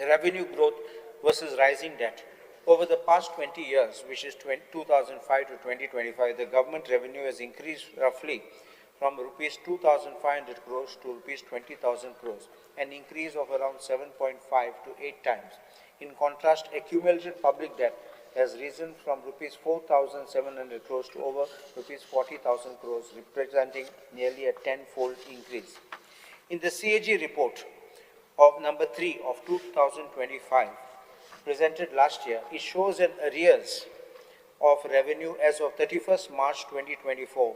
Revenue growth versus rising debt. Over the past 20 years, which is 2005 to 2025, the government revenue has increased roughly from rupees 2,500 crores to rupees 20,000 crores, an increase of around 7.5 to 8 times. In contrast, accumulated public debt has risen from rupees 4,700 crores to over rupees 40,000 crores, representing nearly a tenfold increase. In the CAG report of number 3 of 2025, presented last year, it shows an arrears of revenue as of 31st March 2024,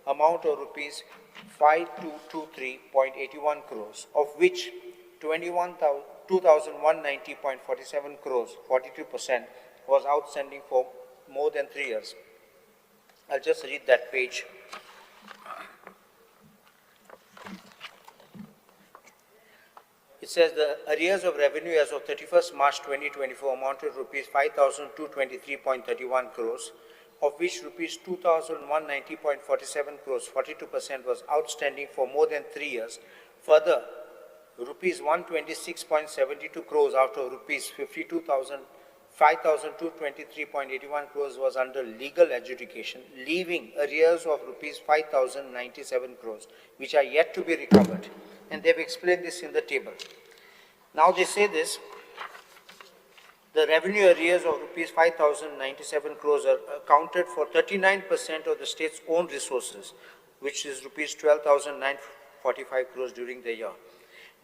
amount of rupees 5223.81 crores, of which 2,190.47 crores, 42%, was outstanding for more than 3 years. I'll just read that page. It says the arrears of revenue as of 31st March 2024 amounted to rupees 5,223.31 crores, of which rupees 2,190.47 crores, 42%, was outstanding for more than 3 years. Further, rupees 126.72 crores out of rupees 5,223.81 crores was under legal adjudication, leaving arrears of rupees 5,097 crores, which are yet to be recovered. And they've explained this in the table. Now they say this, the revenue arrears of rupees 5,097 crores are accounted for 39% of the state's own resources, which is rupees 12,945 crores during the year.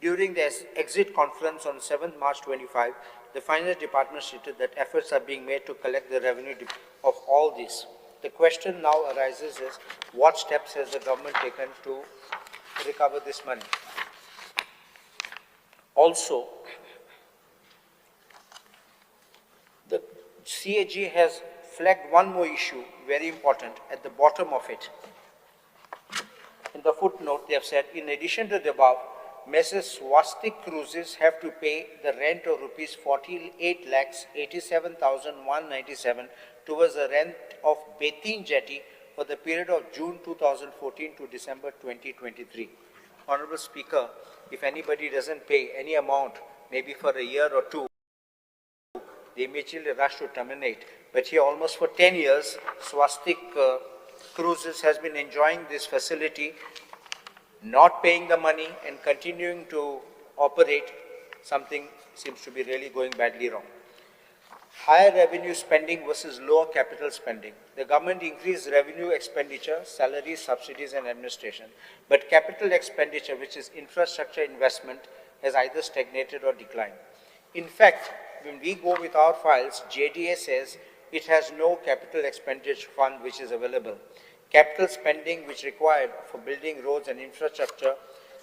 During the exit conference on 7th March 25, the Finance Department stated that efforts are being made to collect the revenue of all this. The question now arises is, what steps has the government taken to recover this money? Also, the CAG has flagged one more issue, very important, at the bottom of it. In the footnote, they have said, in addition to the above, Messrs. Swastik Cruises have to pay the rent of rupees 48,87,197 towards the rent of Betin Jetty for the period of June 2014 to December 2023. Honorable Speaker, if anybody doesn't pay any amount, maybe for a year or two, they immediately rush to terminate. But here, almost for 10 years, Swastik Cruises has been enjoying this facility, not paying the money and continuing to operate. Something seems to be really going badly wrong. Higher revenue spending versus lower capital spending. The government increased revenue expenditure, salaries, subsidies and administration, but capital expenditure, which is infrastructure investment, has either stagnated or declined. In fact, when we go with our files, JDA says it has no capital expenditure fund which is available. Capital spending which required for building roads and infrastructure,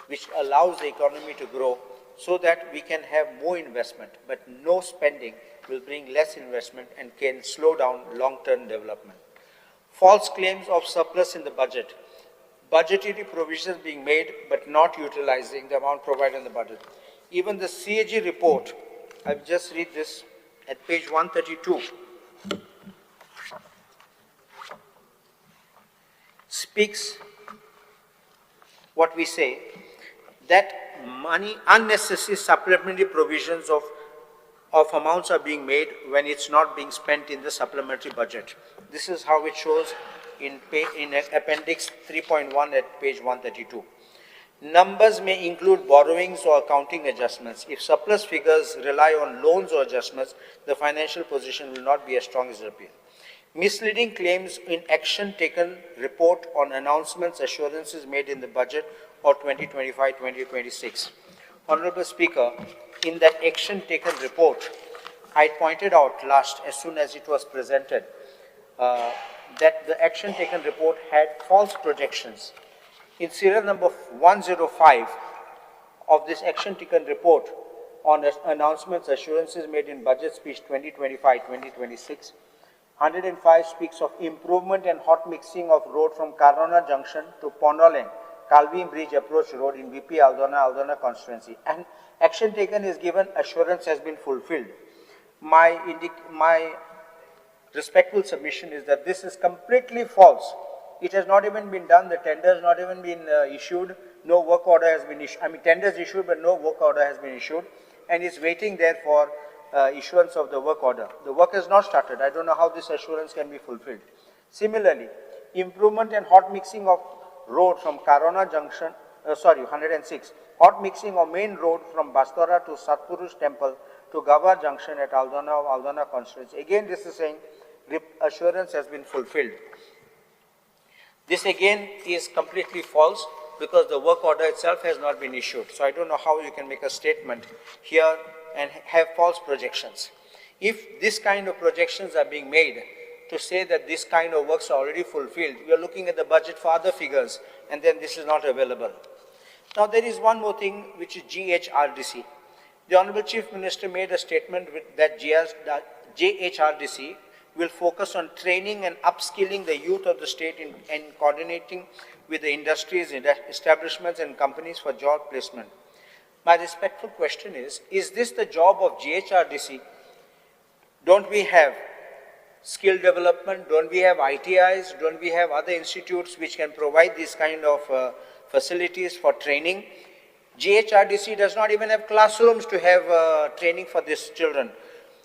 which allows the economy to grow so that we can have more investment, but no spending will bring less investment and can slow down long-term development. False claims of surplus in the budget. Budgetary provisions being made but not utilizing the amount provided in the budget. Even the CAG report, I'll just read this at page 132, speaks what we say, that money, unnecessary supplementary provisions of amounts are being made when it's not being spent in the supplementary budget. This is how it shows in appendix 3.1 at page 132. Numbers may include borrowings or accounting adjustments. If surplus figures rely on loans or adjustments, the financial position will not be as strong as it appears. Misleading claims in action taken report on announcements, assurances made in the budget or 2025-2026. Honorable Speaker, in that action taken report, I pointed out last, as soon as it was presented, that the action taken report had false projections. In serial number 105 of this action taken report on announcements, assurances made in budget speech 2025-2026, 105 speaks of improvement and hot mixing of road from Carona Junction to Pondoland, Calvin Bridge Approach Road in VP Aldona, Aldona constituency. And action taken is given, assurance has been fulfilled. My respectful submission is that this is completely false. It has not even been done, the tender has not even been issued, no work order has been issued. I mean, tender is issued, but no work order has been issued. and is waiting there for issuance of the work order. The work has not started. I don't know how this assurance can be fulfilled. Similarly, improvement and hot mixing of road from Karona Junction, 106, hot mixing of main road from Bastora to Satpurush Temple to Gava Junction at Aldona of Aldona constituency. Again, this is saying assurance has been fulfilled. This again is completely false because the work order itself has not been issued. So I don't know how you can make a statement here and have false projections. If this kind of projections are being made to say that this kind of works are already fulfilled, we are looking at the budget for other figures, and then this is not available. Now there is one more thing, which is GHRDC. The Honorable Chief Minister made a statement with that GHRDC will focus on training and upskilling the youth of the state and coordinating with the industries, establishments and companies for job placement. My respectful question is this the job of GHRDC? Don't we have skill development? Don't we have ITIs? Don't we have other institutes which can provide these kind of facilities for training? GHRDC does not even have classrooms to have training for these children.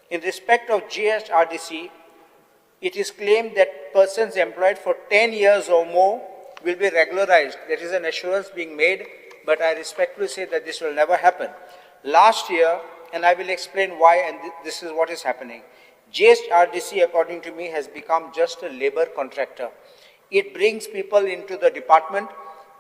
In respect of GHRDC, it is claimed that persons employed for 10 years or more will be regularized. There is an assurance being made, but I respectfully say that this will never happen. Last year, and I will explain why, and this is what is happening. GHRDC, according to me, has become just a labor contractor. It brings people into the department.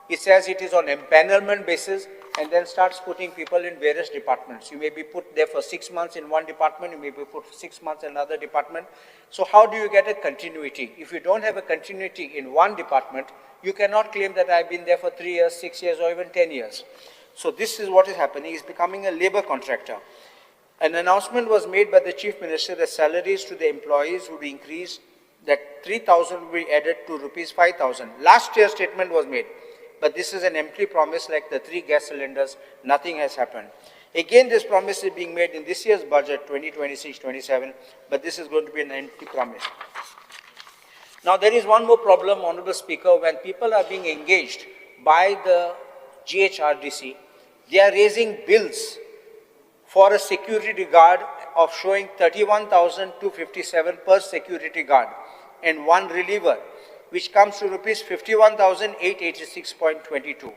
It says it is on empanelment basis and then starts putting people in various departments. You may be put there for 6 months in one department, you may be put for 6 months in another department. So how do you get a continuity? If you don't have a continuity in one department, you cannot claim that I've been there for 3 years, 6 years, or even 10 years. So this is what is happening. It's becoming a labor contractor. An announcement was made by the Chief Minister that salaries to the employees would be increased, that 3,000 would be added to rupees 5,000. Last year's statement was made. But this is an empty promise like the 3 gas cylinders, nothing has happened. Again, this promise is being made in this year's budget, 2026-27, but this is going to be an empty promise. Now, there is one more problem, Honorable Speaker. When people are being engaged by the GHRDC, they are raising bills for a security guard of showing 31,257 per security guard and one reliever, which comes to rupees 51,886.22.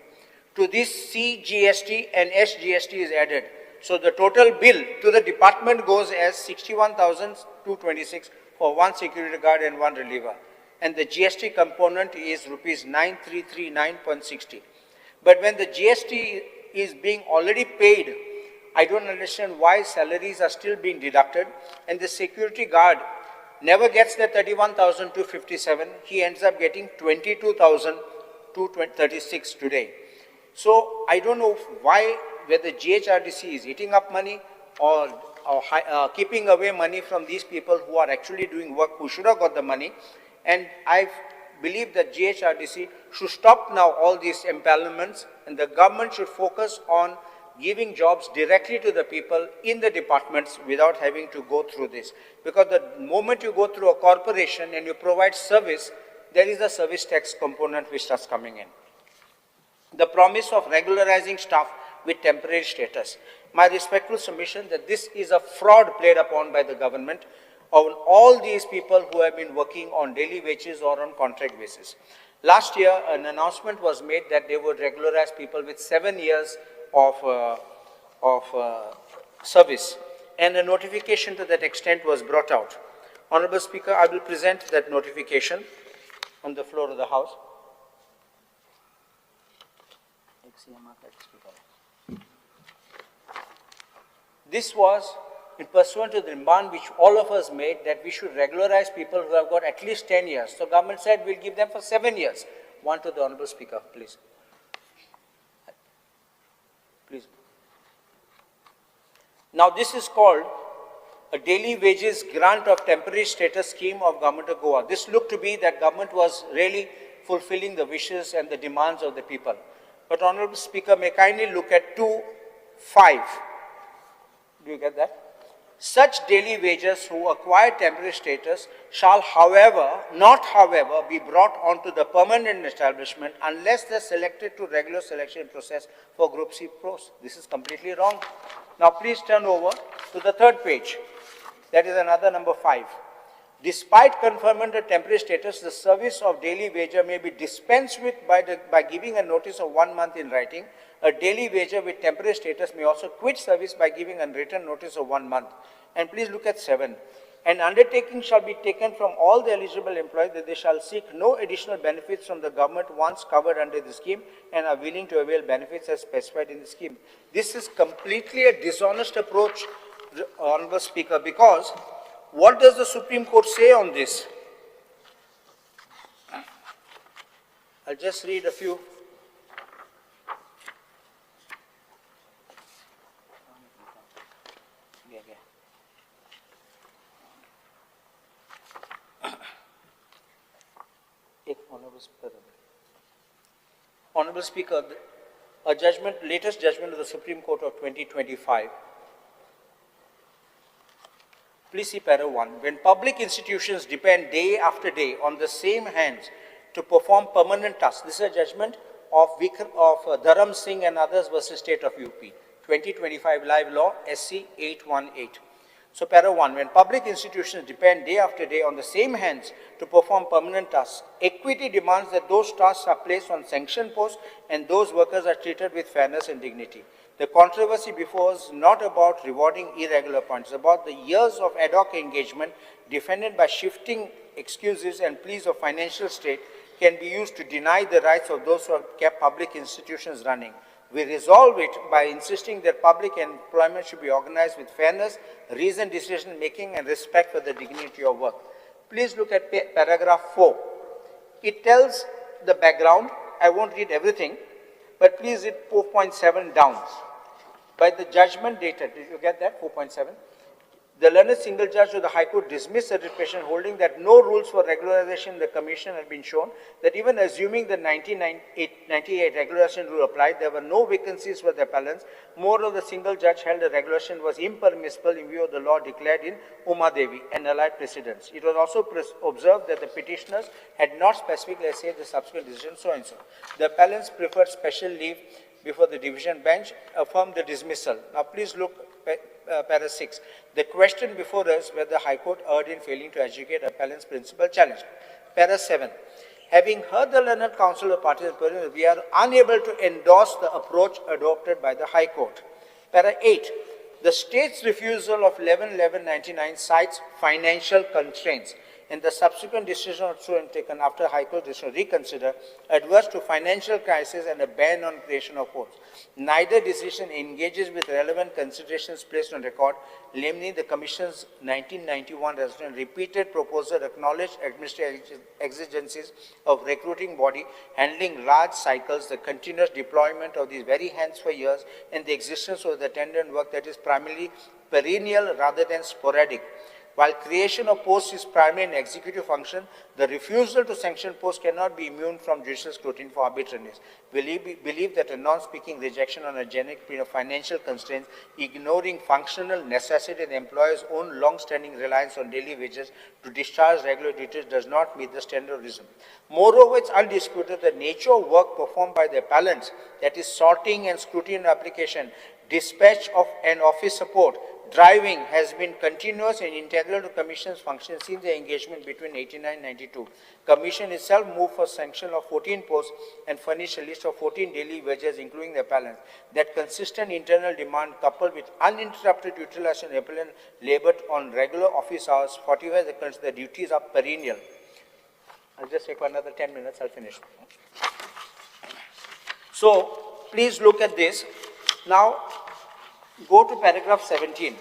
To this, CGST and SGST is added. So the total bill to the department goes as 61,226 for one security guard and one reliever. And the GST component is rupees 9,339.60. But when the GST is being already paid, I don't understand why salaries are still being deducted, and the security guard never gets the 31,257, he ends up getting 22,236 today. So I don't know why, whether GHRDC is eating up money or keeping away money from these people who are actually doing work, who should have got the money. And I believe that GHRDC should stop now all these empanelments, and the government should focus on giving jobs directly to the people in the departments without having to go through this. Because the moment you go through a corporation and you provide service, there is a service tax component which starts coming in. The promise of regularizing staff with temporary status. My respectful submission that this is a fraud played upon by the government on all these people who have been working on daily wages or on contract basis. Last year, an announcement was made that they would regularize people with 7 years of service, and a notification to that extent was brought out. Honorable Speaker, I will present that notification on the floor of the House. This was in pursuant to the demand which all of us made that we should regularize people who have got at least 10 years. So government said we'll give them for 7 years. One to the Honorable Speaker, please. Please. Now this is called a daily wages grant of temporary status scheme of Government of Goa. This looked to be that government was really fulfilling the wishes and the demands of the people. But Honorable Speaker, may kindly look at 2.5. Do you get that? Such daily wages who acquire temporary status shall, however, not however, be brought onto the permanent establishment unless they are selected to regular selection process for Group C posts. This is completely wrong. Now please turn over to the third page. That is another number 5. Despite conferment of temporary status, the service of daily wager may be dispensed with by giving a notice of 1 month in writing. A daily wager with temporary status may also quit service by giving a written notice of 1 month. And please look at 7. An undertaking shall be taken from all the eligible employees that they shall seek no additional benefits from the government once covered under the scheme and are willing to avail benefits as specified in the scheme. This is completely a dishonest approach, Honorable Speaker, because what does the Supreme Court say on this? I'll just read a few. Honorable Speaker, a judgment, latest judgment of the Supreme Court of 2025. Please see para 1. When public institutions depend day after day on the same hands to perform permanent tasks, this is a judgment of Dharam Singh and others versus State of UP, 2025 Live Law, SC 818. So para 1, when public institutions depend day after day on the same hands to perform permanent tasks, equity demands that those tasks are placed on sanctioned posts and those workers are treated with fairness and dignity. The controversy before us is not about rewarding irregular points, it's about the years of ad hoc engagement defended by shifting excuses and pleas of financial state can be used to deny the rights of those who have kept public institutions running. We resolve it by insisting that public employment should be organized with fairness, reasoned decision-making, and respect for the dignity of work. Please look at paragraph 4. It tells the background. I won't read everything, but please read 4.7 down. By the judgment dated, did you get that, 4.7? The learned single judge of the High Court dismissed the petition, holding that no rules for regularization in the commission had been shown, that even assuming the 1998 regularization rule applied, there were no vacancies for the appellants. Moreover, the single judge held the regulation was impermissible in view of the law declared in Umadevi and allied precedents. It was also observed that the petitioners had not specifically essayed the subsequent decision, so and so. The appellants preferred special leave before the division bench, affirmed the dismissal. Now please look para 6. The question before us whether the High Court erred in failing to adjudicate appellant's principal challenge. Para 7. Having heard the learned counsel of parties, we are unable to endorse the approach adopted by the High Court. Para 8. The state's refusal of 11-11-99 cites financial constraints, and the subsequent decision also taken after High Court decision reconsider adverse to financial crisis and a ban on creation of posts. Neither decision engages with relevant considerations placed on record, namely the Commission's 1991 resolution repeated proposal acknowledged administrative exigencies of recruiting body, handling large cycles, the continuous deployment of these very hands for years, and the existence of the attendant work that is primarily perennial rather than sporadic. While creation of posts is primarily an executive function, the refusal to sanction posts cannot be immune from judicial scrutiny for arbitrariness. We believe that a non-speaking rejection on a generic plea of financial constraints, ignoring functional necessity and the employer's own long-standing reliance on daily wages to discharge regular duties does not meet the standard of reason. Moreover, it's undisputed the nature of work performed by the appellants, that is sorting and scrutiny of application, dispatch of and office support, driving has been continuous and integral to Commission's function since the engagement between 89 and 92. Commission itself moved for sanction of 14 posts and furnished a list of 14 daily wages, including the appellants. That consistent internal demand coupled with uninterrupted utilization of appellant labor on regular office hours fortifies the duties are perennial. I'll just take another 10 minutes, I'll finish. So, please look at this. Now, go to paragraph 17.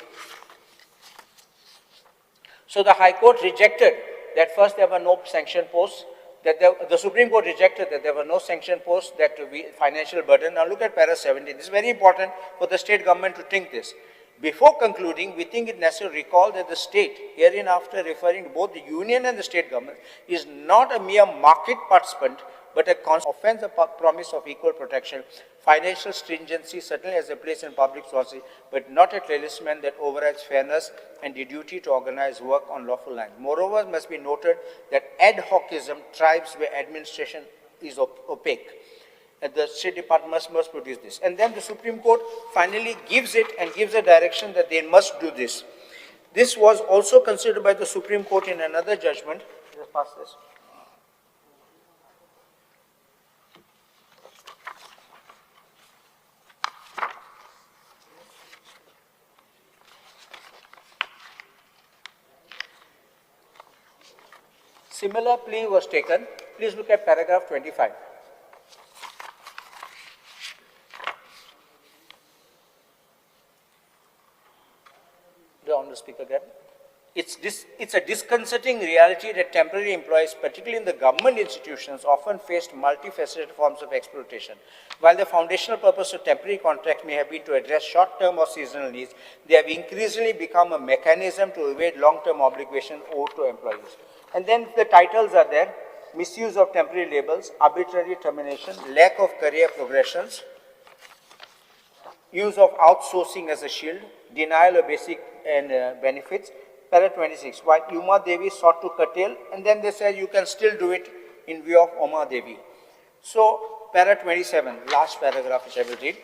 So the High Court rejected that first there were no sanction posts, that the Supreme Court rejected that there were no sanction posts, that we, financial burden. Now look at para 17. This is very important for the state government to think this. Before concluding, we think it necessary to recall that the state, hereinafter referring to both the union and the state government, is not a mere market participant, but a offense the promise of equal protection. Financial stringency certainly has a place in public policy, but not a talisman that overrides fairness and the duty to organize work on lawful lines. Moreover, it must be noted that ad hocism thrives where administration is opaque. The state department must produce this. And then the Supreme Court finally gives it and gives a direction that they must do this. This was also considered by the Supreme Court in another judgment. Just pass this. Similar plea was taken. Please look at paragraph 25. The Honourable Speaker, grab. It's a disconcerting reality that temporary employees, particularly in the government institutions, often faced multifaceted forms of exploitation. While the foundational purpose of temporary contracts may have been to address short-term or seasonal needs, they have increasingly become a mechanism to evade long-term obligations owed to employees. And then the titles are there: misuse of temporary labels, arbitrary termination, lack of career progressions, use of outsourcing as a shield, denial of basic and benefits. Para 26, while Uma Devi sought to curtail, and then they said you can still do it in view of Uma Devi. So, para 27, last paragraph which I will read.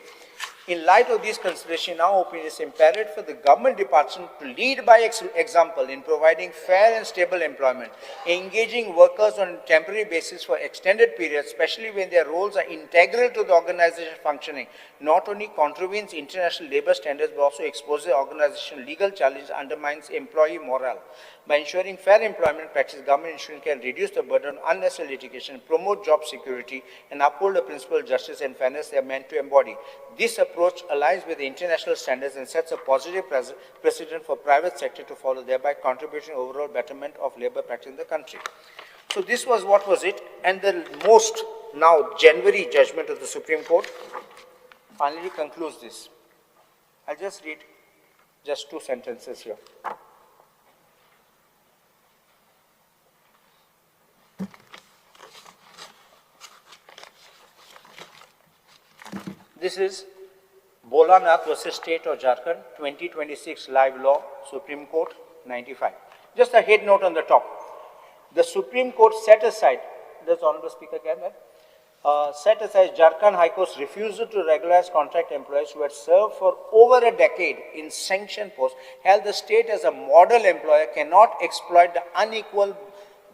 In light of these considerations, in our opinion, it is imperative for the government department to lead by example in providing fair and stable employment, engaging workers on a temporary basis for extended periods, especially when their roles are integral to the organization functioning, not only contravenes international labor standards, but also exposes the organization legal challenges, undermines employee morale. By ensuring fair employment practice, government institutions can reduce the burden of unnecessary litigation, promote job security, and uphold the principle of justice and fairness they are meant to embody. This approach aligns with the international standards and sets a positive precedent for private sector to follow, thereby contributing to overall betterment of labor practice in the country. So this was what was it, and the most now January judgment of the Supreme Court finally concludes this. I'll just read just two sentences here. This is Bholanath versus State of Jharkhand, 2026 Live Law, Supreme Court, 95. Just a head note on the top. The Supreme Court set aside, does Honorable Speaker get that? Set aside Jharkhand High Court's refusal to regularize contract employees who had served for over a decade in sanctioned posts, held the state as a model employer cannot exploit the unequal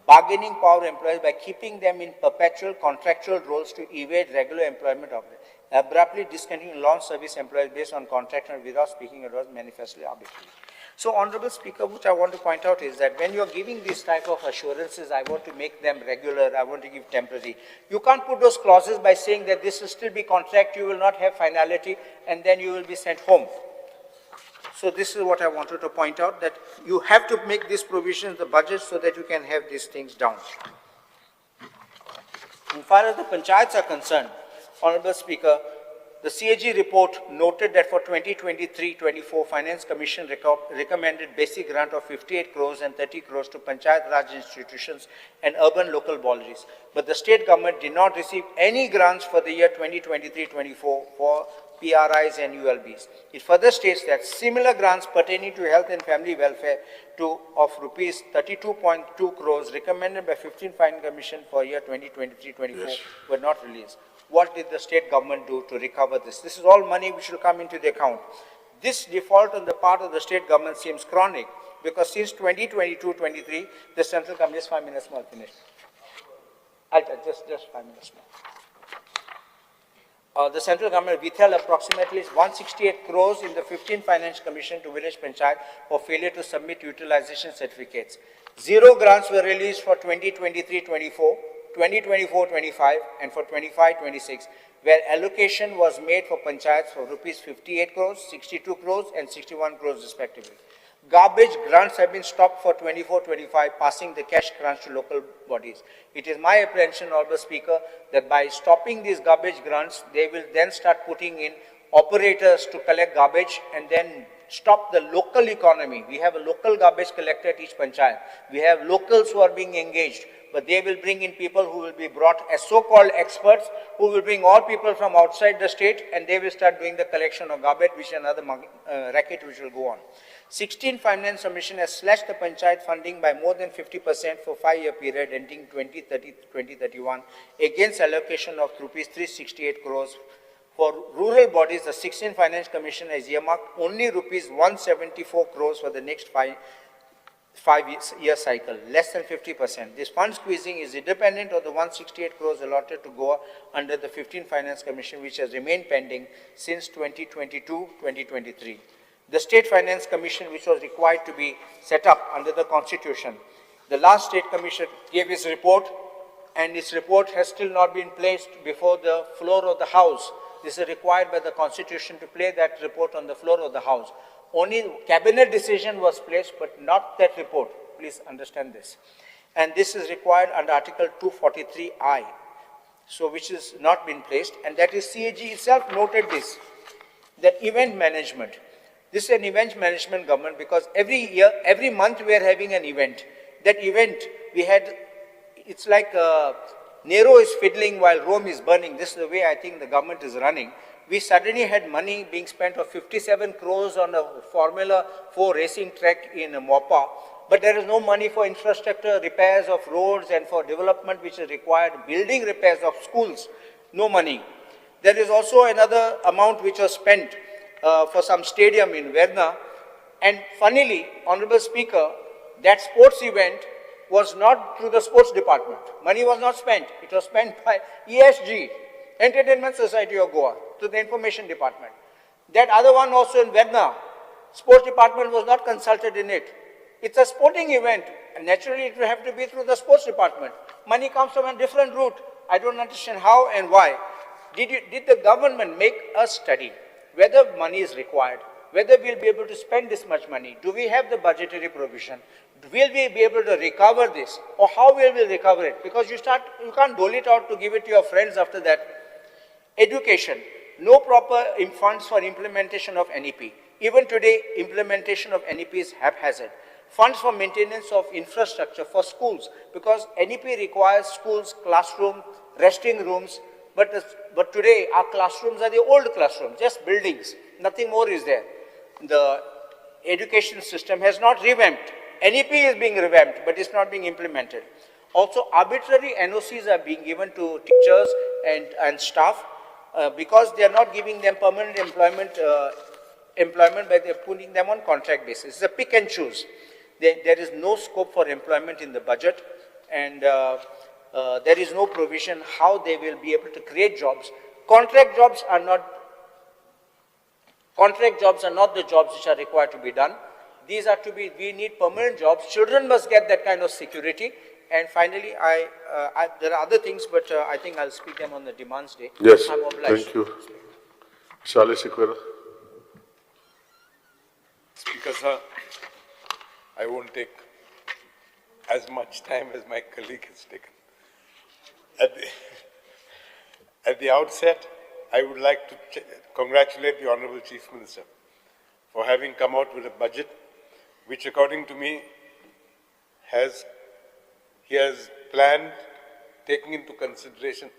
bargaining power of employees by keeping them in perpetual contractual roles to evade regular employment of them. Abruptly discontinuing long service employees based on contract and without speaking it was manifestly arbitrary. So, Honorable Speaker, what I want to point out is that when you are giving these type of assurances, I want to make them regular, I want to give temporary. You can't put those clauses by saying that this will still be contract, you will not have finality, and then you will be sent home. So this is what I wanted to point out, that you have to make this provision in the budget so that you can have these things down. In far as the panchayats are concerned, Honorable Speaker, the CAG report noted that for 2023-24, Finance Commission recommended basic grant of 58 crores and 30 crores to Panchayat Raj institutions and urban local bodies. But the state government did not receive any grants for the year 2023-24 for PRIs and ULBs. It further states that similar grants pertaining to health and family welfare of rupees 32.2 crores recommended by 15 Finance Commission for year 2023-24 yes, were not released. What did the state government do to recover this? This is all money which will come into the account. This default on the part of the state government seems chronic because since 2022-23, the central government is 5 minutes more finished. I'll just 5 minutes more. The central government withheld approximately 168 crores in the 15th Finance Commission to village panchayat for failure to submit utilization certificates. 0 grants were released for 2023-24, 2024-25 and for 25-26, where allocation was made for panchayats for rupees 58 crores, 62 crores and 61 crores respectively. Garbage grants have been stopped for 24-25, passing the cash grants to local bodies. It is my apprehension, Honorable Speaker, that by stopping these garbage grants, they will then start putting in operators to collect garbage and then stop the local economy. We have a local garbage collector at each panchayat. We have locals who are being engaged, but they will bring in people who will be brought as so-called experts, who will bring all people from outside the state, and they will start doing the collection of garbage, which is another racket which will go on. 16 Finance Commission has slashed the panchayat funding by more than 50% for 5-year period ending 2030-2031 against allocation of rupees 368 crores. For rural bodies, the 16 Finance Commission has earmarked only rupees 174 crores for the next 5-year cycle, less than 50%. This fund squeezing is independent of the 168 crores allotted to Goa under the 15 Finance Commission, which has remained pending since 2022-2023. The State Finance Commission, which was required to be set up under the Constitution, the last State Commission gave its report, and its report has still not been placed before the floor of the House. This is required by the Constitution to play that report on the floor of the House. Only cabinet decision was placed, but not that report. Please understand this. And this is required under Article 243I, so which is not been placed, and that is CAG itself noted this, that event management. This is an event management government because every year, every month we are having an event. That event we had, it's like Nero is fiddling while Rome is burning. This is the way I think the government is running. We suddenly had money being spent of 57 crores on a Formula 4 racing track in Mopa, but there is no money for infrastructure, repairs of roads and for development which is required, building repairs of schools, no money. There is also another amount which was spent for some stadium in Verna, and funnily, Honorable Speaker, that sports event was not through the sports department. Money was not spent. It was spent by ESG, Entertainment Society of Goa, to the information department. That other one also in Verna, sports department was not consulted in it. It's a sporting event, and naturally it will have to be through the sports department. Money comes from a different route. I don't understand how and why. Did the government make a study whether money is required, whether we'll be able to spend this much money? Do we have the budgetary provision? Will we be able to recover this? Or how will we recover it? Because you can't dole it out to give it to your friends after that. Education, no proper funds for implementation of NEP. Even today, implementation of NEP is haphazard. Funds for maintenance of infrastructure for schools, because NEP requires schools, classroom, resting rooms, but today our classrooms are the old classrooms, just buildings, nothing more is there. The education system has not revamped. NEP is being revamped, but it's not being implemented. Also, arbitrary NOCs are being given to teachers and staff because they are not giving them permanent employment, but they are putting them on contract basis. It's a pick and choose. There is no scope for employment in the budget, and there is no provision how they will be able to create jobs. Contract jobs are not the jobs which are required to be done. These are to be, we need permanent jobs. Children must get that kind of security. And finally, there are other things, but I think I'll speak them on the demands day. Yes, I'm obliged. Thank you. Charles Sequeira. Speaker, sir, I won't take as much time as my colleague has taken. At the outset, I would like to congratulate the Honorable Chief Minister for having come out with a budget which, according to me, he has planned, taking into consideration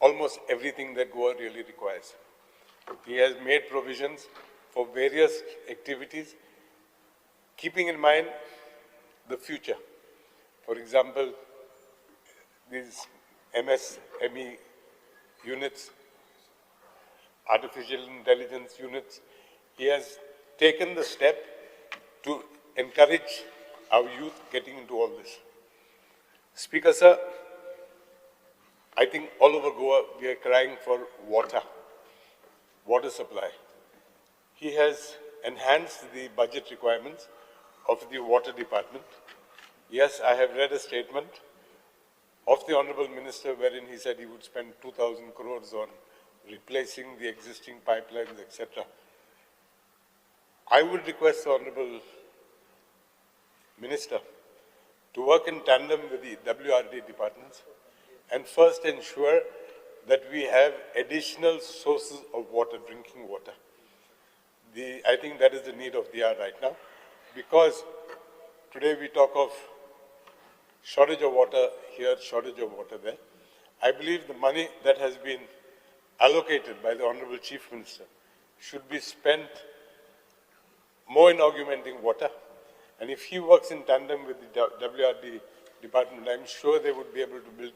almost everything that Goa really requires. He has made provisions for various activities, keeping in mind the future. For example, these MSME units, artificial intelligence units. He has taken the step to encourage our youth getting into all this. Speaker, sir, I think all over Goa we are crying for water, water supply. He has enhanced the budget requirements of the water department. Yes, I have read a statement of the Honorable Minister wherein he said he would spend 2,000 crores on replacing the existing pipelines, etc. I would request the Honorable Minister to work in tandem with the WRD departments and first ensure that we have additional sources of water, drinking water. I think that is the need of the hour right now, because today we talk of shortage of water here, shortage of water there. I believe the money that has been allocated by the Honorable Chief Minister should be spent more in augmenting water. And if he works in tandem with the WRD department, I'm sure they would be able to build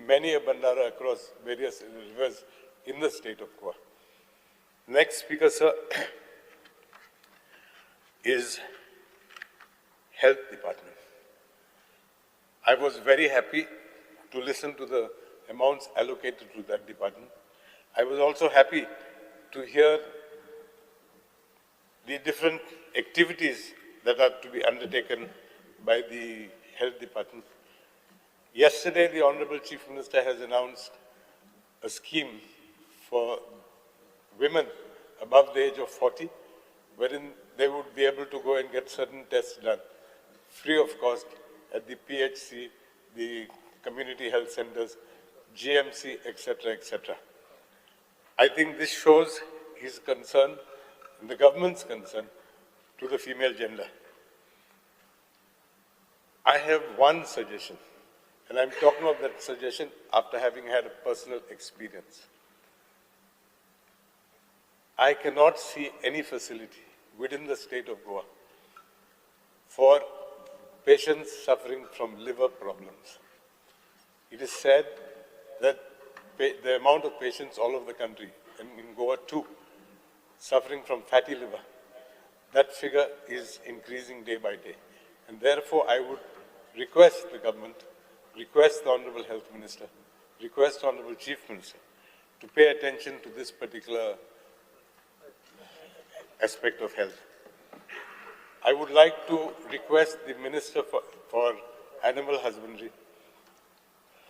many a bandara across various rivers in the state of Goa. Next speaker, sir, is Health Department. I was very happy to listen to the amounts allocated to that department. I was also happy to hear the different activities that are to be undertaken by the Health Department. Yesterday, the Honorable Chief Minister has announced a scheme for women above the age of 40, wherein they would be able to go and get certain tests done free of cost at the PHC, the community health centers, GMC, etc., etc. I think this shows his concern and the government's concern to the female gender. I have one suggestion, and I'm talking of that suggestion after having had a personal experience. I cannot see any facility within the state of Goa for patients suffering from liver problems. It is said that the amount of patients all over the country, and in Goa too, suffering from fatty liver, that figure is increasing day by day. And therefore, I would request the government, request the Honorable Health Minister, request the Honorable Chief Minister to pay attention to this particular aspect of health. I would like to request the Minister for Animal Husbandry,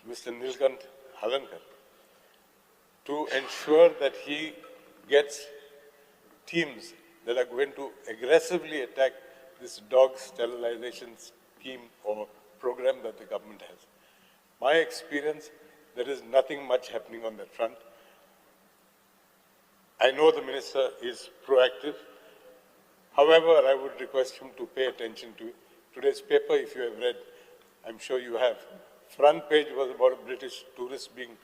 Mr. Nilkanth Halarnkar, to ensure that he gets teams that are going to aggressively attack this dog sterilization scheme or program that the government has. My experience, there is nothing much happening on that front. I know the minister is proactive. However, I would request him to pay attention to today's paper. If you have read, I'm sure you have. Front page was about a British tourist being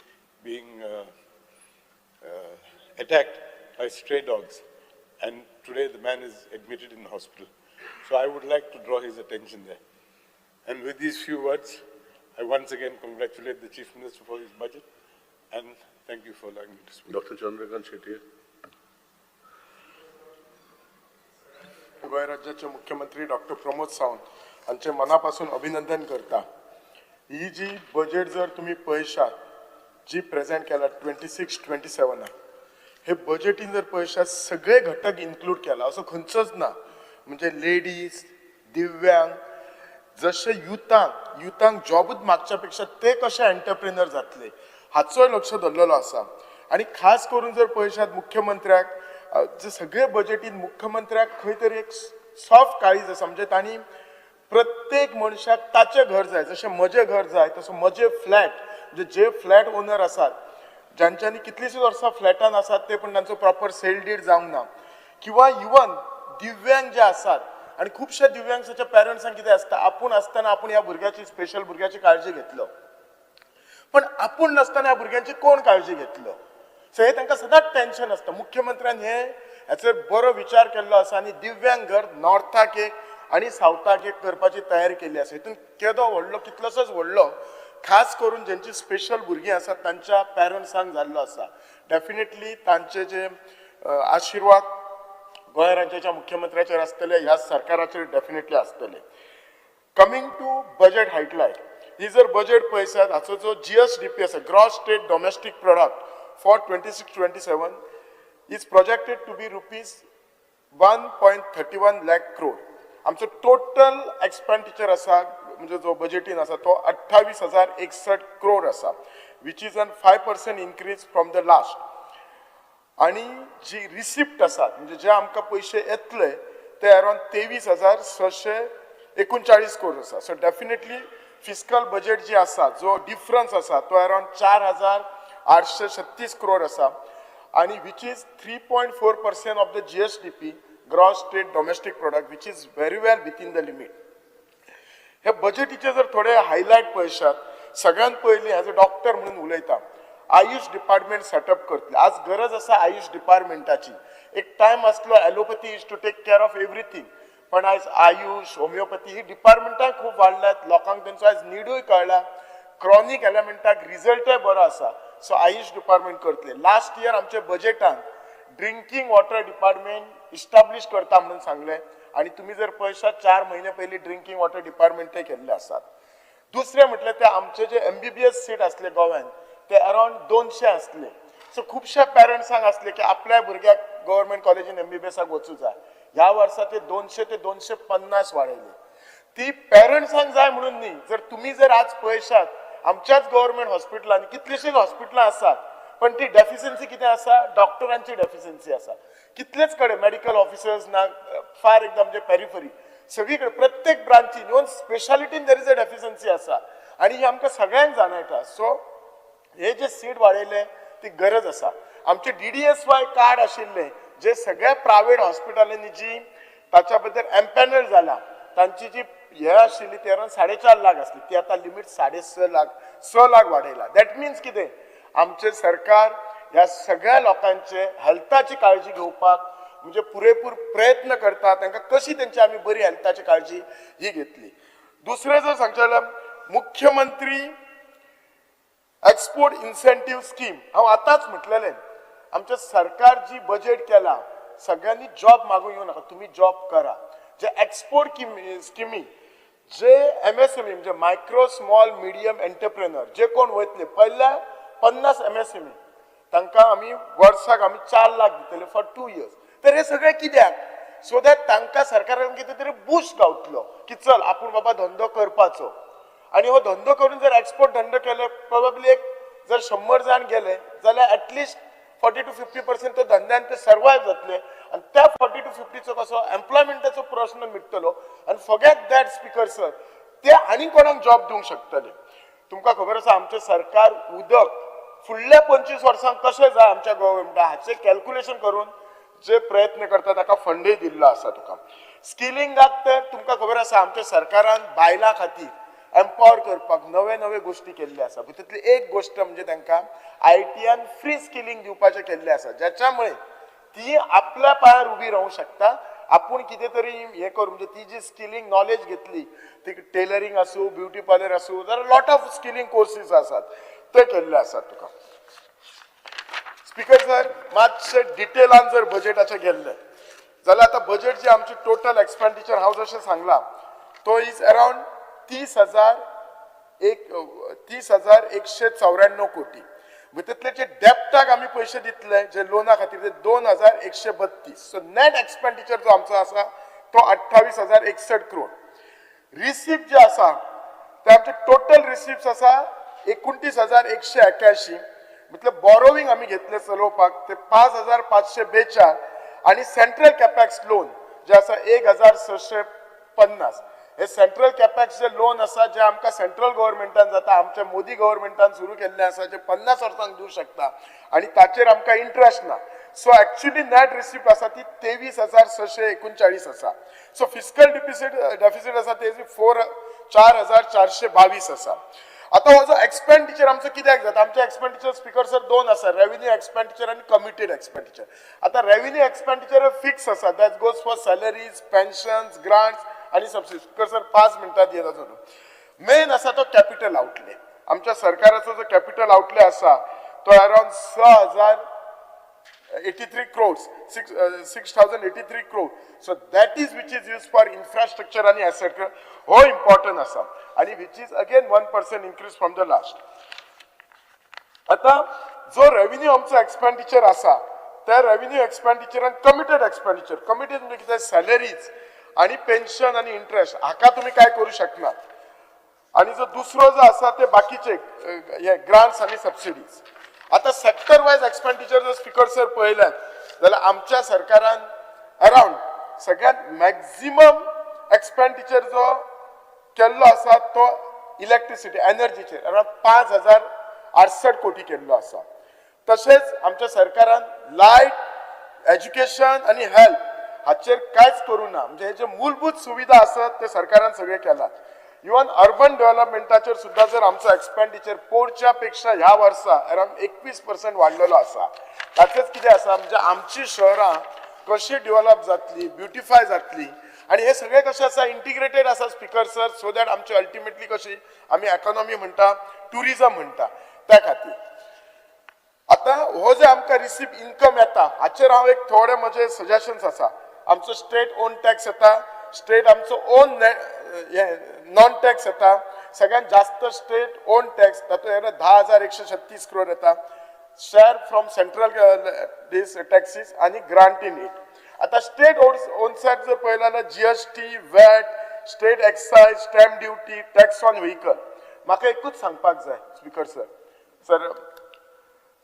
attacked by stray dogs. And today the man is admitted in hospital. So I would like to draw his attention there. And with these few words, I once again congratulate the Chief Minister for his budget, and thank you for allowing me to speak. Dr. Chandrakant Shetty. Goa राज्याचे मुख्यमंत्री doctor Pramod Sawant हांचे मनापासून अभिनंदन करता. ही जी budget जर तुमी पळयशात जी प्रेजेंट केला 26-27 हे बजेटीन जर पळयशात सगळे घटक इन्क्लूड केला, असो खंयचोच ना, म्हणजे लेडीज, दिव्यांग, जशे युथांक जॉबूच मागच्या पेक्षा ते कशे एंटरप्रेनर जातले हाचोय लक्ष दवरलेलो आसा. आनी खास करून जर पळयशात मुख्यमंत्र्याक जे सगळे बजेटीन मुख्यमंत्र्याक खंय तरी एक सॉफ्ट काळीज आसा, म्हणजे तांणी प्रत्येक मनशाक ताचें घर जाय, जशें म्हजें घर जाय तसो म्हजें फ्लॅट, म्हणजे जे फ्लॅट ओनर आसात ज्यांच्यांनी कितलींशींच वर्सां फ्लॅटान आसात ते पण तांचो प्रॉपर सेल did जावंक ना, किंवा इवन दिव्यांग जे आसात, आनी खुबश्या दिव्यांगाच्या पेरंट्सांक कितें आसता, आपूण आसतना आपूण ह्या भुरग्याची स्पेशल भुरग्याची काळजी घेतलो, पण आपूण नासतना ह्या भुरग्यांची कोण काळजी घेतलो, सो हे तांकां सदांच टेन्शन आसता. मुख्यमंत्र्यान हे हाचेर बरो विचार केल्लो आसा आनी दिव्यांग घर नॉर्थाक एक आनी सावथाक एक करपाची तयारी केल्ली आसा. हितून केदो व्हडलो, कितलोसोच व्हडलो, खास करून जेंची स्पेशल भुरगीं आसात तांच्या पेरंट्सांक जाल्लो आसा. डेफिनेटली तांचे जे आशिर्वाद गोंय राज्याच्या मुख्यमंत्र्याचेर आसतले, ह्या सरकाराचेर डेफिनेटली आसतले. कमींग टू बजेट हायलायट, ही जर बजेट पळयशात हाचो जो GSDP आसा, gross state domestic product for 26-27 is projected to be rupees 1.31 lakh crore. आमचो टोटल एक्सपेंडिचर आसा, म्हणजे जो बजेटीन आसा तो 28,061 क्रोड आसा, which is an 5% increase from the last. आनी जी रिसिप्ट आसात, म्हणजे जे आमकां पयशे येतले ते अरावंड 23,639 क्रोड आसा. सो डेफिनेटली फिस्कल बजेट जी आसा, जो डिफरन्स आसा तो अरावंड 4,836 क्रोड आसा, आनी which is 3.4% of the GSDP, gross state domestic product, which is very well within the limit. हे बजेटीचे जर थोडे हायलायट पळयशात, सगळ्यांत पयलीं एज अ डॉक्टर म्हणून उलयता, आयुश डिपार्टमेंट सेटअप करतले. आज गरज आसा आयुश डिपार्टमेंटाची. एक टायम आसलो allopathy is to take care of everything, पण आयज आयुश होमिओपॅथी ही डिपार्टमेंटां खूब वाडल्यात, लोकांक तेंचो आयज निडूय कळ्ळा, क्रॉनीक एलिमेंटाक रिजल्टय बरो आसा. सो आयुश डिपार्टमेंट करतले. लास्ट इयर आमच्या बजेटान ड्रिंकींग वॉटर डिपार्टमेंट इस्टाब्लीश करता म्हणून सांगलें आनी तुमी जर पळयशात 4 म्हयने पयलीं ड्रिंकींग वॉटर डिपार्टमेंटय केल्ले आसात. दुसरें म्हटल्यार ते आमचे जे MBBS seat आसले गोव्यान ते अरावंड 200 आसले. सो खुबश्या पेरंट्सांक आसले की आपल्या भुरग्याक गव्हर्मेंट कॉलेजीन MBBSाक वचूं जाय. ह्या वर्सा ते 200 ते 250 वाडयले. ती पेरंट्सांक जाय म्हणून न्ही, जर तुमी जर आज पळयशात आमच्याच गव्हर्मेंट हॉस्पिटलांनी कितलींशींच हॉस्पिटलां आसात, पण ती डेफिसियन्सी कितें आसा, डॉक्टरांची डेफिसियन्सी आसा. कितलेच कडेन मेडिकल ऑफिसर्स ना, फार एकदम म्हणजे पेरिफरी सगळी कडेन प्रत्येक ब्रांचीन even स्पेशालिटीन there is a deficiency आसा आनी ही आमकां सगळ्यांक जाणवता. सो हे जे सीट वाडयले ती गरज आसा. आमचे DDSY card आशिल्ले जे सगळ्या प्रायवेट हॉस्पिटलांनी जी ताच्या बद्दल एम्पॅनल जाला तांची जी हे आशिल्ली ती अरावंड 4.5 लाख आसली, ती आतां लिमीट 6.5 लाख 6 लाख वाडयला. That means कितें, आमचें सरकार ह्या सगळ्या लोकांचे हेल्थाची काळजी घेवपाक म्हणजे पुरेपूर प्रयत्न करता, तांकां कशी तेंची आमी बरी हेल्थाची काळजी ही घेतली. दुसरें जर सांगचें जाल्यार मुख्यमंत्री एक्सपोर्ट इन्सेंटीव स्कीम, हांव आतांच म्हटलेलें आमचें सरकार जी बजेट केला सगळ्यांनी जॉब मागून येवं नाका, तुमी जॉब करा. जे एक्सपोर्ट स्किमी जे MSME म्हणजे मायक्रो स्मॉल मिडियम एंटरप्रेनर जे कोण वयतले पयल्या 50 MSME तांकां आमी वर्साक आमी 4 लाख दितले फॉर 2 इयर्स. तर हे सगळें कित्याक, सो that तांकां सरकारान कितें तरी बूस्ट गावतलो की चल आपूण बाबा धंदो करपाचो. आनी हो धंदो करून जर एक्सपोर्ट धंदो केले प्रोबेबली एक जर 100 जाण गेले जाल्यार एटलिस्ट 40 to 50% तो धंद्यान ते सर्वायव जातले आनी त्या 40 to 50चो कसो एम्प्लॉयमेंटाचो प्रश्न मिटतलो. आनी फॉरगेट that speaker sir, ते आनी कोणाक जॉब दिवंक शकतले. तुमकां खबर आसा आमचें सरकार उदक फुडल्या 25 वर्सांक कशें जाय आमच्या गव्हर्मेंटाक हाचें कॅल्क्युलेशन करून जे प्रयत्न करता ताका फंडूय दिल्लो आसा. तुका स्किलिंगाक तर तुमकां खबर आसा आमच्या सरकारान बायलां खातीर एम्पावर करपाक नवे नवे गोश्टी केल्ले आसा. भितूंतली एक गोश्ट म्हणजे तांकां ITIन फ्री स्किलिंग दिवपाचें केल्लें आसा, ज्याच्या मुळे ती आपल्या पांयार उबी रावूंक शकता, आपूण कितें तरी हें करून म्हणजे ती जी स्किलिंग नॉलेज घेतली ती टेलरींग आसूं, ब्युटी पार्लर आसूं, there lot of skilling courses आसात ते केल्ले आसात. तुका स्पीकर सर मातशें डिटेलान जर बजेटाचें गेल्लें जाल्यार आतां बजेट जे आमची टोटल एक्सपेंडिचर हांव जशें सांगलां तो is around 30,194 कोटी. भितूंतले जे डेप्टाक आमी पयशे दितले जे लोना खातीर ते 2,132. सो नेट एक्सपेंडिचर जो आमचो आसा तो 28,061 करोड. रिसिप्ट जे आसा ते आमचे टोटल रिसिप्ट आसा 29,181. मतलब बॉरोविंग आमी घेतले चलोवपाक ते 5,542 आनी सेंट्रल कॅपॅक्स लोन जे आसा 1,650. हे सेंट्रल कॅपॅक्स जे लोन आसा जे आमकां सेंट्रल गव्हर्मेंटान जाता, आमच्या मोदी गव्हर्मेंटान सुरू केल्लें आसा जे 50 वर्सांक दिवं शकता आनी ताचेर आमकां इंट्रस्ट ना. सो एक्चुअली नेट रिसिप्ट आसा ती 23,639 आसा. सो फिस्कल डेफिसीट आसा ते 4,422 आसा. आतां हो जो एक्सपेंडिचर आमचो कित्याक जाता, आमचे एक्सपेंडिचर स्पीकर सर दोन आसा, रेवेन्यू एक्सपेंडिचर आनी कमिटेड एक्सपेंडिचर. आतां रेवेन्यू एक्सपेंडिचर फिक्स आसा, that goes for salaries, pensions, grants आनी सबसिडी. स्पीकर सर 5 मिनटां येता जाणू. मेन आसा तो कॅपिटल आउटले. आमच्या सरकाराचो जो कॅपिटल आउटले आसा तो around 6,083 crores, 6,083 crore. So that is which is used for infrastructure आणि asset हो important आसा आणि which is again 1% increase from the last. आता जो रेव्हेन्यू आमचो एक्सपेंडिचर आसा त्या रेव्हेन्यू एक्सपेंडिचर आनी कमिटेड एक्सपेंडिचर, कमिटेड म्हणजे कितें, सॅलरीज आणि पेन्शन आणि इंट्रस्ट हाका तुमी काय करू शकना. आणि जो दुसरो जो आसा ते बाकीचे हे ग्रांट्स आणि सबसिडीज. आता सेक्टर वायज एक्सपेंडिचर जर स्पीकर सर पळयल्यात जाल्यार आमच्या सरकारान अरावंड सगळ्यात मॅक्झिमम एक्सपेंडिचर जो केल्लो आसा तो इलेक्ट्रिसिटी एनर्जीचेर अरावंड 5,068 कोटी केल्लो आसा. तशेंच आमच्या सरकारान लायट, एज्युकेशन आनी हेल्थ हाचेर कांयच करूं ना, म्हणजे हे जे मूलभूत सुविधा आसात ते सरकारान सगळे केलात. इवन अर्बन डेव्हलपमेंटाचेर सुद्दां जर आमचो एक्सपेंडिचर पोरच्या पेक्षा ह्या वर्सा अरावंड 21% वाडलेलो आसा. ताचेच कितें आसा म्हणजे आमची शहरां कशी डेव्हलप जातली, ब्युटिफाय जातली आनी हे सगळें कशें आसा इंटिग्रेटेड आसा स्पिकर सर, सो that आमची अल्टिमेटली कशी आमी एकोनॉमी म्हणटा, ट्युरिजम म्हणटा, त्या खातीर. आतां हो जे आमकां रिसिप्ट इन्कम येता हाचेर हांव एक थोडे म्हजे सजेशन्स आसा. आमचो स्टेट ओन टॅक्स येता, स्टेट आमचो ओन हे नॉन टॅक्स येता, सगळ्यात जास्त स्टेट ओन टॅक्स तातूंत 10,136 क्रोर येता, share from central this taxes आनी ग्रांट इन it. आतां स्टेट ओन टॅक्स जर पळयलो जाल्यार GST, VAT, state excise, stamp duty, tax on vehicle. म्हाका एकूच सांगपाक जाय speaker sir, sir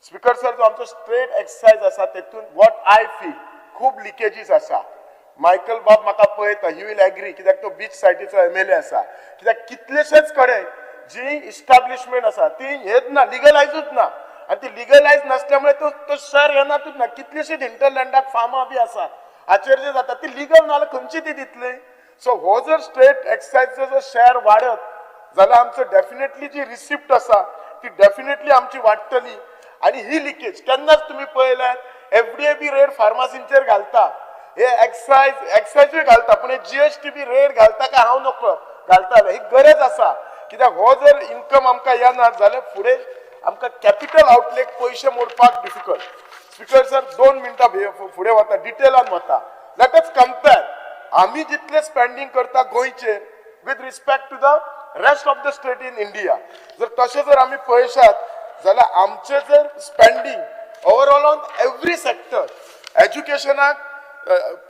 speaker sir जो आमचो स्टेट एक्सायज आसा तेतून what I feel खूब लिकेजीस आसा. मायकल बाब म्हाका पळयता, he will agree, कित्याक तो बीच सायटीचो एमएलए आसा. कित्याक कितलेशेच कडेन जी इस्टाब्लिशमेंट आसा ती हेच ना, लिगलायजूच ना, आनी ती लिगलायज नासल्यामुळे तो शहर येनातूच ना. कितलेशीच हिंटरलँडाक फार्मां बी आसा हाचेर जे जाता ती लिगल ना जाल्यार खंयची ती दितली. सो हो जर स्टेट एक्सायजचो जर शेअर वाडत जाल्यार आमचो डेफिनेटली जी रिसिप्ट आसा ती डेफिनेटली आमची वाडटली. आनी ही लिकेज केन्नाच तुमी पळयल्यात एफडीए बी रेट फार्मासींचेर घालता, हे एक्सायजूय घालता, पूण हे जीएसटी बी रेट घालता काय हांव नकळो घालता. ही गरज आसा कित्याक हो जर इन्कम आमकां येना जाल्यार फुडें आमकां कॅपिटल आउटलेक पयशे मोडपाक डिफिकल्ट. स्पिकर सर 2 मिनटां फुडें वता, डिटेलान वता. Let us compare आमी जितले स्पेंडींग करता गोंयचेर with respect to the rest of the state in India. जर तशें जर आमी पळयशात जाल्यार आमचें जर spending overall on every sector, एज्युकेशनाक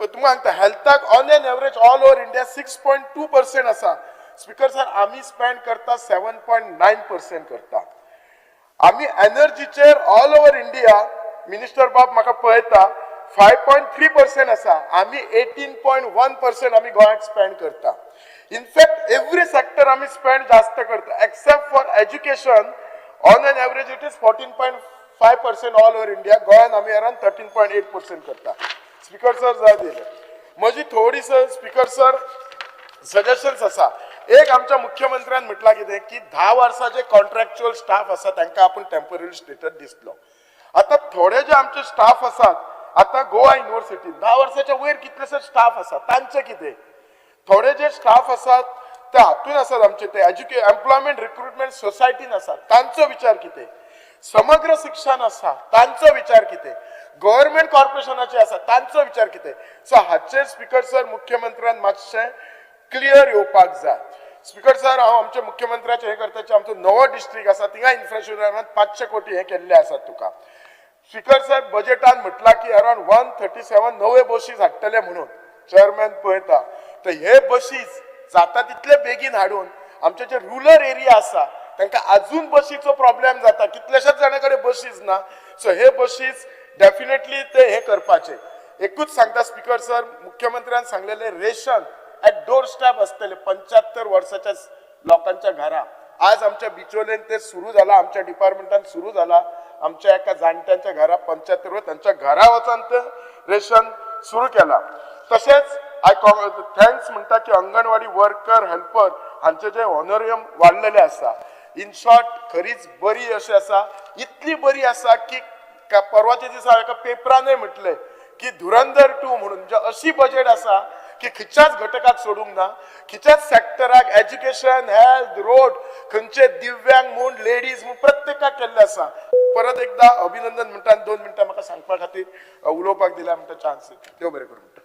तुमकां सांगता, हेल्थाक on an average all over India 6.2% आसा. स्पिकर सर आमी स्पेंड करता 7.9% करता. आमी एनर्जीचेर ऑल ओवर इंडिया, मिनिस्टर बाब म्हाका पळयता, 5.3% आसा, आमी 18.1% आमी गोंयाक स्पेंड करता. इनफॅक्ट एवरी सेक्टर आमी स्पेंड जास्त करता except for education. On an average it is 14.5% all over India, गोंयान आमी अरावंड 13.8% करता. स्पिकर सर जाय दिले म्हजी थोडी सर स्पिकर सर सजेशन्स आसा. एक आमच्या मुख्यमंत्र्यान म्हटलां कितें की 10 वर्सां जे कॉन्ट्रॅक्च्युअल स्टाफ आसा तांकां आपूण टेम्पररी स्टेटस दिसलो. आतां थोडे जे आमचे स्टाफ आसात आतां गोवा युनिवर्सिटी 10 वर्साच्या वयर कितलेशे स्टाफ आसा तांचे कितें, थोडे जे स्टाफ आसात ते हातून आसात आमचे ते एम्प्लॉयमेंट रिक्रुटमेंट सोसायटीन आसात तांचो विचार कितें, समग्र शिक्षण आसा तांचो विचार कितें, गव्हर्मेंट कॉर्पोरेशनाचे आसा तांचो विचार कितें. सो हाचेर स्पिकर सर मुख्यमंत्र्यान मातशें क्लियर येवपाक जाय. स्पिकर सर हांव आमच्या मुख्यमंत्र्याचें हें करता की आमचो नवो डिस्ट्रिक्ट आसा थिंगा इन्फ्रास्ट्रक्चरान 500 कोटी हें केल्लें आसा तुका. स्पिकर सर बजेटान म्हटलां की अरावंड 137 नवे बशीस हाडटले म्हणून चेअरमॅन पळयता, तर हे बशीस जाता तितले बेगीन हाडून आमचे जे रुरल एरिया आसा तांकां अजून बशीचो प्रॉब्लेम जाता, कितल्याशाच जाणां कडेन बशीस ना. सो हे बशीस डेफिनेटली ते हे करपाचे. एकूच सांगता स्पिकर सर, मुख्यमंत्र्यान सांगलेले रेशन एट डोर स्टेप आसतले 75 वर्साच्या लोकांच्या घरा. आज आमच्या बिचोलेन ते सुरू जाला, आमच्या डिपार्टमेंटान सुरू जाला. आमच्या एका जाणट्यांच्या घरा 75 वर्स तांच्या घरा वचून ते रेशन सुरू केला. तशेंच I thanks म्हणटा की अंगणवाडी वर्कर हेल्पर हांचे जे ऑनोरियम वाडलेले आसा. इन शॉर्ट खरीच बरी अशी आसा, इतली बरी आसा की परवाच्या दिसा एका पेपरानय म्हटलें की धुरंधर 2 म्हणून, म्हणजे अशी बजेट आसा की खंयच्याच घटकाक सोडूंक ना, खंयच्याच सेक्टराक, एज्युकेशन, हेल्थ, रोड, खंयचे दिव्यांग म्हूण, लेडीज म्हूण प्रत्येकाक केल्लें आसा. परत एकदा अभिनंदन म्हणटा आनी 2 मिनटां म्हाका सांगपा खातीर उलोवपाक दिल्या म्हणटा चान्स, देव बरें करूं म्हणटा.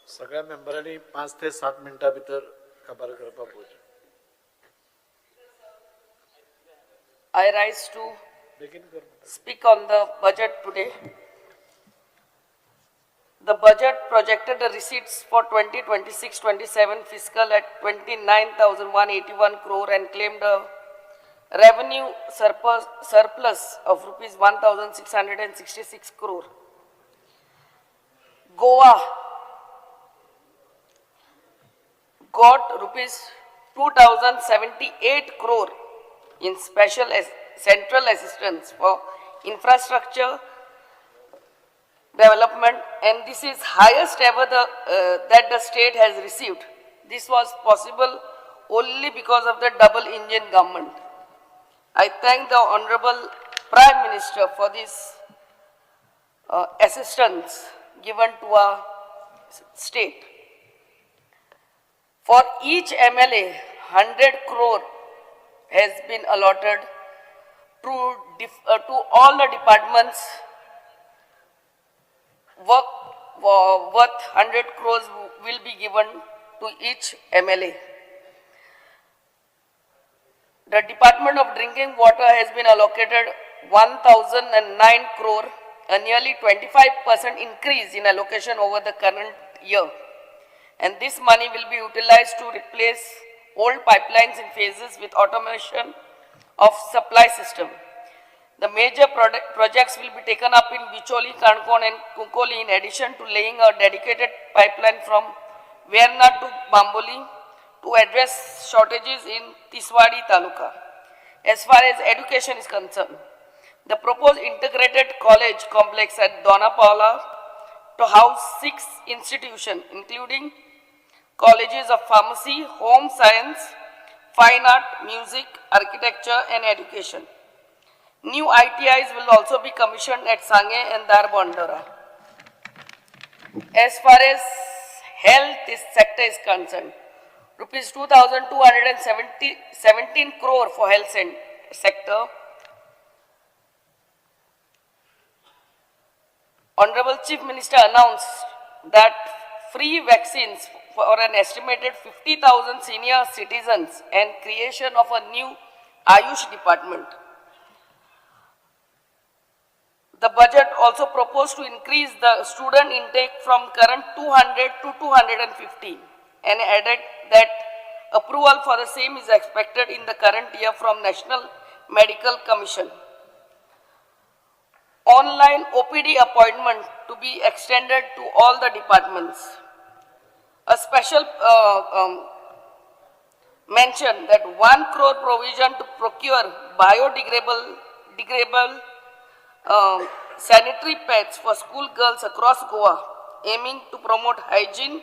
सगळ्या मेंबरांनी 5 ते 7 मिनटां भितर काबार करपाक पळोवचें. I rise to speak on the budget today. The budget projected the receipts for 2026-27 fiscal at 29,181 crore and claimed a revenue surplus of rupees 1,666 crore. Goa got rupees 2,078 crore in special central assistance for infrastructure development, and this is highest ever that the state has received. This was possible only because of the double engine government. I thank the Honorable Prime Minister for this assistance given to our state. For each MLA, 100 crore has been allotted to all the departments. Work worth 100 crores will be given to each MLA. The Department of Drinking Water has been allocated 1,009 crore, a nearly 25% increase in allocation over the current year. And this money will be utilized to replace old pipelines in phases with automation of supply system. The major projects will be taken up in Bicholi, Kankon and Kunkoli, in addition to laying a dedicated pipeline from Verna to Bamboli to address shortages in Tiswadi Taluka. As far as education is concerned, the proposed integrated college complex at Dona Paula to house 6 institutions, including colleges of pharmacy, home science, fine art, music, architecture and education. New ITIs will also be commissioned at Sange and Dharbandora. As far as health sector is concerned, rupees 2,217 crore for health sector. Honorable Chief Minister announced that free vaccines for an estimated 50,000 senior citizens and creation of a new Ayush department. The budget also proposed to increase the student intake from current 200 to 250 and added that approval for the same is expected in the current year from National Medical Commission. Online OPD appointment to be extended to all the departments. A special mention that 1 crore provision to procure biodegradable sanitary pads for school girls across Goa, aiming to promote hygiene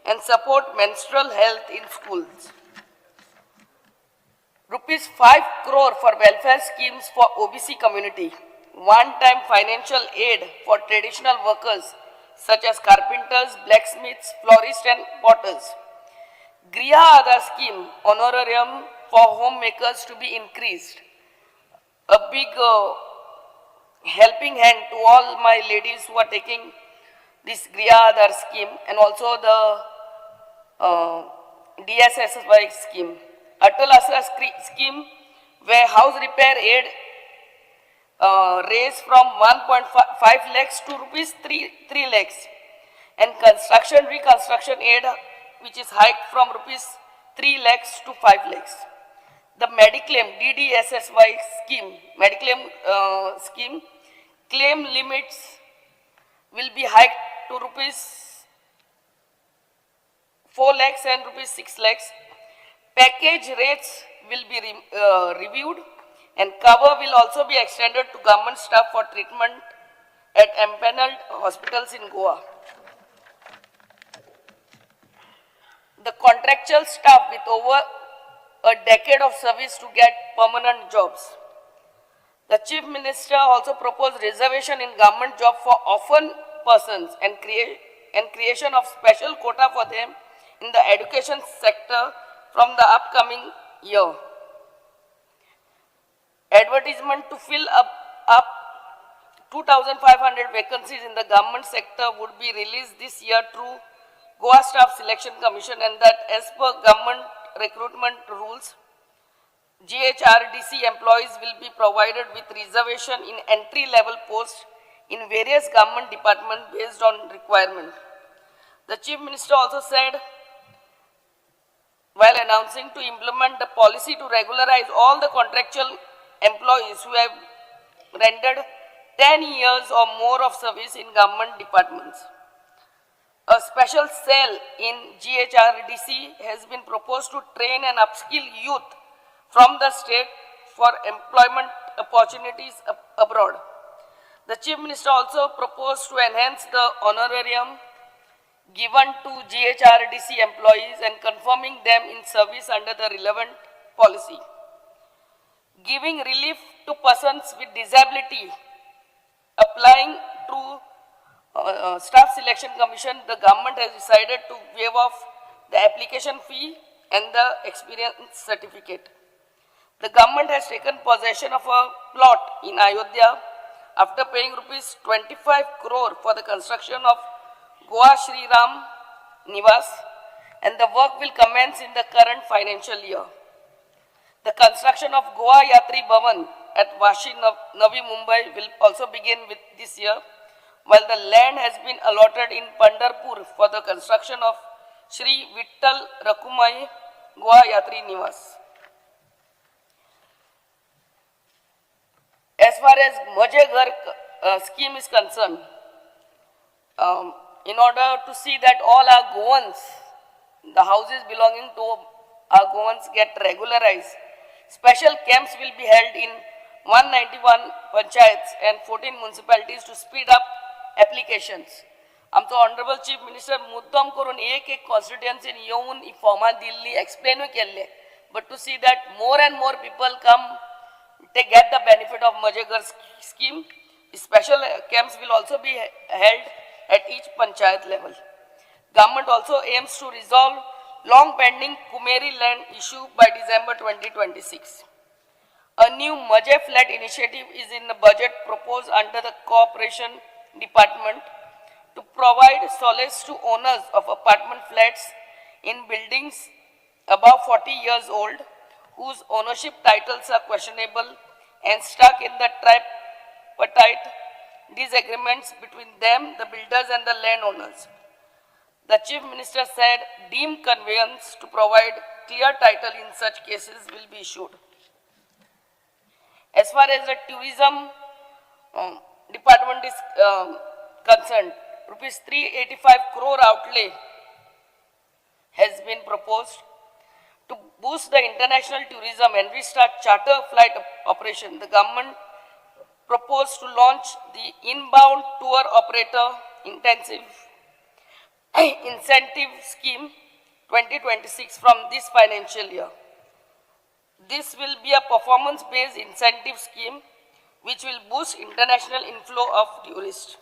and support menstrual health in schools. Rupees 5 crore for welfare schemes for OBC community, one-time financial aid for traditional workers such as carpenters, blacksmiths, florists and potters. Griha Aadhar scheme, honorarium for homemakers to be increased. A big helping hand to all my ladies who are taking this Griha Aadhar scheme and also the DSSY scheme. Atal Asra scheme, where house repair aid raised from 1.5 lakhs to rupees 3 lakhs, and construction reconstruction aid which is hiked from rupees 3 lakhs to 5 lakhs. The Mediclaim DDSSY scheme, Mediclaim scheme, claim limits will be hiked to rupees 4 lakhs and rupees 6 lakhs. Package rates will be reviewed, and cover will also be extended to government staff for treatment at empanelled hospitals in Goa. The contractual staff with over a decade of service to get permanent jobs. The Chief Minister also proposed reservation in government job for orphan persons and creation of special quota for them in the education sector from the upcoming year. Advertisement to fill up 2,500 vacancies in the government sector would be released this year through Goa Staff Selection Commission, and that as per government recruitment rules, GHRDC employees will be provided with reservation in entry-level posts in various government departments based on requirement. The Chief Minister also said, while announcing to implement the policy to regularize all the contractual employees who have rendered 10 years or more of service in government departments. A special cell in GHRDC has been proposed to train and upskill youth from the state for employment opportunities abroad. The Chief Minister also proposed to enhance the honorarium given to GHRDC employees and confirming them in service under the relevant policy. Giving relief to persons with disability applying to Staff Selection Commission, the government has decided to waive off the application fee and the experience certificate. The government has taken possession of a plot in Ayodhya after paying rupees 25 crore for the construction of Goa Shri Ram Nivas, and the work will commence in the current financial year. The construction of Goa Yatri Bhavan at Vashi, Navi Mumbai will also begin with this year, while the land has been allotted in Pandharpur for the construction of Shri Vittal Rakhumai Goa Yatri Nivas. As far as Mhaje Ghar scheme is concerned, in order to see that all our Goans, the houses belonging to our Goans get regularized, special camps will be held in 191 panchayats and 14 municipalities to speed up applications. आमचो honourable chief minister मुद्दम करून एक एक कॉन्स्टिट्युएन्सीन येवन ही फॉर्मां दिल्ली, एक्सप्लेनूय केल्ले, but to see that more and more people come, they get the benefit of Mhaje Ghar scheme. Special camps will also be held at each panchayat level. Government also aims to resolve long pending Kumeri land issue by December 2026. A new Mhaje Flat initiative is in the budget proposed under the Cooperation Department to provide solace to owners of apartment flats in buildings above 40 years old whose ownership titles are questionable and stuck in the tripartite disagreements between them, the builders and the landowners. The Chief Minister said deemed conveyance to provide clear title in such cases will be issued. As far as the tourism department is concerned, rupees 385 crore outlay has been proposed to boost the international tourism and restart charter flight operation. The government proposed to launch the inbound tour operator intensive incentive scheme 2026 from this financial year. This will be a performance-based incentive scheme which will boost international inflow of tourists.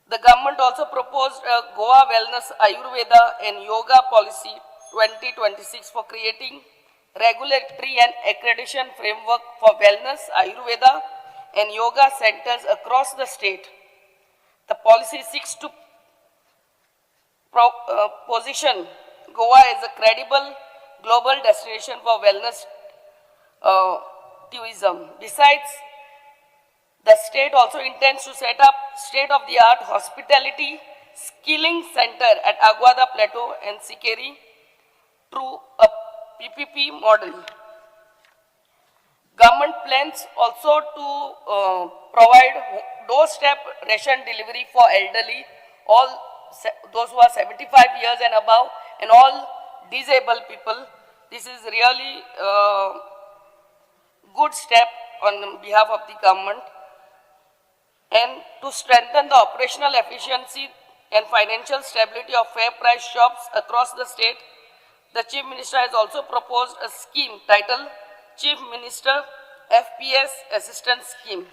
The government also proposed a Goa Wellness Ayurveda and Yoga Policy 2026 for creating regulatory and accreditation framework for wellness, Ayurveda and yoga centers across the state. The policy seeks to position Goa as a credible global destination for wellness tourism. Besides, the state also intends to set up state-of-the-art hospitality skilling center at Aguada Plateau and Sikeri through a PPP model. Government plans also to provide doorstep ration delivery for elderly, all those who are 75 years and above, and all disabled people. This is really good step on behalf of the government. And to strengthen the operational efficiency and financial stability of fair price shops across the state, the Chief Minister has also proposed a scheme titled Chief Minister FPS Assistance Scheme.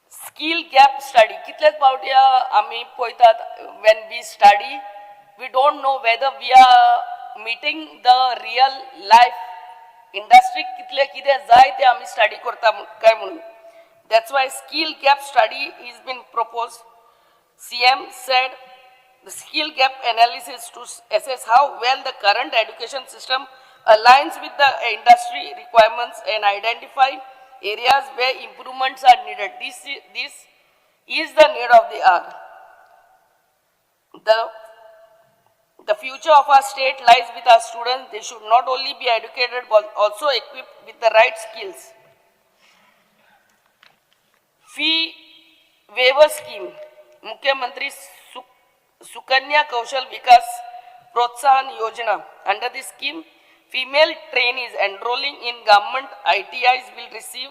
Skill gap study. कितलेच पावटी आमी पळयतात, when we study, we don't know whether we are meeting the real life industry. कितले कितें जाय ते आमी study करता काय म्हणून. That's why skill gap study is been proposed. CM said the skill gap analysis to assess how well the current education system aligns with the industry requirements and identify areas where improvements are needed. This is the need of the hour. The future of our state lies with our students. They should not only be educated but also equipped with the right skills. Fee waiver scheme, Mukhyamantri Sukanya Kaushal Vikas Protsahan Yojana. Under this scheme, female trainees enrolling in government ITIs will receive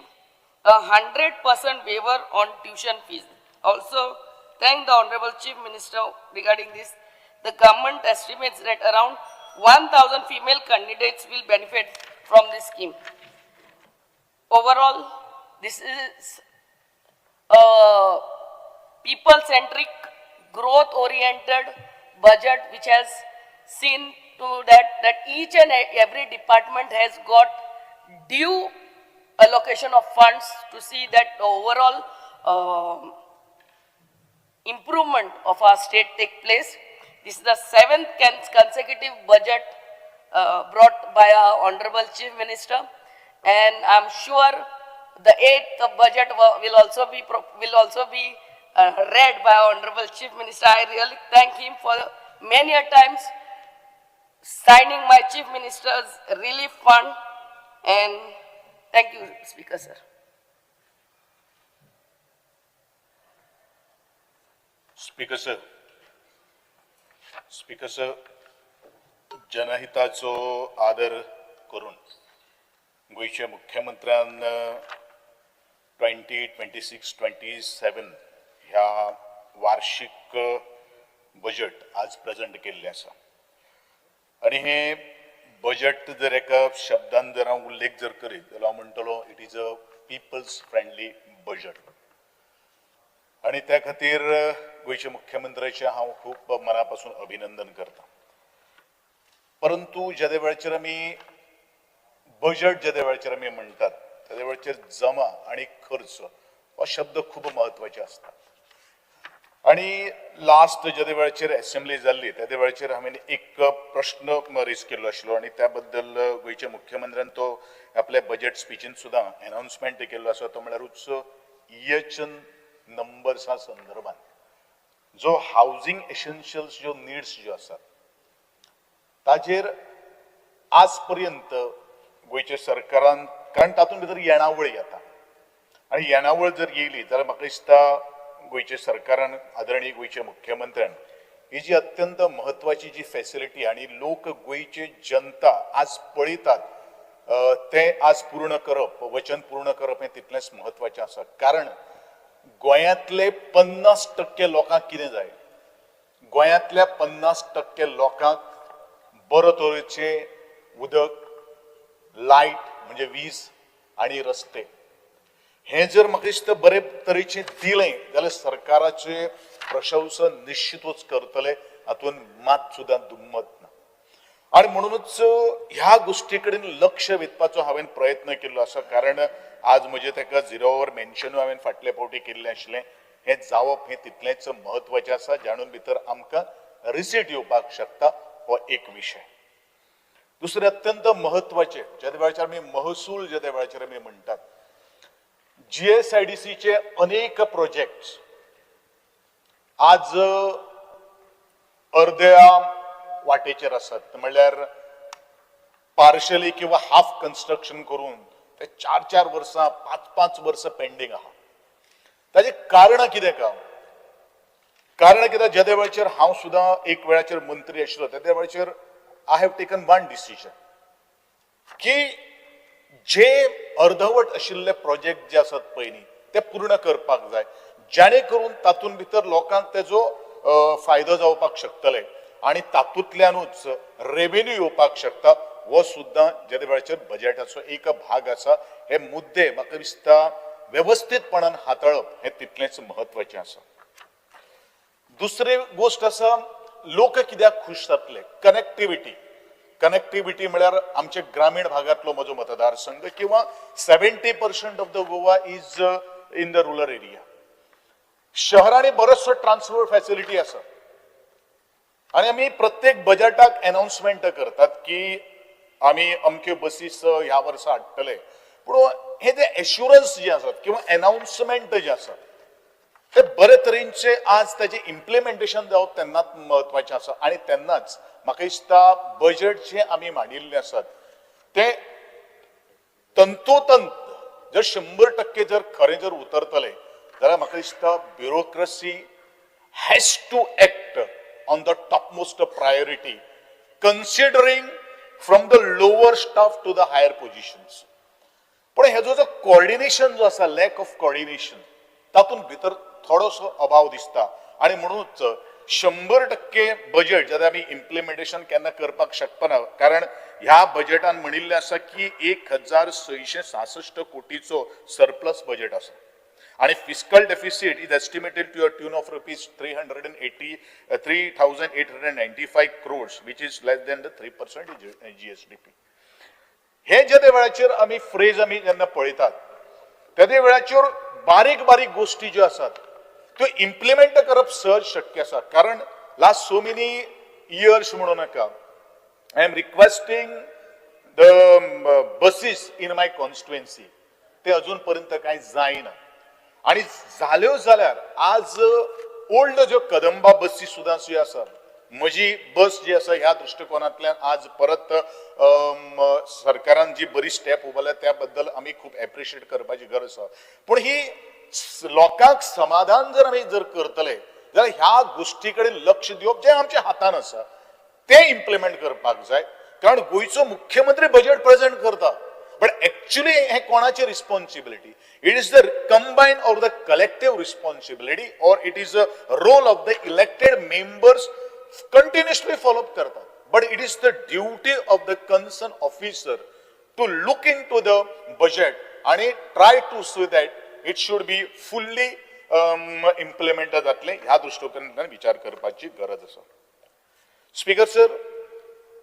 a 100% waiver on tuition fees. Also, thank the Honorable Chief Minister regarding this. The government estimates that around 1,000 female candidates will benefit from this scheme. Overall, this is a people-centric, growth-oriented budget which has seen to that each and every department has got due allocation of funds to see that the overall improvement of our state take place. This is the 7th consecutive budget brought by our Honorable Chief Minister, and I'm sure the 8th budget will also be read by our Honorable Chief Minister. I really thank him for many a times signing my Chief Minister's relief fund, and thank you, Speaker sir. Speaker sir, speaker sir, जनहिताचो आदर करून गोंयच्या मुख्यमंत्र्यान 2026-27 ह्या वार्षिक budget आज present केल्लें आसा आनी हें बजट जर एका शब्दान जर हांव उल्लेख जर करीत जाल्यार हांव म्हणटलो it is a people's friendly budget. आनी त्या खातीर गोंयच्या मुख्यमंत्र्याचें हांव खूब मना पासून अभिनंदन करता. परंतु जेदे वेळाचेर आमी बजट जेदे वेळाचेर आमी म्हणटात तेदे वेळाचेर जमा आनी खर्च हो शब्द खूब म्हत्वाचे आसता. आनी लास्ट जेदे वेळाचेर एसेंब्ली जाल्ली तेदे वेळाचेर हांवें एक प्रश्न रेज केल्लो आशिल्लो आनी त्या बद्दल गोंयच्या मुख्यमंत्र्यान तो आपल्या बजट स्पिचीन सुद्दां एनावन्समेंट केल्लो आसा, तो म्हळ्यारूच इएचएन नंबर्सा संदर्भात जो हावजींग एसेन्शियल्स ज्यो निड्स ज्यो आसात ताजेर आज पर्यंत गोंयच्या सरकारान, कारण तातूंत भितर येणावळ येता आनी येणावळ जर येयली जाल्यार म्हाका दिसता गोंयच्या सरकारान, आदरणीय गोंयच्या मुख्यमंत्र्यान ही जी अत्यंत म्हत्वाची जी फेसिलिटी आनी लोक गोंयची जनता आज पळयतात तें आज पूर्ण करप, वचन पूर्ण करप हें तितलेंच म्हत्वाचें आसा. कारण गोंयांतले 50% लोकांक कितें जाय? गोंयांतल्या 50% लोकांक बरो तरेचें उदक, लायट म्हणजे वीज आनी रस्ते हें जर म्हाका दिसता बरे तरेचें दिलें जाल्यार सरकाराचें प्रशंसा निश्चितूच करतले, हातूंत मात सुद्दां दुमत ना. आनी म्हणूनच ह्या गोश्टी कडेन लक्ष वेधपाचो हांवें प्रयत्न केल्लो आसा. कारण आज म्हजें ताका झिरो our मेन्शनूय हांवें फाटले फावटी केल्लें आशिल्लें. हें जावप हें तितलेंच म्हत्वाचें आसा, जाणून भितर आमकां रिसीट येवपाक शकता, हो एक विशय. दुसरें अत्यंत म्हत्वाचें, ज्या वेळाचेर आमी महसूल ज्या वेळाचेर आमी म्हणटात, GSIDCचे अनेक प्रोजेक्ट आज अर्द्या वाटेचेर आसात, म्हणल्यार पार्शली किंवा हाफ कन्स्ट्रक्शन करून ते 4-4 वर्सां, 5-5 वर्सां पेंडींग आहा. ताजें कारण कितें का? कारण कितें, जेदे वेळाचेर हांव सुद्दां एक वेळाचेर मंत्री आशिल्लो तेदे वेळाचेर I have taken one decision की जे अर्धवट आशिल्ले प्रोजेक्ट जे आसात पळय न्ही ते पूर्ण करपाक जाय, जेणे करून तातूंत भितर लोकांक तेजो फायदो जावपाक शकतले आनी तातूंतल्यानूच रेवेन्यू येवपाक शकता. हो सुद्दां जेदे वेळाचेर बजेटाचो एक भाग आसा. हे मुद्दे म्हाका दिसता वेवस्थीतपणान हाताळप हें तितलेंच म्हत्वाचें आसा. दुसरी गोश्ट आसा, लोक कित्याक खूश जातले? कनेक्टिविटी. कनेक्टिविटी म्हळ्यार आमच्या ग्रामीण भागांतलो म्हजो मतदारसंघ किंवा 70% of the Goa is in the rural area. शहरांनी बरोचसो ट्रान्सपोर्ट फॅसिलिटी आसा आनी आमी प्रत्येक बजेटाक एनावन्समेंट करतात की आमी अमक्यो बसीस ह्या वर्सा हाडटले, पूण हे जे एश्युरन्स जे आसात किंवा एनावन्समेंट जे आसा ते बरे तरेचे आज ताजें इम्प्लिमेंटेशन जावप तेन्नाच म्हत्वाचें आसा. आनी तेन्नाच म्हाका दिसता बजेट जें आमी मांडिल्लें आसात तें तंतोतंत जर 100% जर खरें जर उतरतलें जाल्यार म्हाका दिसता bureaucracy has to act on the topmost priority, considering from the lower staff to the higher positions. पूण हेजो जो कॉर्डिनेशन जो आसा, लॅक ऑफ कॉर्डिनेशन, तातूंत भितर थोडोसो अभाव दिसता. आनी म्हणूनच 100% बजेट जेन्ना आमी इम्प्लिमेंटेशन केन्ना करपाक शकना, कारण ह्या बजेटान म्हणिल्लें आसा की 1666 कोटीचो सरप्लस बजेट आसा आणि fiscal deficit is estimated to a tune of rupees 3,895 crores, which is less than the 3% GSDP. हे जे वेळाचेर आमी फ्रेज आमी जेन्ना पळयतात तेदे वेळाचेर बारीक बारीक गोश्टी ज्यो आसात त्यो इम्प्लिमेंट करप सहज शक्य आसा. कारण लास्ट सो मेनी इयर्स म्हणू नाका, I am requesting the buses in my constituency, ते अजून पर्यंत कांय जायना. आनी जाल्यो जाल्यार आज ओल्ड ज्यो कदंबा बसी सुद्दां ज्यो आसा, म्हजी बस जी आसा ह्या दृश्टिकोनांतल्यान आज परत सरकारान जी बरी स्टेप उबारल्या त्या बद्दल आमी खूब एप्रिशिएट करपाची गरज आसा. पूण ही लोकांक समाधान जर आमी जर करतले जाल्यार ह्या गोश्टी कडेन लक्ष दिवप जें आमच्या हातान आसा तें इम्प्लिमेंट करपाक जाय. कारण गोंयचो मुख्यमंत्री बजेट प्रेझेंट करता, बट एक्च्युअली हे कोणाची responsibility? It is the combine or the collective responsibility or it is a role of the elected members continuously follow up करतात, but it is the duty of the concern officer to look into the budget आणि try to see that it should be fully implement जातलें. ह्या दृश्टिकोनांतल्यान विचार करपाची गरज आसा. Speaker sir,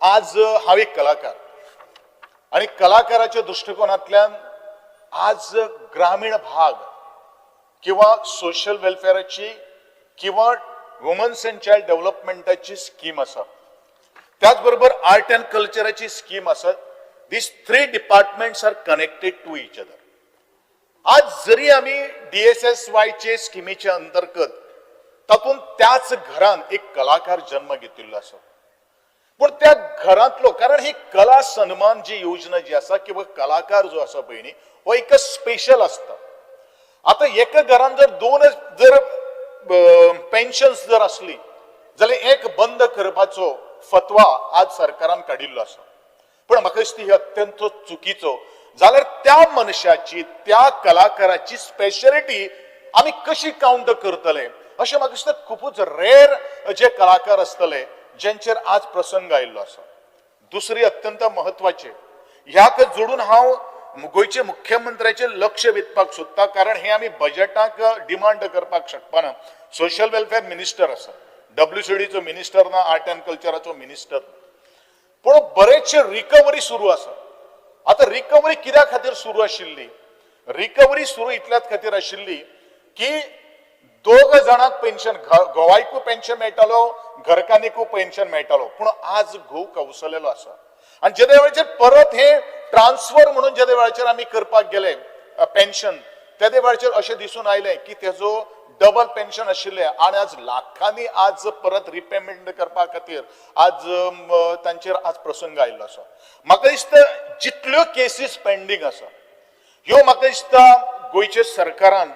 आज हांव एक कलाकार आणि कलाकाराच्या दृश्टिकोनांतल्यान आज ग्रामीण भाग किंवा सोशल वेलफेअराची किंवा वुमन्स अँड चायल्ड डेव्हलपमेंटाची स्कीम आसा, त्याच बरोबर आर्ट अँड कल्चराची स्कीम आसा. These three departments are connected to each other. आज जरी आमी डीएसएसवायचे स्किमीच्या अंतर्गत तातूंत त्याच घरान एक कलाकार जन्म घेतिल्लो आसा, पूण त्या घरांतलो, कारण ही कला सन्मान जी योजना जी आसा किंवा कलाकार जो आसा पळय न्ही, हो एक स्पेशल आसता. आतां एका घरान जर दोन जर पेन्शन्स जर आसली जाल्यार एक बंद करपाचो फतवा आज सरकारान काडिल्लो आसा. पूण म्हाका दिसता ही अत्यंत चुकीचो. जाल्यार त्या मनशाची, त्या कलाकाराची स्पेशलिटी आमी कशी कावंट करतले अशें म्हाका दिसता. खुबूच रेर जे कलाकार आसतले जेंचेर आज प्रसंग आयिल्लो आसा. दुसरी अत्यंत म्हत्वाचे, ह्याक जोडून हांव गोंयचे मुख्यमंत्र्याचें लक्ष वेधपाक सोदता, कारण हे आमी बजेटाक डिमांड करपाक शकपाना. सोशल वेलफेअर मिनिस्टर आसा, डब्ल्यूसीडीचो मिनिस्टर ना, आर्ट अँड कल्चराचो मिनिस्टर, पूण बरेचशे रिकवरी सुरू आसा. आतां रिकवरी कित्या खातीर सुरू आशिल्ली? रिकवरी सुरू इतल्याच खातीर आशिल्ली की दोग जाणांक पेन्शन, घोवायकूय पेन्शन मेळटालो, घरकान्नीकूय पेन्शन मेळटालो. पूण आज घोव कवसलेलो आसा आनी जेन्ना वेळाचेर परत हे ट्रान्सफर म्हणून जेन्ना वेळाचेर आमी करपाक गेले पेन्शन, तेदे वेळाचेर अशें दिसून आयलें की तेजो डबल पेन्शन आशिल्लें आनी आज लाखांनी आज परत रिपेमेंट करपा खातीर आज तांचेर आज प्रसंग आयिल्लो आसा. म्हाका दिसता जितल्यो केसीस पेंडींग आसा ह्यो म्हाका दिसता गोंयच्या सरकारान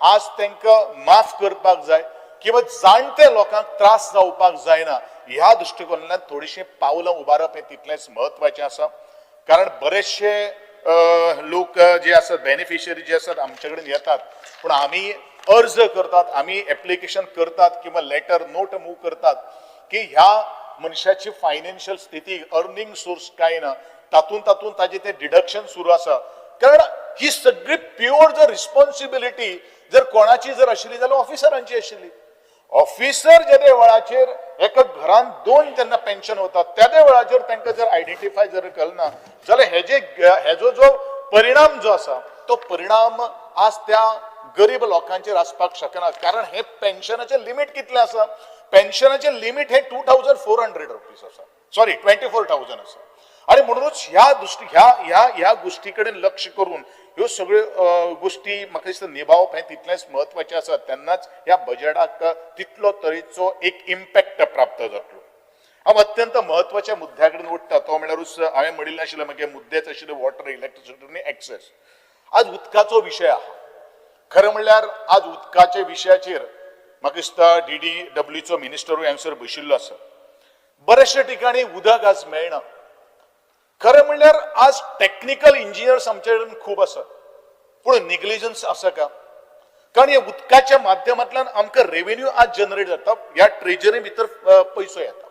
आज तांकां माफ करपाक जाय किंवा जाणटे लोकांक त्रास जावपाक जायना ह्या दृश्टिकोनांतल्यान थोडीशीं पावलां उबारप हें तितलेंच म्हत्वाचें आसा. कारण बरेचशे लोक जे आसात, बेनिफिशरी जे आसात, आमचे कडेन येतात, पूण आमी अर्ज करतात, आमी एप्लिकेशन करतात किंवा लेटर नोट मूव करतात की ह्या मनशाची फायनान्शियल स्थिती, अर्निंग सोर्स काय ना, तातूंत तातूंत ताजें तें डिडक्शन सुरू आसा. कारण ही सगळी प्युअर जर रिस्पॉन्सिबिलिटी जर कोणाची जर आशिल्ली जाल्यार ऑफिसरांची आशिल्ली. ऑफिसर जेदे वेळाचेर एका घरान दोन जेन्ना पेन्शन वता तेदे वेळाचेर तांकां जर आयडेंटिफाय जर केलें जाल्यार हेजे हेजो जो परिणाम जो आसा तो परिणाम आज त्या गरीब लोकांचेर आसपाक शकना. कारण हे पेन्शनाचें लिमीट कितलें आसा? पेन्शनाचें लिमीट हे 2400 रुपीज आसा, सॉरी, 24,000 आसा. आणि म्हणूनच ह्या दृश्टी ह्या ह्या ह्या गोष्टी कडेन लक्ष करून ह्यो सगळ्यो गोष्टी म्हाका दिसता निभावप हें तितलेंच म्हत्वाचें आसा. तेन्नाच ह्या बजेटाक तितलो तरेचो एक इम्पॅक्ट प्राप्त जातलो. हांव अत्यंत म्हत्वाच्या मुद्द्या कडेन ओडटा, तो म्हणल्यारूच हांवें म्हणिल्लें आशिल्लें, मागीर मुद्देच आशिल्ले वॉटर, इलेक्ट्रिसिटी आनी एक्सेस. आज उदकाचो विशय आहा. खरें म्हणल्यार आज उदकाच्या विशयाचेर म्हाका दिसता डी डी डब्ल्यूचो मिनिस्टरूय हांगसर बशिल्लो आसा. बऱ्याचशा ठिकाणी उदक आज मेळना. खरें म्हणल्यार आज टॅक्निकल इंजिनियर्स आमचे कडेन खूब आसात, पूण निग्लिजन्स आसा का? कारण ह्या उदकाच्या माध्यमांतल्यान आमकां रेवेन्यू आज जनरेट जाता, ह्या ट्रेजरी भितर पयसो येता.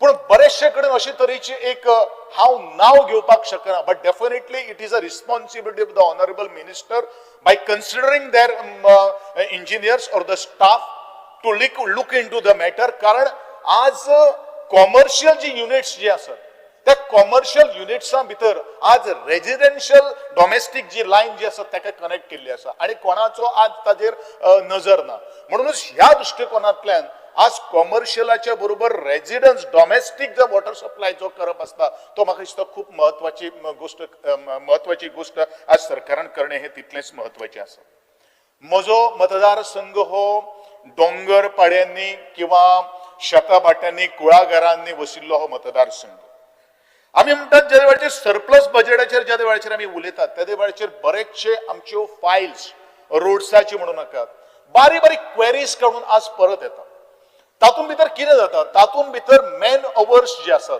पूण बरेचशे कडेन अशे तरेची एक हांव नांव घेवपाक शकना, but definitely it is a responsibility of the honourable minister by considering their engineers or the staff to look into the matter. कारण आज कॉमर्शियल जी युनिट्स जी आसात त्या कॉमर्शियल युनिट्सां भितर आज रेजिडेन्शियल डॉमेस्टीक जी लायन जी आसा ताका कनेक्ट केल्ली आसा आनी कोणाचो आज ताजेर नजर ना. म्हणूनच ह्या दृश्टिकोनांतल्यान आज कॉमर्शियलाच्या बरोबर रेजिडन्स डॉमेस्टीक जो वॉटर सप्लाय जो करप आसता तो म्हाका दिसता खूब म्हत्वाची गोश्ट आज सरकारान करणे हें तितलेंच म्हत्वाचें आसा. म्हजो मतदारसंघ हो दोंगर पाड्यांनी किंवा शेता भाट्यांनी कुळागरांनी वशिल्लो हो मतदारसंघ. आमी म्हणटात ज्या वेळाचेर सरप्लस बजेटाचेर ज्या वेळाचेर आमी उलयतात त्या वेळाचेर बरेचशे आमच्यो फायल्स रोड्साची म्हणू नाकात, बारीक बारीक क्वेरीज काडून आज परत येता. तातूंत भितर कितें जाता, तातूंत भितर मॅन अवर्स जे आसात,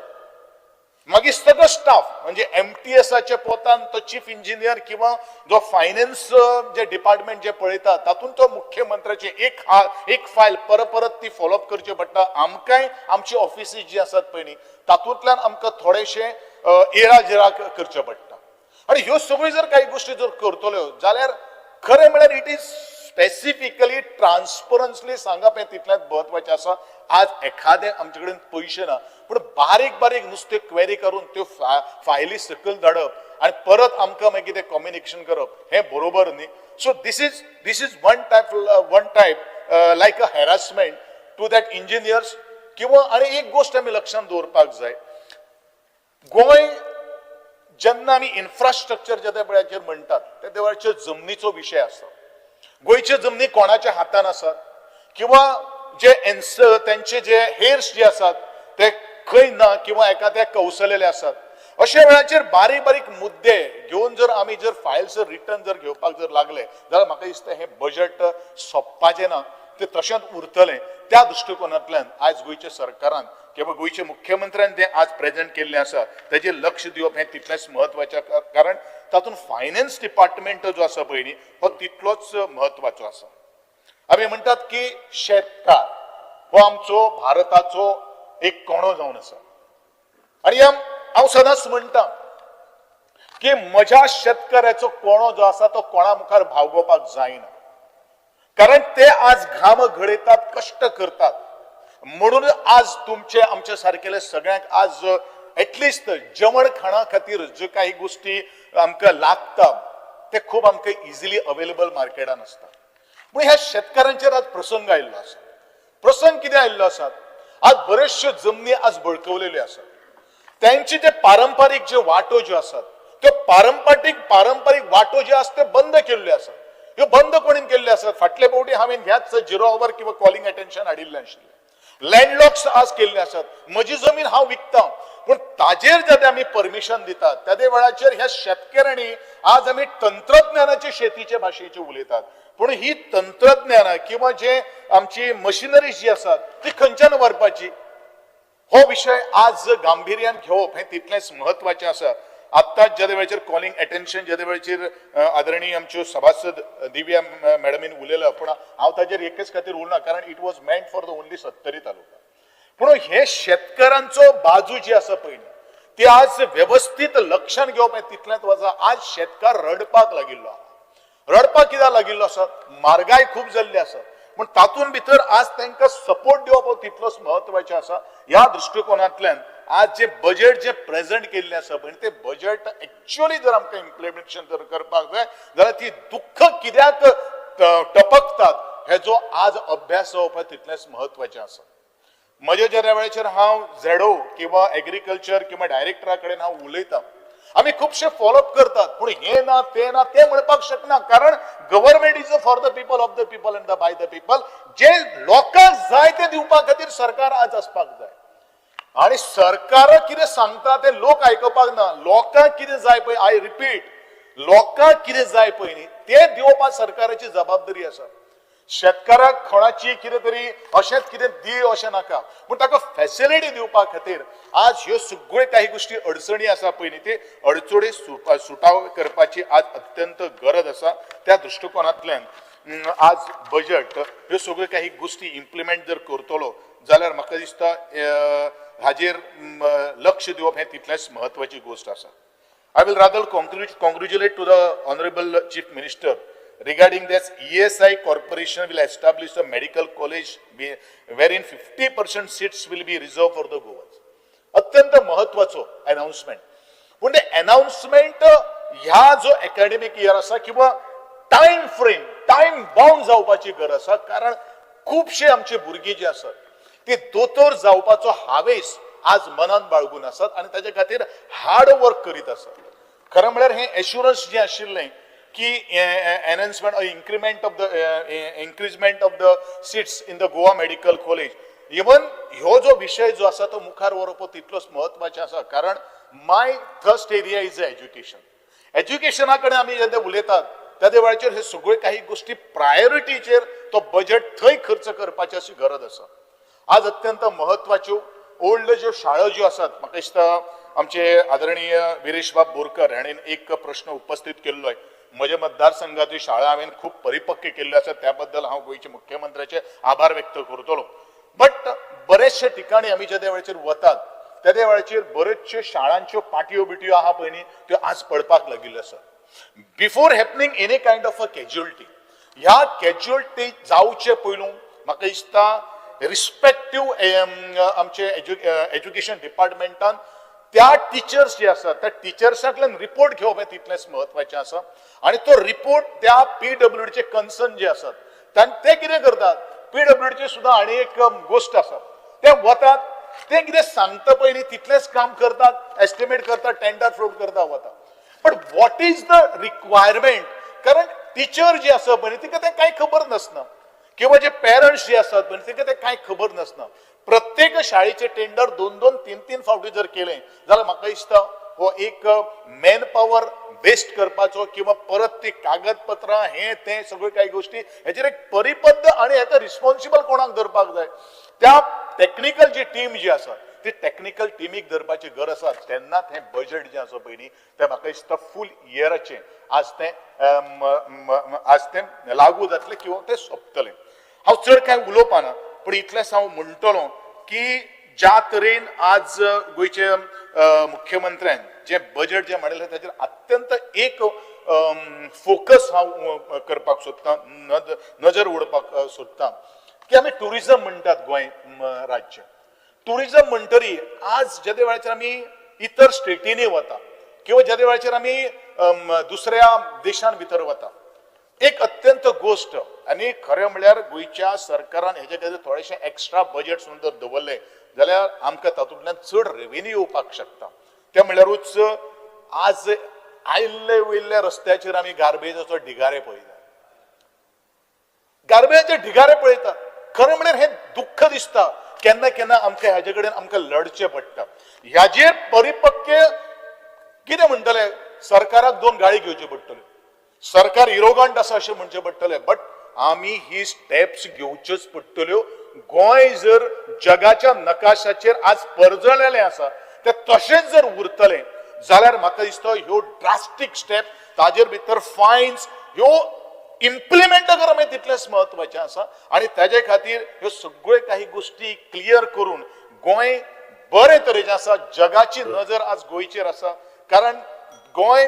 मागीर सगळो स्टाफ म्हणजे एमटीएसाच्या पोतान तो चीफ इंजिनियर किंवा जो फायनान्स जे डिपार्टमेंट जे पळयता तातूंत तो मुख्यमंत्र्याचे एक फायल परत परत ती फॉलोअप करची पडटा. आमकांय आमची ऑफिसीस जी आसात पळय न्ही तातूंतल्यान आमकां थोडेशे येरा जेरा करचें पडटा. आनी ह्यो सगळ्यो जर काही गोश्टी जर करतल्यो जाल्यार खरें म्हळ्यार it is specifically ट्रान्सपरन्सली सांगप हें तितलेंच म्हत्वाचें आसा. आज एखादें आमचे कडेन पयशे ना, पूण बारीक बारीक नुस्तें क्वेरी करून त्यो फायली सकयल धाडप आनी परत आमकां मागीर तें कम्युनिकेशन करप हें बरोबर न्ही. So this is one type like a harassment to that engineers किंवा. आनी एक गोश्ट आमी लक्षांत दवरपाक जाय, गोंय जेन्ना आमी इन्फ्रास्ट्रक्चर ज्या वेळाचेर म्हणटात त्या वेळाचेर जमनीचो विशय आसा. गोंयच्यो जमनी कोणाच्या हातान आसात किंवा जे त्यांचे जे हेर्स जे आसात ते खंय ना किंवा एखाद्या कौसलेले आसात. अशा वेळाचेर बारीक बारीक मुद्दे घेवन जर आमी जर फायल्स रिटर्न जर घेवपाक जर लागले जाल्यार म्हाका दिसता हें बजट सोंपपाचें ना, तें तशेंच उरतलें. त्या दृश्टिकोनांतल्यान आयज गोंयच्या सरकारान किंवा गोंयच्या मुख्यमंत्र्यान तें आज प्रेजेंट केल्लें आसा तेजेर लक्ष दिवप हें तितलेंच म्हत्वाचें, कारण तातूंत फायनान्स डिपार्टमेंट जो आसा पळय न्ही हो तितलोच म्हत्वाचो आसा. आमी म्हणटात की शेतकार हो आमचो भारताचो एक कणो जावन आसा आनी हांव सदांच म्हणटा की म्हज्या शेतकऱ्याचो कोणो जो आसा तो कोणा मुखार भागोवपाक जायना, कारण ते आज घाम घडयतात, कश्ट करतात, म्हणून आज तुमचे आमच्या सारकेले सगळ्यांक आज एटलिस्ट जेवण खाणा खातीर ज्यो काही गोष्टी आमकां लागता ते खूब आमकां इजिली अवेलेबल मार्केटान आसता. पूण ह्या शेतकारांचेर आज प्रसंग आयिल्लो आसा. प्रसंग कितें आयिल्लो आसा, आज बऱ्योचश्यो जमनी आज बळकवलेल्यो आसात. त्यांचे जे पारंपारीक जे वाटो ज्यो आसात त्यो पारंपारीक वाटो ज्यो आसा त्यो बंद केल्ल्यो आसात. ह्यो बंद कोणीन केल्ल्यो आसात? फाटले फावटी हांवें ह्याच झिरो our किंवा कॉलिंग अटेन्शन हाडिल्लें आशिल्लें. लँडलॉक्स आज केल्ले आसात. म्हजी जमीन हांव विकता, पूण ताजेर जेन्ना आमी परमिशन दितात त्या वेळाचेर ह्या शेतकऱ्यांनी आज आमी तंत्रज्ञानाचे शेतीचे भाशेचे उलयतात, पूण ही तंत्रज्ञानां किंवा जे आमची मशिनरी जी आसात ती खंयच्यान व्हरपाची हो विशय आज गांभिर्यान घेवप हें तितलेंच म्हत्वाचें आसा. आत्ताच ज्या वेळाचेर कॉलिंग अटेन्शन ज्या वेळाचेर आदरणीय आमच्यो सभासद दिव्या मॅडमीन उलयला, पूण हांव ताजेर एकच खातीर उलना कारण it was meant for the only Sattari taluka. पूण हे शेतकारांचो बाजू जी आसा पळय ती आज वेवस्थीत लक्षान घेवप हें तितलेंच वजा. आज शेतकार रडपाक लागिल्लो आसा. रडपाक कित्याक लागिल्लो आसा? म्हारगाय खूब जाल्ली आसा, पूण तातूंत भितर आज तांकां सपोर्ट दिवप हो तितलोच म्हत्वाचें आसा. ह्या दृश्टिकोनांतल्यान आज जे बजेट जे प्रेजेंट केल्लें आसा पळय ते बजेट एक्च्युअली जर आमकां इम्प्लिमेंटेशन जर करपाक जाय जाल्यार ती दुख्ख कित्याक टपकतात हेजो आज अभ्यास जावप हें तितलेंच म्हत्वाचें आसा. म्हज्या ज्या वेळाचेर हांव झेडो किंवा एग्रीकल्चर किंवा डायरेक्टरा कडेन हांव उलयतां, आमी खुबशे फॉलोअप करतात, पूण हें ना तें ना तें म्हणपाक शकना, कारण government is for the people, of the people and the by the people. जे लोकांक जाय तें दिवपा खातीर सरकार आज आसपाक जाय. आनी सरकार कितें सांगता तें लोक आयकुपाक ना. लोकांक कितें जाय पळय, I repeat, लोकांक कितें जाय पळय न्ही तें दिवपाक सरकाराची जबाबदारी आसा. शेतकाराक कोणाची कितें तरी अशेंच कितें दी अशें नाका, पूण ताका फॅसिलिटी दिवपा खातीर आज ह्यो सगळ्यो काही गोश्टी अडचणी आसा पळय न्ही, ती अडचणी सुटाव करपाची आज अत्यंत गरज आसा. त्या दृश्टिकोनांतल्यान आज बजट ह्यो सगळ्यो काही गोश्टी इम्प्लिमेंट जर करतलो जाल्यार म्हाका दिसता हाजेर लक्ष दिवप हें तितलेंच म्हत्वाची गोश्ट आसा. I will rather congratulate to the Honorable Chief Minister regarding this ESI Corporation will establish a medical college wherein 50% seats will be reserved for the Goans. अत्यंत महत्वाचो अनाउन्समेंट. पूण ते अनाउन्समेंट ह्या जो एकाडेमीक इयर आसा किंवा टायम फ्रेम टायम बाउंड जावपाची गरज आसा, कारण खुबशे आमचे भुरगीं जी आसात ती दोतोर जावपाचो हावेस आज मनान बाळगून आसात आनी ताजे खातीर हार्ड वर्क करीत आसात. खरें म्हळ्यार हें एश्युरन्स जें आशिल्लें की enhancement or increment of the increasement of the seats in the Goa Medical College, even ह्यो जो विशय जो आसा तो मुखार व्हरप हो तितलोच म्हत्वाचो आसा, कारण my thrust area is education. एज्युकेशना कडेन आमी जेन्ना उलयतात त्या वेळाचेर हे सगळ्यो काही गोश्टी प्रायोरिटीचेर तो बजेट थंय खर्च करपाची अशी गरज आसा. आज अत्यंत म्हत्वाच्यो ओल्ड ज्यो शाळो ज्यो आसात, म्हाका दिसता आमचे आदरणीय विरेशबाब बोरकर हाणें एक प्रश्न उपस्थित केल्लो आहे. म्हज्या मतदारसंघातली शाळा हांवें खूब परिपक्व केल्ल्यो आसा, त्या बद्दल हांव गोंयच्या मुख्यमंत्र्याचे आभार व्यक्त करतलो. बट बरेचशे ठिकाणी आमी ज्या वेळाचेर वतात त्या वेळाचेर बऱ्योचश्यो शाळांच्यो पाटयो बिटयो आहा पळय न्ही, त्यो आज पडपाक लागिल्ल्यो आसात. Before happening any kind of a casualty, ह्या कॅज्युअलिटी जावचे पयलू म्हाका दिसता रिस्पेक्टीव आमचे एज्युकेशन डिपार्टमेंटान त्या टिचर्स जे आसात त्या टिचर्सांतल्यान रिपोर्ट घेवप हें तितलेंच म्हत्वाचें आसा. आनी तो रिपोर्ट त्या पीडब्ल्यूडीचे कन्सर्न जे आसात ते कितें करतात, पीडब्ल्यूडीचे सुद्दां आनी एक गोश्ट आसा, ते वतात ते कितें सांगता पळय न्ही तितलेंच काम करतात, एस्टिमेट करतात, टेंडर फ्लोट करता वता. But what is the requirement, कारण टिचर जी आसा पळय तिका तें कांय खबर नासना, किंवा जे पेरंट्स जे आसात पळय तिका तें कांय खबर नासना. प्रत्येक शाळेचे टेंडर 2-2, 3-3 फावटी जर केलें जाल्यार म्हाका दिसता हो एक मॅन पावर वेस्ट करपाचो किंवा परत ती कागदपत्रां हें तें सगळ्यो कांय गोश्टी हेचेर एक परिबद्ध आनी हेका रिस्पॉन्सिबल कोणाक धरपाक जाय, त्या टॅक्निकल जी टीम जी आसा ती टॅक्निकल टिमीक धरपाची गरज आसा. तेन्नाच हें बजट जें आसा पळय न्ही तें म्हाका दिसता फूल इयराचें आज तें आज तें लागू जातलें किंवा तें सोंपतलें. हांव चड कांय उलोवपाना, पूण इतलेंच हांव म्हणटलो की ज्या तरेन आज गोंयचे मुख्यमंत्र्यान जें बजट जें मांडिल्लें ताचेर अत्यंत एक फोकस हांव करपाक सोदतां, नजर उडोवपाक सोदतां की आमी ट्युरिजम म्हणटात गोंय राज्य ट्युरिजम म्हणटरी आज ज्या वेळाचेर आमी इतर स्टेटींनी वता किंवा ज्या वेळाचेर आमी दुसऱ्या देशान भितर वता, एक अत्यंत गोश्ट आनी खरें म्हळ्यार गोंयच्या सरकारान हेजे खातीर थोडेशें एक्स्ट्रा बजेट सुद्दां जर दवरलें जाल्यार आमकां तातूंतल्यान चड रेवेन्यू येवपाक शकता. तें म्हळ्यारूच आज आयल्ले वयल्या रस्त्याचेर आमी गार्बेजाचो ढिगारे पळयतात, गार्बेजाचे ढिगारे पळयतात. खरें म्हळ्यार हें दुख्ख दिसता, केन्ना केन्ना आमकां हाजे कडेन आमकां लढचें पडटा. ह्याजेर परिपक्व कितें म्हणटले, सरकाराक 2 गाळी घेवच्यो पडटल्यो, सरकार इरोगंट आसा अशें म्हणचें पडटलें, बट आमी ही स्टेप्स घेवच्योच पडटल्यो. गोंय जर जगाच्या नकाशाचेर आज परजळलेलें आसा तें तशेंच जर उरतलें जाल्यार म्हाका दिसता ह्यो ड्रास्टीक स्टेप ताजेर भितर फायन्स ह्यो इम्प्लिमेंट करप हें तितलेंच म्हत्वाचें आसा. आनी ताजे खातीर ह्यो सगळ्यो काही गोश्टी क्लियर करून गोंय बरे तरेचें आसा, जगाची नजर आज गोंयचेर आसा, कारण Goa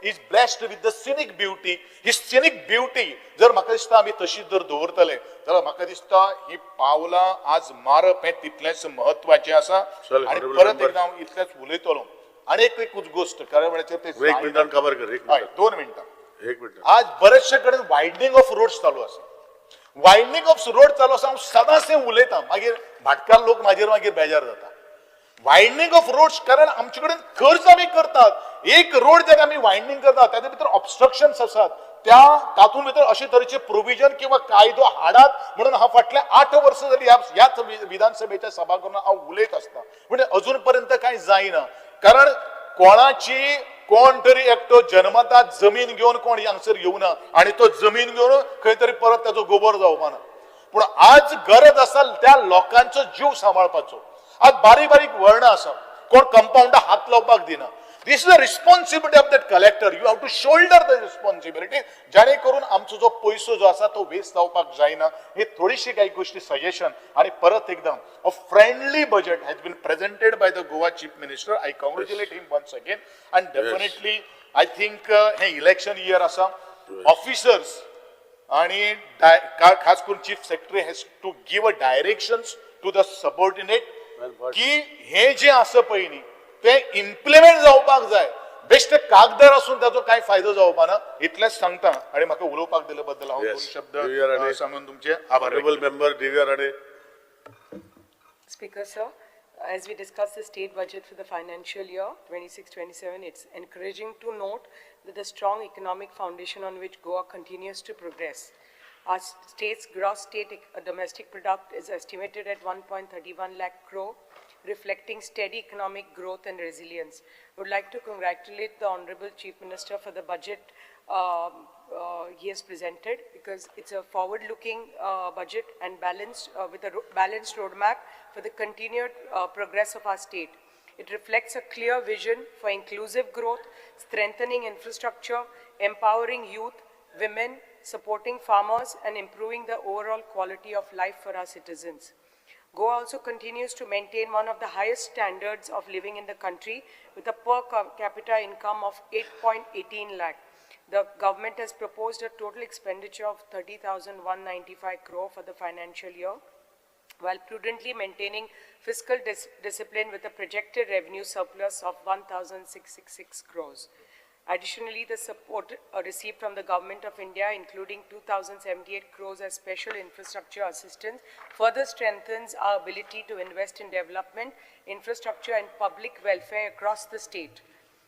is blessed with the scenic beauty. He scenic beauty जर म्हाका दिसता आमी तशी जर दवरतले जाल्यार म्हाका दिसता ही पावलां आज मारप हें तितलेंच म्हत्वाचें आसा. आनी परत एकदां हांव इतलेंच उलयतलो. आनी एकूच गोश्ट खऱ्या वेळाचेर ते एक मिनटान काबार कर, एक हय, 2 मिनटां. एक मिनट. आज बरेचशे कडेन वायडनींग ऑफ रोड्स चालू आसा, वायडनींग ऑफ रोड चालू आसा. हांव सदांच तें उलयतां, मागीर भाटकार लोक म्हाजेर मागीर बेजार जाता. वायडनींग ऑफ रोड्स कारण आमचे कडेन खर्च आमी करतात, एक रोड जर आमी वायडनींग करतात ताजे भितर ऑब्स्ट्रक्शन्स आसात, त्या तातूंत भितर अशे तरेचे प्रोविजन किंवा कायदो हाडात म्हणून हांव फाटल्या 8 वर्सां जाली ह्याच विधानसभेच्या सभागृहांत हांव उलयत आसता, म्हणजे अजून पर्यंत कांय जायना. कारण कोणाची कोण तरी एकटो जन्मता जमीन घेवन कोण हांगसर येवना आनी तो जमीन घेवन खंय तरी परत ताचो गोबर जावपाना. पूण आज गरज आसा त्या लोकांचो जीव सांबाळपाचो. आज बारीक बारीक वर्णां आसा, कोण कंपाउंडा हात लावपाक दिना. This is the responsibility of that collector. You have to shoulder the responsibility, जेणे करून आमचो जो पयसो जो आसा तो वेस्ट जावपाक जायना. हे थोडीशी काही गोष्टी सजेशन. आणि परत एकदा a friendly budget has been presented by the Goa chief minister. I congratulate him once again. And definitely I think hey election year आसा, ऑफिसर्स आणि खास करून chief secretary has to give a directions to the subordinate की हे जे आसा पळय न्ही ते इम्प्लिमेंट जावपाक जाय. बेश्टे कागदार आसून ताचो कांय फायदो जावपा ना. इतलेंच सांगता आनी म्हाका उलोवपाक दिले बद्दल हांव दोन शब्द सांगून तुमचे आभार. Honourable member D V Rane. Speaker sir, as we discuss the state budget for the financial year 26-27, it's encouraging to note that the strong economic foundation on which Goa continues to progress. Our state's gross state domestic product is estimated at 1.31 lakh crore, reflecting steady economic growth and resilience. I would like to congratulate the Honorable Chief Minister for the budget he has presented, because it's a forward-looking budget and balanced with a balanced roadmap for the continued progress of our state. It reflects a clear vision for inclusive growth, strengthening infrastructure, empowering youth, women, supporting farmers, and improving the overall quality of life for our citizens. Goa also continues to maintain one of the highest standards of living in the country, with a per capita income of 8.18 lakh. The government has proposed a total expenditure of 30,195 crore for the financial year, while prudently maintaining fiscal discipline with a projected revenue surplus of 1,666 crores. Additionally, the support received from the Government of India, including 2,078 crores as special infrastructure assistance, further strengthens our ability to invest in development, infrastructure, and public welfare across the state.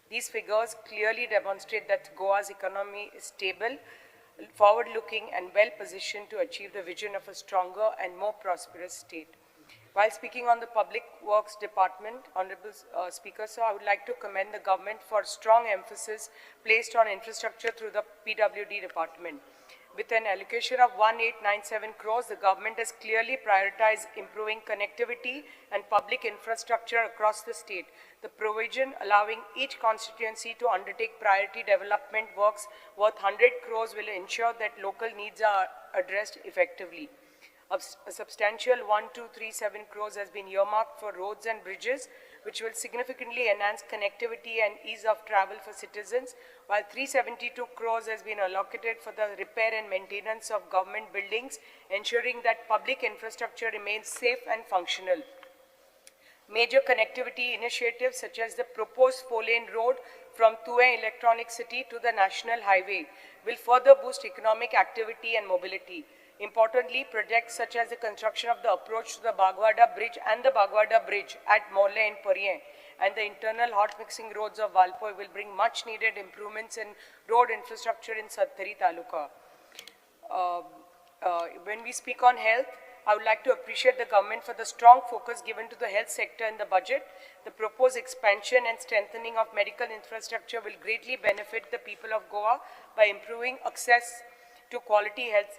These figures clearly demonstrate that Goa's economy is stable, forward-looking, and well-positioned to achieve the vision of a stronger and more prosperous state. While speaking on the Public Works Department, Honorable Speaker, sir, I would like to commend the government for strong emphasis placed on infrastructure through the PWD department. With an allocation of 1,897 crores, the government has clearly prioritized improving connectivity and public infrastructure across the state. The provision allowing each constituency to undertake priority development works worth 100 crores will ensure that local needs are addressed effectively. A substantial 1,237 crores has been earmarked for roads and bridges, which will significantly enhance connectivity and ease of travel for citizens, while 372 crores has been allocated for the repair and maintenance of government buildings, ensuring that public infrastructure remains safe and functional. Major connectivity initiatives such as the proposed 4-lane road from Tuem Electronic City to the National Highway will further boost economic activity and mobility. Importantly, projects such as the construction of the approach to the Bagwada Bridge and the Bagwada Bridge at Morle in Pariem and the internal hot mixing roads of Valpoi will bring much needed improvements in road infrastructure in Sattari Taluka. When we speak on health, I would like to appreciate the government for the strong focus given to the health sector in the budget. The proposed expansion and strengthening of medical infrastructure will greatly benefit the people of Goa by improving access to quality health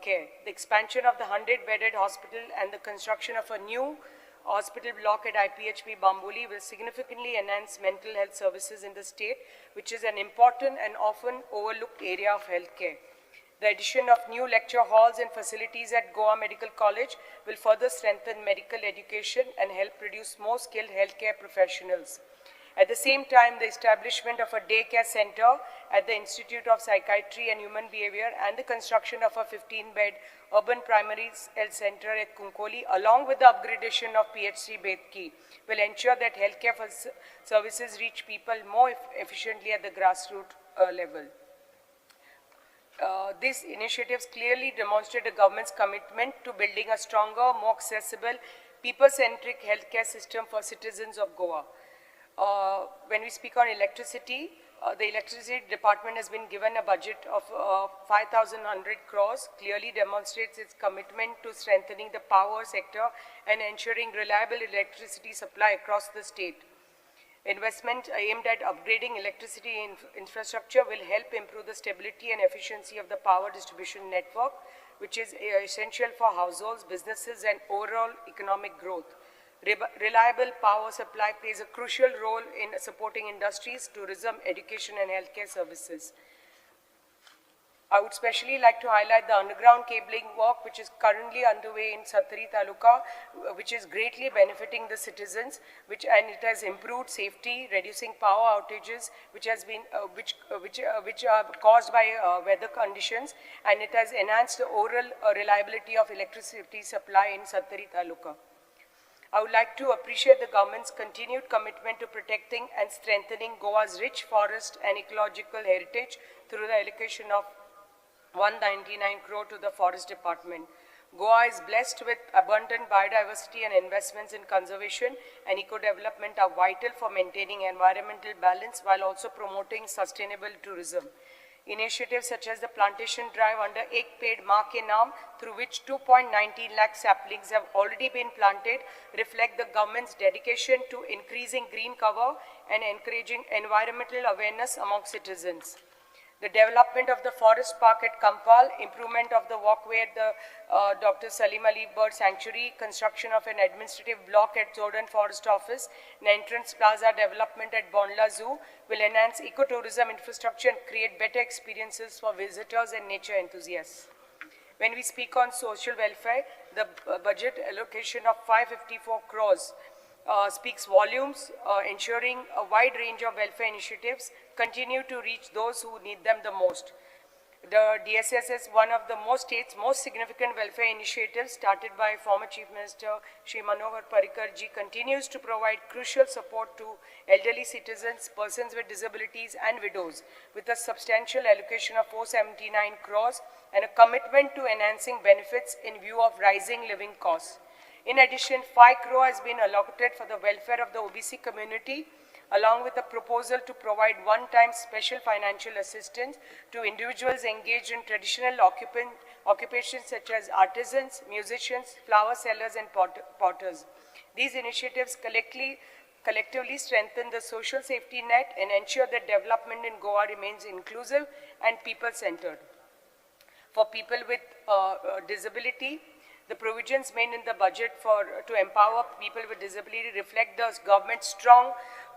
care. The expansion of the 100-bedded hospital and the construction of a new hospital block at IPHP Bamboli will significantly enhance mental health services in the state, which is an important and often overlooked area of healthcare. The addition of new lecture halls and facilities at Goa Medical College will further strengthen medical education and help produce more skilled healthcare professionals. At the same time, the establishment of a daycare center at the Institute of Psychiatry and Human Behavior and the construction of a 15-bed urban primary health center at Kunkoli, along with the upgradation of PHC Betki, will ensure that healthcare services reach people more efficiently at the grassroots level. These initiatives clearly demonstrate the government's commitment to building a stronger, more accessible, people-centric healthcare system for citizens of Goa. When we speak on electricity, the electricity department has been given a budget of 5,100 crores, clearly demonstrates its commitment to strengthening the power sector and ensuring reliable electricity supply across the state. Investment aimed at upgrading electricity infrastructure will help improve the stability and efficiency of the power distribution network, which is essential for households, businesses, and overall economic growth. Reliable power supply plays a crucial role in supporting industries, tourism, education, and healthcare services. I would especially like to highlight the underground cabling work which is currently underway in Sattari Taluka, which is greatly benefiting the citizens, and it has improved safety, reducing power outages, which has been which are caused by weather conditions, and it has enhanced the overall reliability of electricity supply in Sattari Taluka. I would like to appreciate the government's continued commitment to protecting and strengthening Goa's rich forest and ecological heritage through the allocation of 199 crore to the Forest Department. Goa is blessed with abundant biodiversity, and investments in conservation and eco-development are vital for maintaining environmental balance while also promoting sustainable tourism. Initiatives such as the plantation drive under Ek Ped Maa Ke Naam, through which 2.19 lakh saplings have already been planted, reflect the government's dedication to increasing green cover and encouraging environmental awareness among citizens. The development of the forest park at Campal, improvement of the walkway at the Dr. Salim Ali Bird Sanctuary, construction of an administrative block at Jordan Forest Office, and entrance plaza development at Bondla Zoo will enhance ecotourism infrastructure and create better experiences for visitors and nature enthusiasts. When we speak on social welfare, the budget allocation of 554 crores speaks volumes, ensuring a wide range of welfare initiatives continue to reach those who need them the most. The DSS is one of the state's most significant welfare initiatives started by former Chief Minister Shri Manohar Parrikar ji, continues to provide crucial support to elderly citizens, persons with disabilities and widows, with a substantial allocation of 479 crores and a commitment to enhancing benefits in view of rising living costs. In addition, 5 crore has been allocated for the welfare of the OBC community, along with a proposal to provide one-time special financial assistance to individuals engaged in traditional occupations such as artisans, musicians, flower sellers, and potters. These initiatives collectively strengthen the social safety net and ensure that development in Goa remains inclusive and people-centered. For people with disability, the provisions made in the budget to empower people with disability reflect the government's strong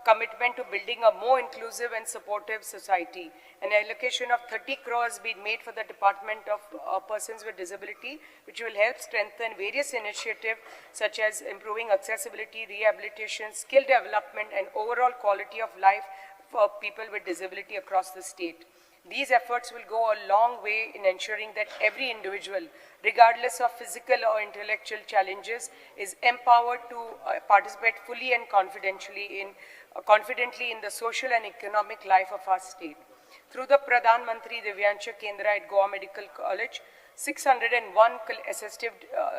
commitment to building a more inclusive and supportive society. An allocation of 30 crores has been made for the Department of Persons with Disability, which will help strengthen various initiatives such as improving accessibility, rehabilitation, skill development, and overall quality of life for people with disability across the state. These efforts will go a long way in ensuring that every individual, regardless of physical or intellectual challenges, is empowered to participate fully and confidently in the social and economic life of our state. Through the Pradhan Mantri Divyansha Kendra at Goa Medical College, 601 assistive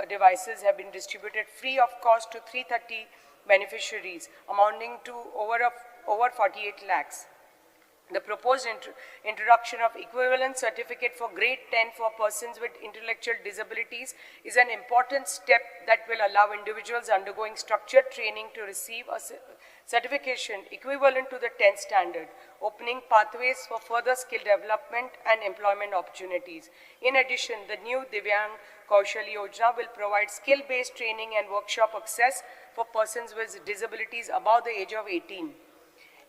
devices have been distributed free of cost to 330 beneficiaries, amounting to over 48 lakhs. The proposed introduction of equivalent certificate for grade 10 for persons with intellectual disabilities is an important step that will allow individuals undergoing structured training to receive a certification equivalent to the 10th standard, opening pathways for further skill development and employment opportunities. In addition, the new Divyang Kaushal Yojana will provide skill-based training and workshop access for persons with disabilities above the age of 18.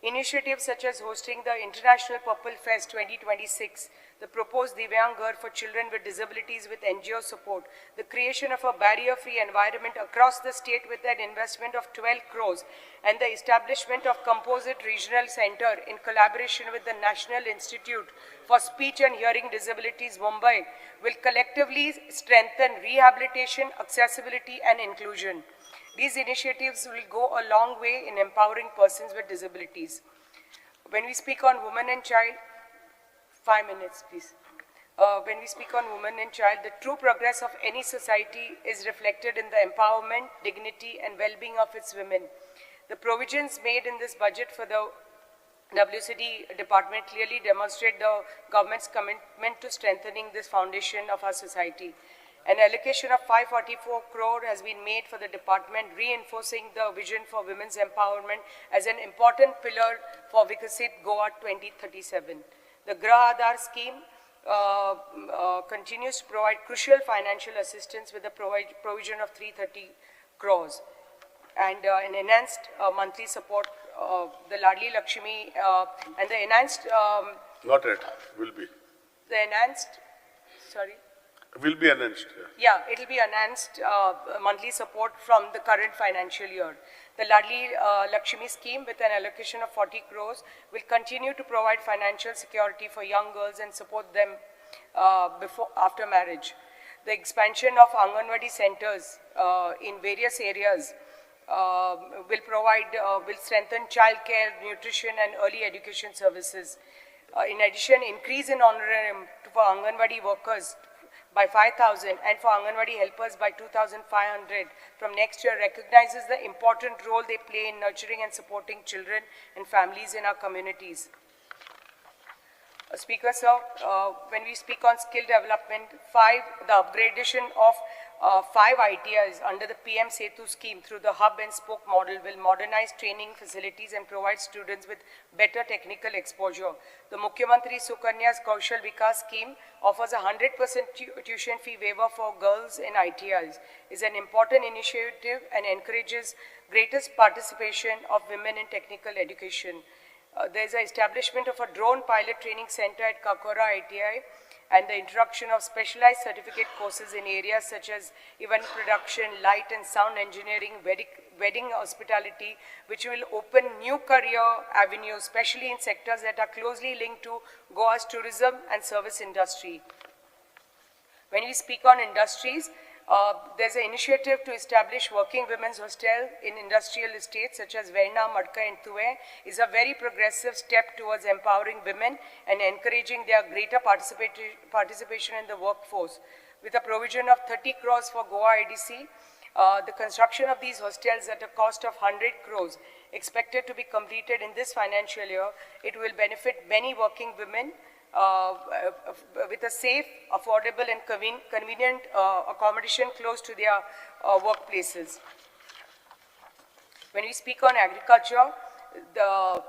Initiatives such as hosting the International Purple Fest 2026, the proposed Divyang Ghar for children with disabilities with NGO support, the creation of a barrier-free environment across the state with an investment of 12 crores, and the establishment of Composite Regional Center in collaboration with the National Institute for Speech and Hearing Disabilities, Mumbai, will collectively strengthen rehabilitation, accessibility, and inclusion. These initiatives will go a long way in empowering persons with disabilities. When we speak on women and child, 5 minutes, please. When we speak on women and child, the true progress of any society is reflected in the empowerment, dignity, and well-being of its women. The provisions made in this budget for the WCD department clearly demonstrate the government's commitment to strengthening this foundation of our society. An allocation of 544 crore has been made for the department, reinforcing the vision for women's empowerment as an important pillar for Viksit Goa 2037. The Grah Aadhar scheme continues to provide crucial financial assistance with the provision of 330 crores and an enhanced monthly support, the Ladli Lakshmi and the enhanced... Not yet, will be. The enhanced, sorry? Will be enhanced. Yeah, it will be enhanced monthly support from the current financial year. The Ladli Lakshmi scheme with an allocation of 40 crores will continue to provide financial security for young girls and support them after marriage. The expansion of Anganwadi centers in various areas will strengthen childcare, nutrition and early education services. In addition, increase in honorarium for Anganwadi workers by 5,000 and for Anganwadi helpers by 2,500 from next year recognizes the important role they play in nurturing and supporting children and families in our communities. Speaker, sir, when we speak on skill development, the upgradation of 5 ITIs under the PM Setu scheme through the hub and spoke model will modernize training facilities and provide students with better technical exposure. The Mukhyamantri Sukanya Kaushal Vikas scheme offers a 100% tuition fee waiver for girls in ITIs. Is an important initiative and encourages greatest participation of women in technical education. There is an establishment of a drone pilot training center at Kakora ITI and the introduction of specialized certificate courses in areas such as event production, light and sound engineering, wedding hospitality, which will open new career avenues, especially in sectors that are closely linked to Goa's tourism and service industry. When we speak on industries, there's an initiative to establish working women's hostel in industrial estates such as Verna, Madka and Tue is a very progressive step towards empowering women and encouraging their greater participation in the workforce. With a provision of 30 crores for Goa IDC, the construction of these hostels at a cost of 100 crores expected to be completed in this financial year, it will benefit many working women with a safe, affordable and convenient accommodation close to their workplaces. When we speak on agriculture, the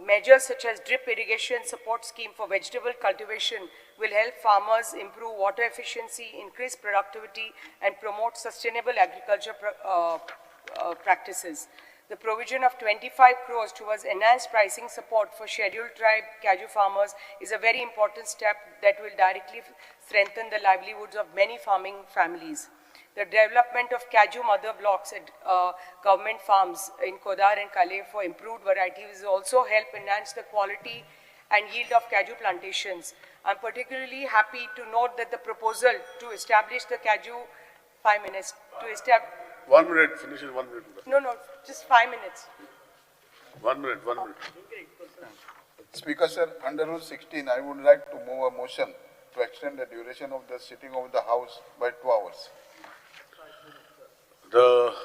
measures such as drip irrigation support scheme for vegetable cultivation will help farmers improve water efficiency, increase productivity and promote sustainable agriculture practices. The provision of 25 crores towards enhanced pricing support for scheduled tribe cashew farmers is a very important step that will directly strengthen the livelihoods of many farming families. The development of cashew mother blocks at government farms in Kodar and Kale for improved varieties will also help enhance the quality and yield of cashew plantations. I'm particularly happy to note that the proposal to establish the cashew, 5 minutes, to establish. 1 minute, finish in 1 minute. No, just 5 minutes. 1 minute, 1 minute. Speaker, sir, under Rule 16, I would like to move a motion to extend the duration of the sitting of the House by 2 hours. The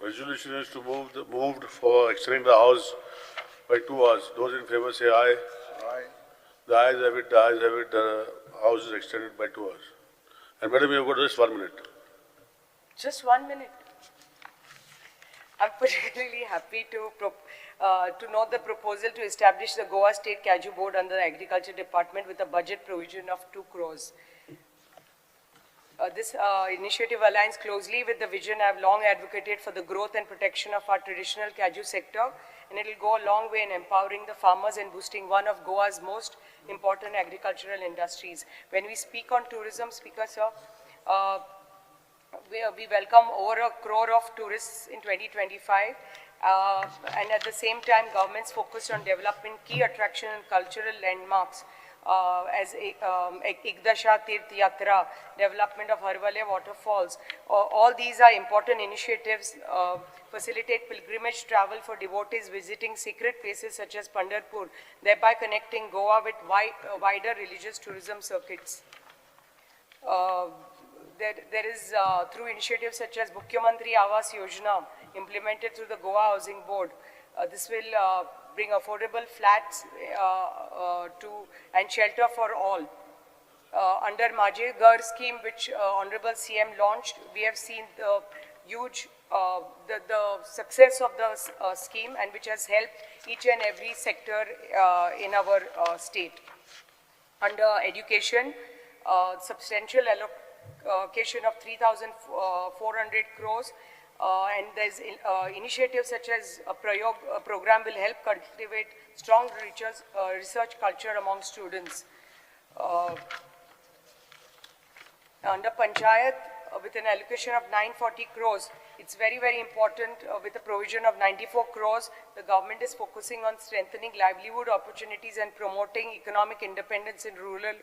resolution is to moved for extending the House by 2 hours. Those in favor say aye. Aye. The ayes have it, the ayes have it, the House is extended by 2 hours. And madam, you have got just 1 minute. Just 1 minute. I'm particularly happy to note the proposal to establish the Goa State Cashew Board under the Agriculture Department with a budget provision of 2 crores. This initiative aligns closely with the vision I've long advocated for the growth and protection of our traditional cashew sector, and it will go a long way in empowering the farmers and boosting one of Goa's most important agricultural industries. When we speak on tourism, Speaker sir, we welcome over 1 crore of tourists in 2025, and at the same time, government's focused on developing key attraction and cultural landmarks as Ikdasha Tirth Yatra, development of Harvale waterfalls. All these are important initiatives, facilitate pilgrimage travel for devotees visiting sacred places such as Pandharpur, thereby connecting Goa with wider religious tourism circuits. There is, through initiatives such as Mukhyamantri Awas Yojana, implemented through the Goa Housing Board, this will bring affordable flats and shelter for all. Under Mhaje Ghar scheme, which Honorable CM launched, we have seen the huge the success of the scheme, and which has helped each and every sector in our state. Under education, substantial allocation of 3,400 crores, and there's initiatives such as a Prayog program will help cultivate strong research culture among students. Under Panchayat, with an allocation of 940 crores, it's very, very important. With a provision of 94 crores, the government is focusing on strengthening livelihood opportunities and promoting economic independence in rural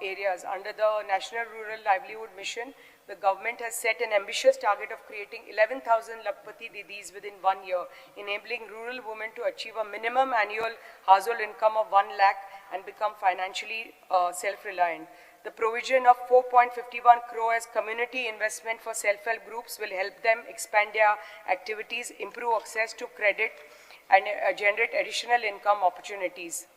areas. Under the National Rural Livelihood Mission, the government has set an ambitious target of creating 11,000 Lakhpati Didis within 1 year, enabling rural women to achieve a minimum annual household income of 1 lakh and become financially self-reliant. The provision of 4.51 crore as community investment for self-help groups will help them expand their activities, improve access to credit, and generate additional income opportunities.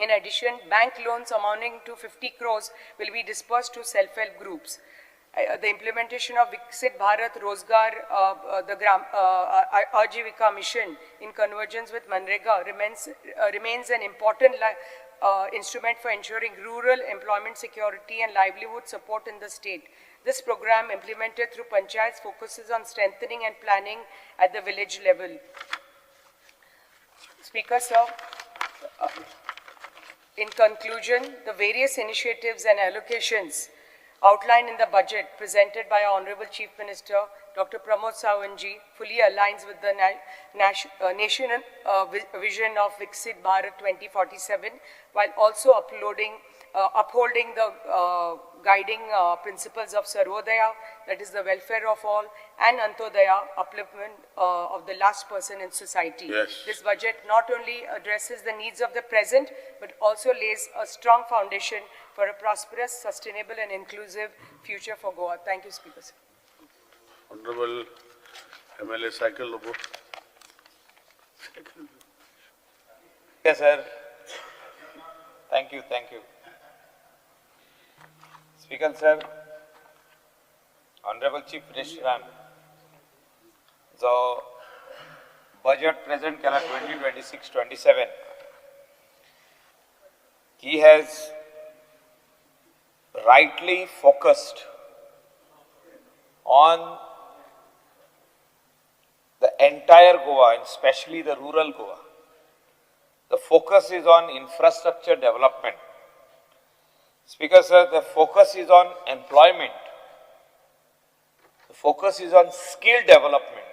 In addition, bank loans amounting to 50 crores will be dispersed to self-help groups. The implementation of Viksit Bharat Rozgar, the Aajeevika Mission in convergence with MNREGA remains an important instrument for ensuring rural employment security and livelihood support in the state. This program, implemented through panchayats, focuses on strengthening and planning at the village level. Speaker, sir, in conclusion, the various initiatives and allocations outlined in the budget presented by our Honorable Chief Minister, Dr. Pramod Sawant ji, fully aligns with the national vision of Viksit Bharat 2047, while also upholding the guiding principles of Sarvodaya, that is the welfare of all, and Antodaya, upliftment of the last person in society. Yes. This budget not only addresses the needs of the present, but also lays a strong foundation for a prosperous, sustainable, and inclusive future for Goa. Thank you, Speaker. Honorable MLA Cycle Lobo. Yes, sir. Thank you, thank you. Speaker, sir, Honorable Chief Minister, जो budget present केला 2026-27, he has rightly focused on the entire Goa and especially the rural Goa. The focus is on infrastructure development. Speaker, sir, the focus is on employment. The focus is on skill development.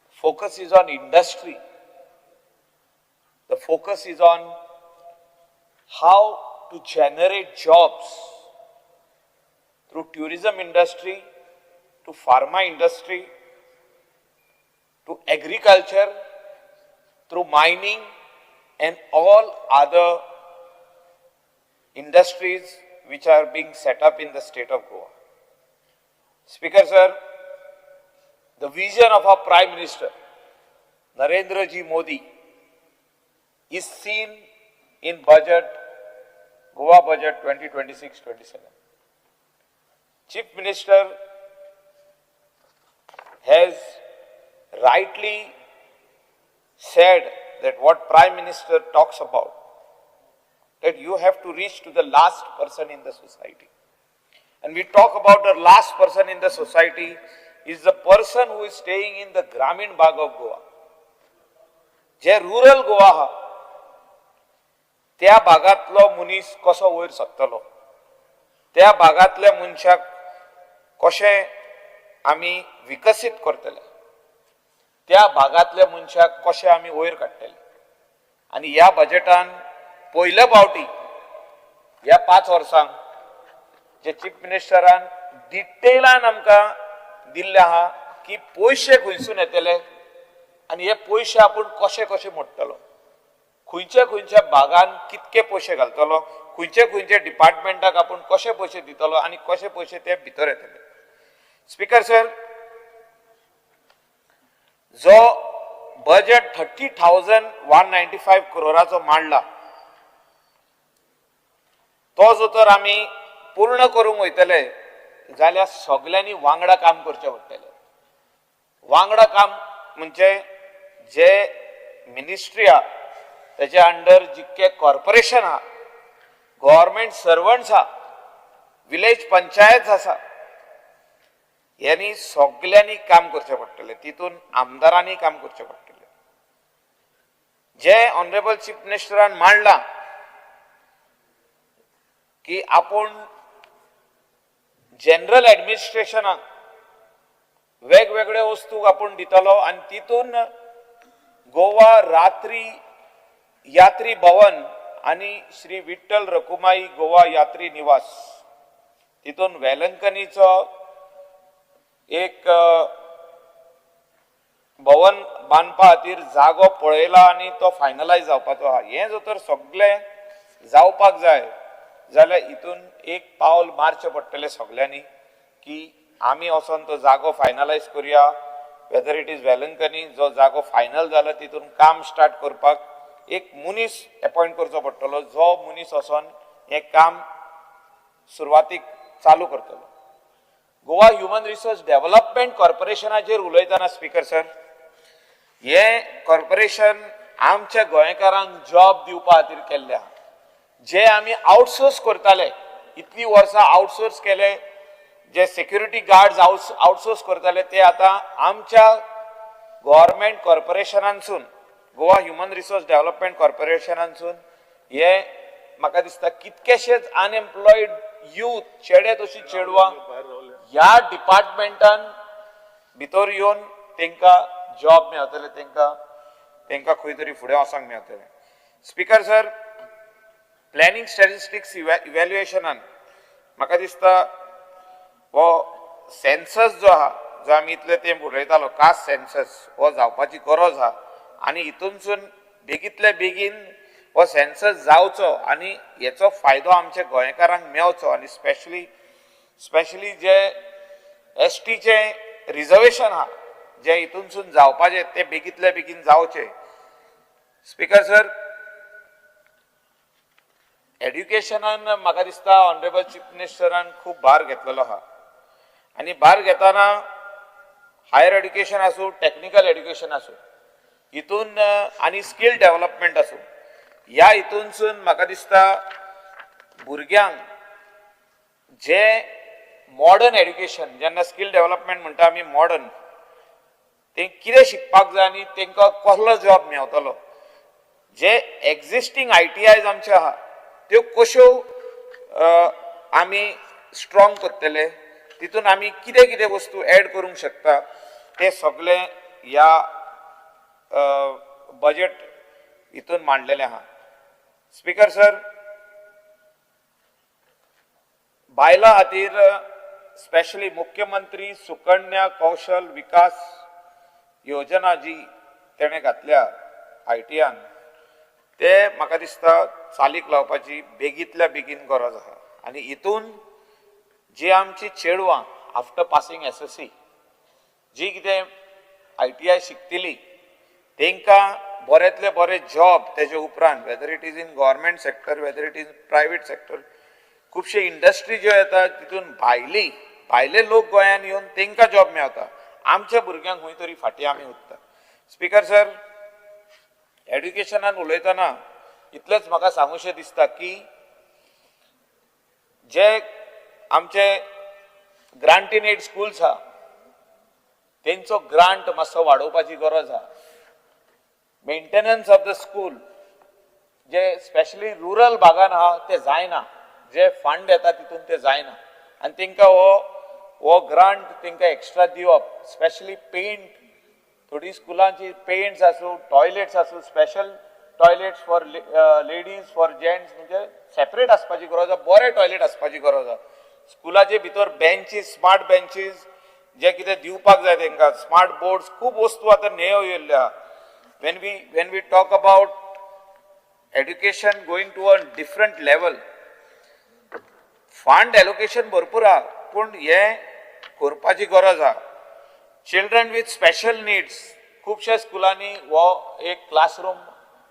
The focus is on industry. The focus is on how to generate jobs through tourism industry, to pharma industry, to agriculture, through mining and all other industries which are being set up in the state of Goa. Speaker, sir, the vision of our Prime Minister, Narendra Ji Modi, is seen in budget, Goa budget 2026-27. Chief Minister has rightly said that what Prime Minister talks about, that you have to reach to the last person in the society. And we talk about the last person in the society is the person who is staying in the Gramin Bag of Goa. J rural Goa हा, त्या भागातलो मनीस कसो वयर सरतलो, त्या भागातल्या मनशाक कशें आमी विकसीत करतले, त्या भागातल्या मनशाक कशें आमी वयर काडटले. आनी ह्या बजेटान पयले फावटी ह्या 5 वर्सांक जे चीफ मिनिस्टरान डिटेलान आमकां दिल्ले आहा की पयशे खंयसून येतले आनी हे पयशे आपूण कशे कशे मोडटलो, खंयच्या खंयच्या भागान कितके पयशे घालतलो, खंयचे खंयचे डिपार्टमेंटाक आपूण कशे पयशे दितलो आनी कशे पयशे ते भितर येतले. स्पीकर सर, जो budget 30,195 क्रोराचो मांडला, तो जो तर आमी पूर्ण करूंक वयतले जाल्यार सगल्यांनी वांगडा काम करचें पडटलें. वांगडा काम म्हणजे जे मिनिस्ट्री आहा तेच्या अंडर जितके कॉर्पोरेशन आहा, गव्हर्मेंट सर्वंट्स आहा, विलेज पंचायत आसा, यांनी सगल्यांनी काम करचें पडटलें. तितून आमदारांनी काम करचें पडटलें. जे ऑनरेबल चीफ मिनिस्टरान मांडलां की आपूण जनरल एडमिनिस्ट्रेशनाक वेगवेगळे वस्तू आपूण दितलो आनी तितून गोवा रात्री यात्री भवन आनी श्री विठ्ठल रखुमाई गोवा यात्री निवास तितून वेलंकनीचो एक भवन बांदपा खातीर जागो पळयला आनी तो फायनलायज जावपाचो आहा. हें जर तर सगळें जावपाक जाय जाल्यार हितून एक पावल मारचें पडटलें सगल्यांनी की आमी वचोन तो जागो फायनलायज करुया. वेदर it is Velankanni जो जागो फायनल जाला तितून काम स्टार्ट करपाक एक मनीस एपॉयंट करचो पडटलो, जो मनीस वचोन हें काम सुरवातीक चालू करतलो. गोवा ह्युमन रिसोर्स डेव्हलपमेंट कॉर्पोरेशनाचेर उलयतना स्पीकर सर, हें कॉर्पोरेशन आमच्या गोंयकारांक जॉब दिवपा खातीर केल्लें आहा. जे आमी आउटसोर्स करताले इतलीं वर्सां आउटसोर्स केले, जे सेक्युरिटी गार्ड्स आउटसोर्स करताले ते आतां आमच्या गव्हर्मेंट कॉर्पोरेशनांसून, गोवा ह्युमन रिसोर्स डेव्हलपमेंट कॉर्पोरेशनांसून हे म्हाका दिसता कितकेशेच अनएम्प्लॉयड यूथ, चेडे तशी चेडवां ह्या डिपार्टमेंटान भितर येवन तांकां जॉब मेळटले, तांकां खंय तरी फुडें वचोंक मेळटलें. स्पीकर सर, प्लॅनिंग स्टॅटिस्टिक्स इव्हॅल्युएशनान म्हाका दिसता हो सेन्सस जो आहा, जो आमी इतले तेंप उलयतालो कास्ट सेन्सस, हो जावपाची गरज आहा आनी हितूनसून बेगींतले बेगीन हो सेन्सस जावचो आनी हेचो फायदो आमच्या गोंयकारांक मेळचो. आनी स्पेशली जे एस टीचें रिजर्वेशन आहा जे हितूनसून जावपाचें तें बेगींतले बेगीन जावचें. स्पीकर सर, एड्युकेशनान म्हाका दिसता ऑनरेबल चीफ मिनिस्टरान खूब भार घेतलेलो आहा आनी भार घेतना हायर एड्युकेशन आसूं, टॅक्निकल एड्युकेशन आसूं, हितून आनी स्कील डेव्हलपमेंट आसूं, ह्या हितूनसून म्हाका दिसता भुरग्यांक जे मॉडर्न एड्युकेशन, जेन्ना स्कील डेव्हलपमेंट म्हणटा आमी मॉडर्न, ते कितें शिकपाक जाय आनी तांकां कसलो जॉब मेवतलो, जे एक्झिस्टींग ITIs आमचे आहा त्यो कश्यो आमी स्ट्रॉंग करतले, तितून आमी कितें कितें वस्तू एड करूंक शकता, ते सगळें ह्या बजेट हितून मांडलेलें आहा. स्पीकर सर, बायलां खातीर स्पेशली मुख्यमंत्री सुकन्या कौशल विकास योजना जी तेणें घातल्या ITIन, ते म्हाका दिसता चालीक लावपाची बेगींतल्या बेगीन गरज आहा. आनी हितून जी आमची चेडवां आफ्टर पासिंग SSC जी कितें ITI शिकतली तांकां बऱ्यांतले बरे जॉब तेजे उपरांत, whether it is in government sector, whether it is private sector, खुबशे इंडस्ट्री ज्यो येता तितून भायले लोक गोंयान येवन तांकां जॉब मेळटा. आमच्या भुरग्यांक खंय तरी फाटीं आमी उरता. स्पीकर सर, एड्युकेशनान उलयतना इतलेंच म्हाका सांगूशें दिसता की जे आमचे ग्रांट इन एड स्कुल्स आहा तेंचो ग्रांट मातसो वाडोवपाची गरज आहा. Maintenance of the school J specially rural भागान आहा ते जायना, जे फंड येता तितून ते जायना आनी तांकां हो ग्रांट तांकां एक्स्ट्रा दिवप, स्पेशली पेंट, थोडी स्कुलांची पेंट्स आसूं, टॉयलेट्स आसूं, special toilets for ladies, for gents, म्हणजे सेपरेट आसपाची गरज आहा, बरे टॉयलेट आसपाची गरज आहा. स्कुलाचे भितर बेंचीस, स्मार्ट बेंचीस जे कितें दिवपाक जाय तांकां, स्मार्ट बोर्ड्स, खूब वस्तू आतां नेव येयल्ल्यो आहा. When we talk about education going to a different level, fund allocation भरपूर आहा पूण हें करपाची गरज आहा. चिल्ड्रन विथ स्पेशल निड्स, खुबश्या स्कुलांनी हो एक क्लासरूम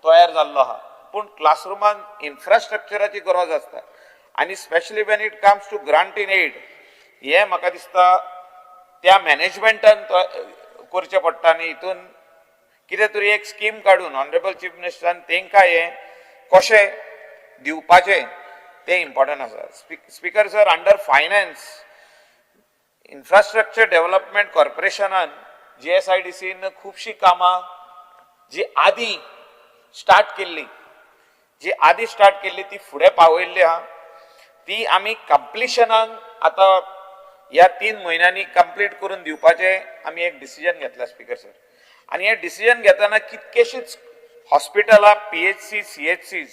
तयार जाल्लो आहा पूण क्लासरुमान इन्फ्रास्ट्रक्चराची गरज आसता आनी specially when it comes to grant in aid हें म्हाका दिसता त्या मॅनेजमेंटान करचें पडटा आनी हितून कितें तरी एक स्कीम काडून ऑनरेबल चीफ मिनिस्टरान तांकां हें कशें दिवपाचें तें इम्पॉर्टंट आसा. Speaker sir, under finance, infrastructure development कॉर्पोरेशनान जीएसआयडीसीन खुबशीं कामां जी आदीं स्टार्ट केल्ली, जी आदीं स्टार्ट केल्ली ती फुडें पावयल्ली आहा. ती आमी कंप्लिशनाक आतां ह्या 3 म्हयन्यांनी कंप्लीट करून दिवपाचें आमी एक डिसिजन घेतलां स्पीकर सर. आनी हें डिसिजन घेतना कितकेशीच हॉस्पिटलां, पीएचसी, सीएचसीज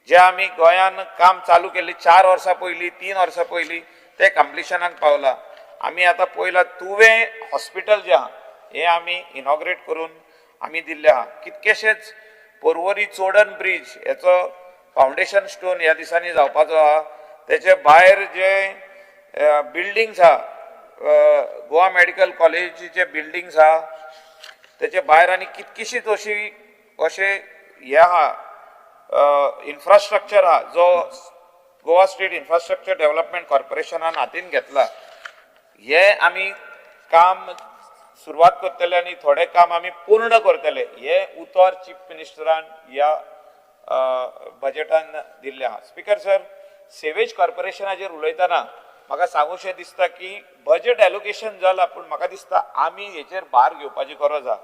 जे आमी गोंयान काम चालू केल्ली 4 वर्सां पयलीं, 3 वर्सां पयलीं ते कंप्लिशनाक पावला. आमी आतां पयलां तुवें हॉस्पिटल जें आहा हें आमी इनॉग्रेट करून आमी दिल्लें आहा. कितकेशेच पोरवरी चोडण ब्रीज हेचो फावंडेशन स्टोन ह्या दिसांनी जावपाचो आहा. तेचे भायर जे बिल्डींग्स आहा, गोवा मेडिकल कॉलेजीचे बिल्डींग्स आहा, तेचे भायर आनी कितकीशीच अशी अशें हें आहा, इन्फ्रास्ट्रक्चर आहा जो गोवा स्टेट इन्फ्रास्ट्रक्चर डेव्हलपमेंट कॉर्पोरेशनान हातीन घेतला. हे आमी काम सुरवात करतले आनी थोडें काम आमी पूर्ण करतले हें उतर चीफ मिनिस्टरान ह्या बजेटान दिल्लें आहा. स्पीकर सर, सेवेज कॉर्पोरेशनाचेर उलयतना म्हाका सांगूशें दिसता की बजेट एलोकेशन जालां, पूण म्हाका दिसता आमी हेचेर भार घेवपाची गरज आहा.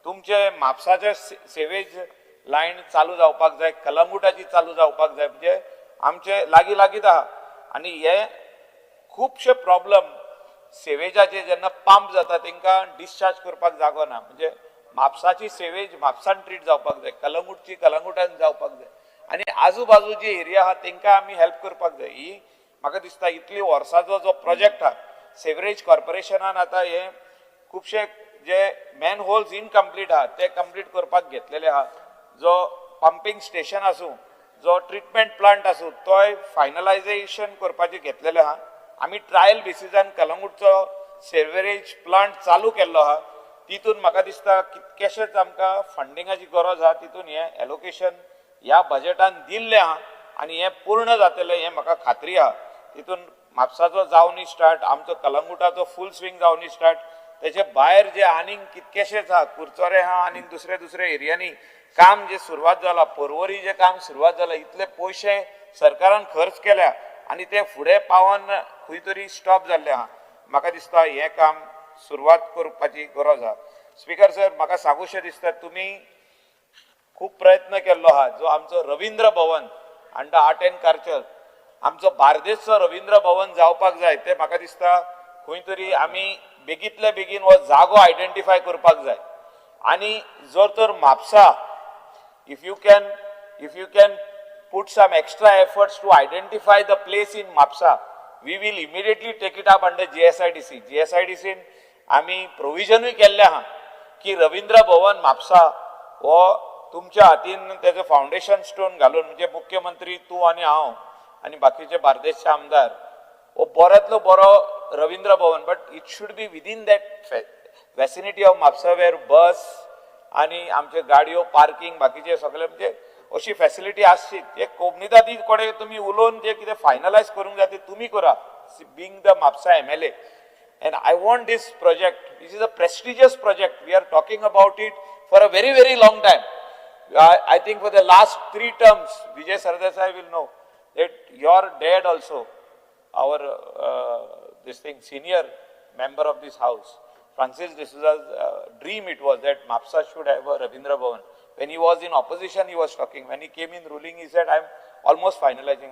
तुमचे म्हापसाचे सेवेज लायन चालू जावपाक जाय, कलंगुटाची चालू जावपाक जाय, म्हणजे आमचे लागीं लागींच आहा. आनी हे खुबशे प्रॉब्लम सेवेजाचे जेन्ना पंप जाता तांकां डिस्चार्ज करपाक जागो ना, म्हणजे म्हापसाची सेवेज म्हापसान ट्रीट जावपाक जाय, कलंगूटची कलंगूटान जावपाक जाय आनी आजू बाजू जी एरिया आहा तांकां आमी हेल्प करपाक जाय. ही म्हाका दिसता इतली वर्साचो जो प्रोजेक्ट आहा सेवरेज कॉर्पोरेशनान आतां हे खुबशे जे मॅन होल्स इनकम्प्लीट आहा ते कंप्लीट करपाक घेतलेले आहा. जो पंपींग स्टेशन आसूं, जो ट्रिटमेंट प्लांट आसूं, तोय फायनलायजेशन करपाचें घेतलेलें आहा. आमी ट्रायल बेसिसान कलंगूटचो सेवरेज प्लांट चालू केल्लो आहा. तितून म्हाका दिसता कितकेशेच आमकां फंडिंगाची गरज आहा, तितून हें एलोकेशन ह्या बजेटान दिल्लें आहा आनी हें पूर्ण जातलें हें म्हाका खात्री आहा. तितून म्हापसाचो जावनी स्टार्ट, आमचो कलंगूटाचो फूल स्विंग जावनी स्टार्ट, तेचे भायर जे आनीक कितकेशेच आहा, कुरचोरे आहा आनीक दुसरे दुसरे एरियांनी काम जे सुरवात जाला, पोरवरी जे काम सुरवात जाला, इतले पयशे सरकारान खर्च केल्या आनी ते फुडें पावन खंय तरी स्टॉप जाल्लें आहा. म्हाका दिसता हें काम सुरवात करपाची गरज आहा. स्पीकर सर, म्हाका सांगूशें दिसता तुमी खूब प्रयत्न केल्लो आहा. जो आमचो Ravindra Bhavan under art and culture, आमचो बार्देसचो रविंद्र भवन जावपाक जाय, ते म्हाका दिसता खंय तरी आमी बेगीतले बेगीन हो जागो आयडेंटिफाय करपाक जाय. आनी जर तर Mapusa if you can put some extra efforts to identify the place in Mapsa, we will immediately take it up under GSIDC. GSIDC आमी प्रोविजनूय केल्लें आहा की रविंद्र भवन म्हापसा हो तुमच्या हातीन तेजो फावंडेशन स्टोन घालून, म्हणजे मुख्यमंत्री तूं आनी हांव आनी बाकीचे बार्देसचे आमदार, हो बऱ्यांतलो बरो Ravindra Bhavan, but it should be within that vicinity of Mapusa where bus आनी आमच्यो गाडयो पार्किंग बाकीचे सगळे, म्हणजे अशी फॅसिलिटी आसची. ते कोमनिदादी कडेन तुमी उलोवन जे कितें फायनलायज करूंक जाय ते तुमी करा, being the Mapusa MLA. And I want this project, this is a prestigious project, we are talking about it for a very very long time. I think for the last 3 terms, Vijay Sardesai will know that your dad also, our this thing senior member of this house, Francis D'Souza's dream it was that Mapsa should have a Ravindra Bhavan. When he was in opposition, he was talking. When he came in ruling, he said, I am almost finalizing.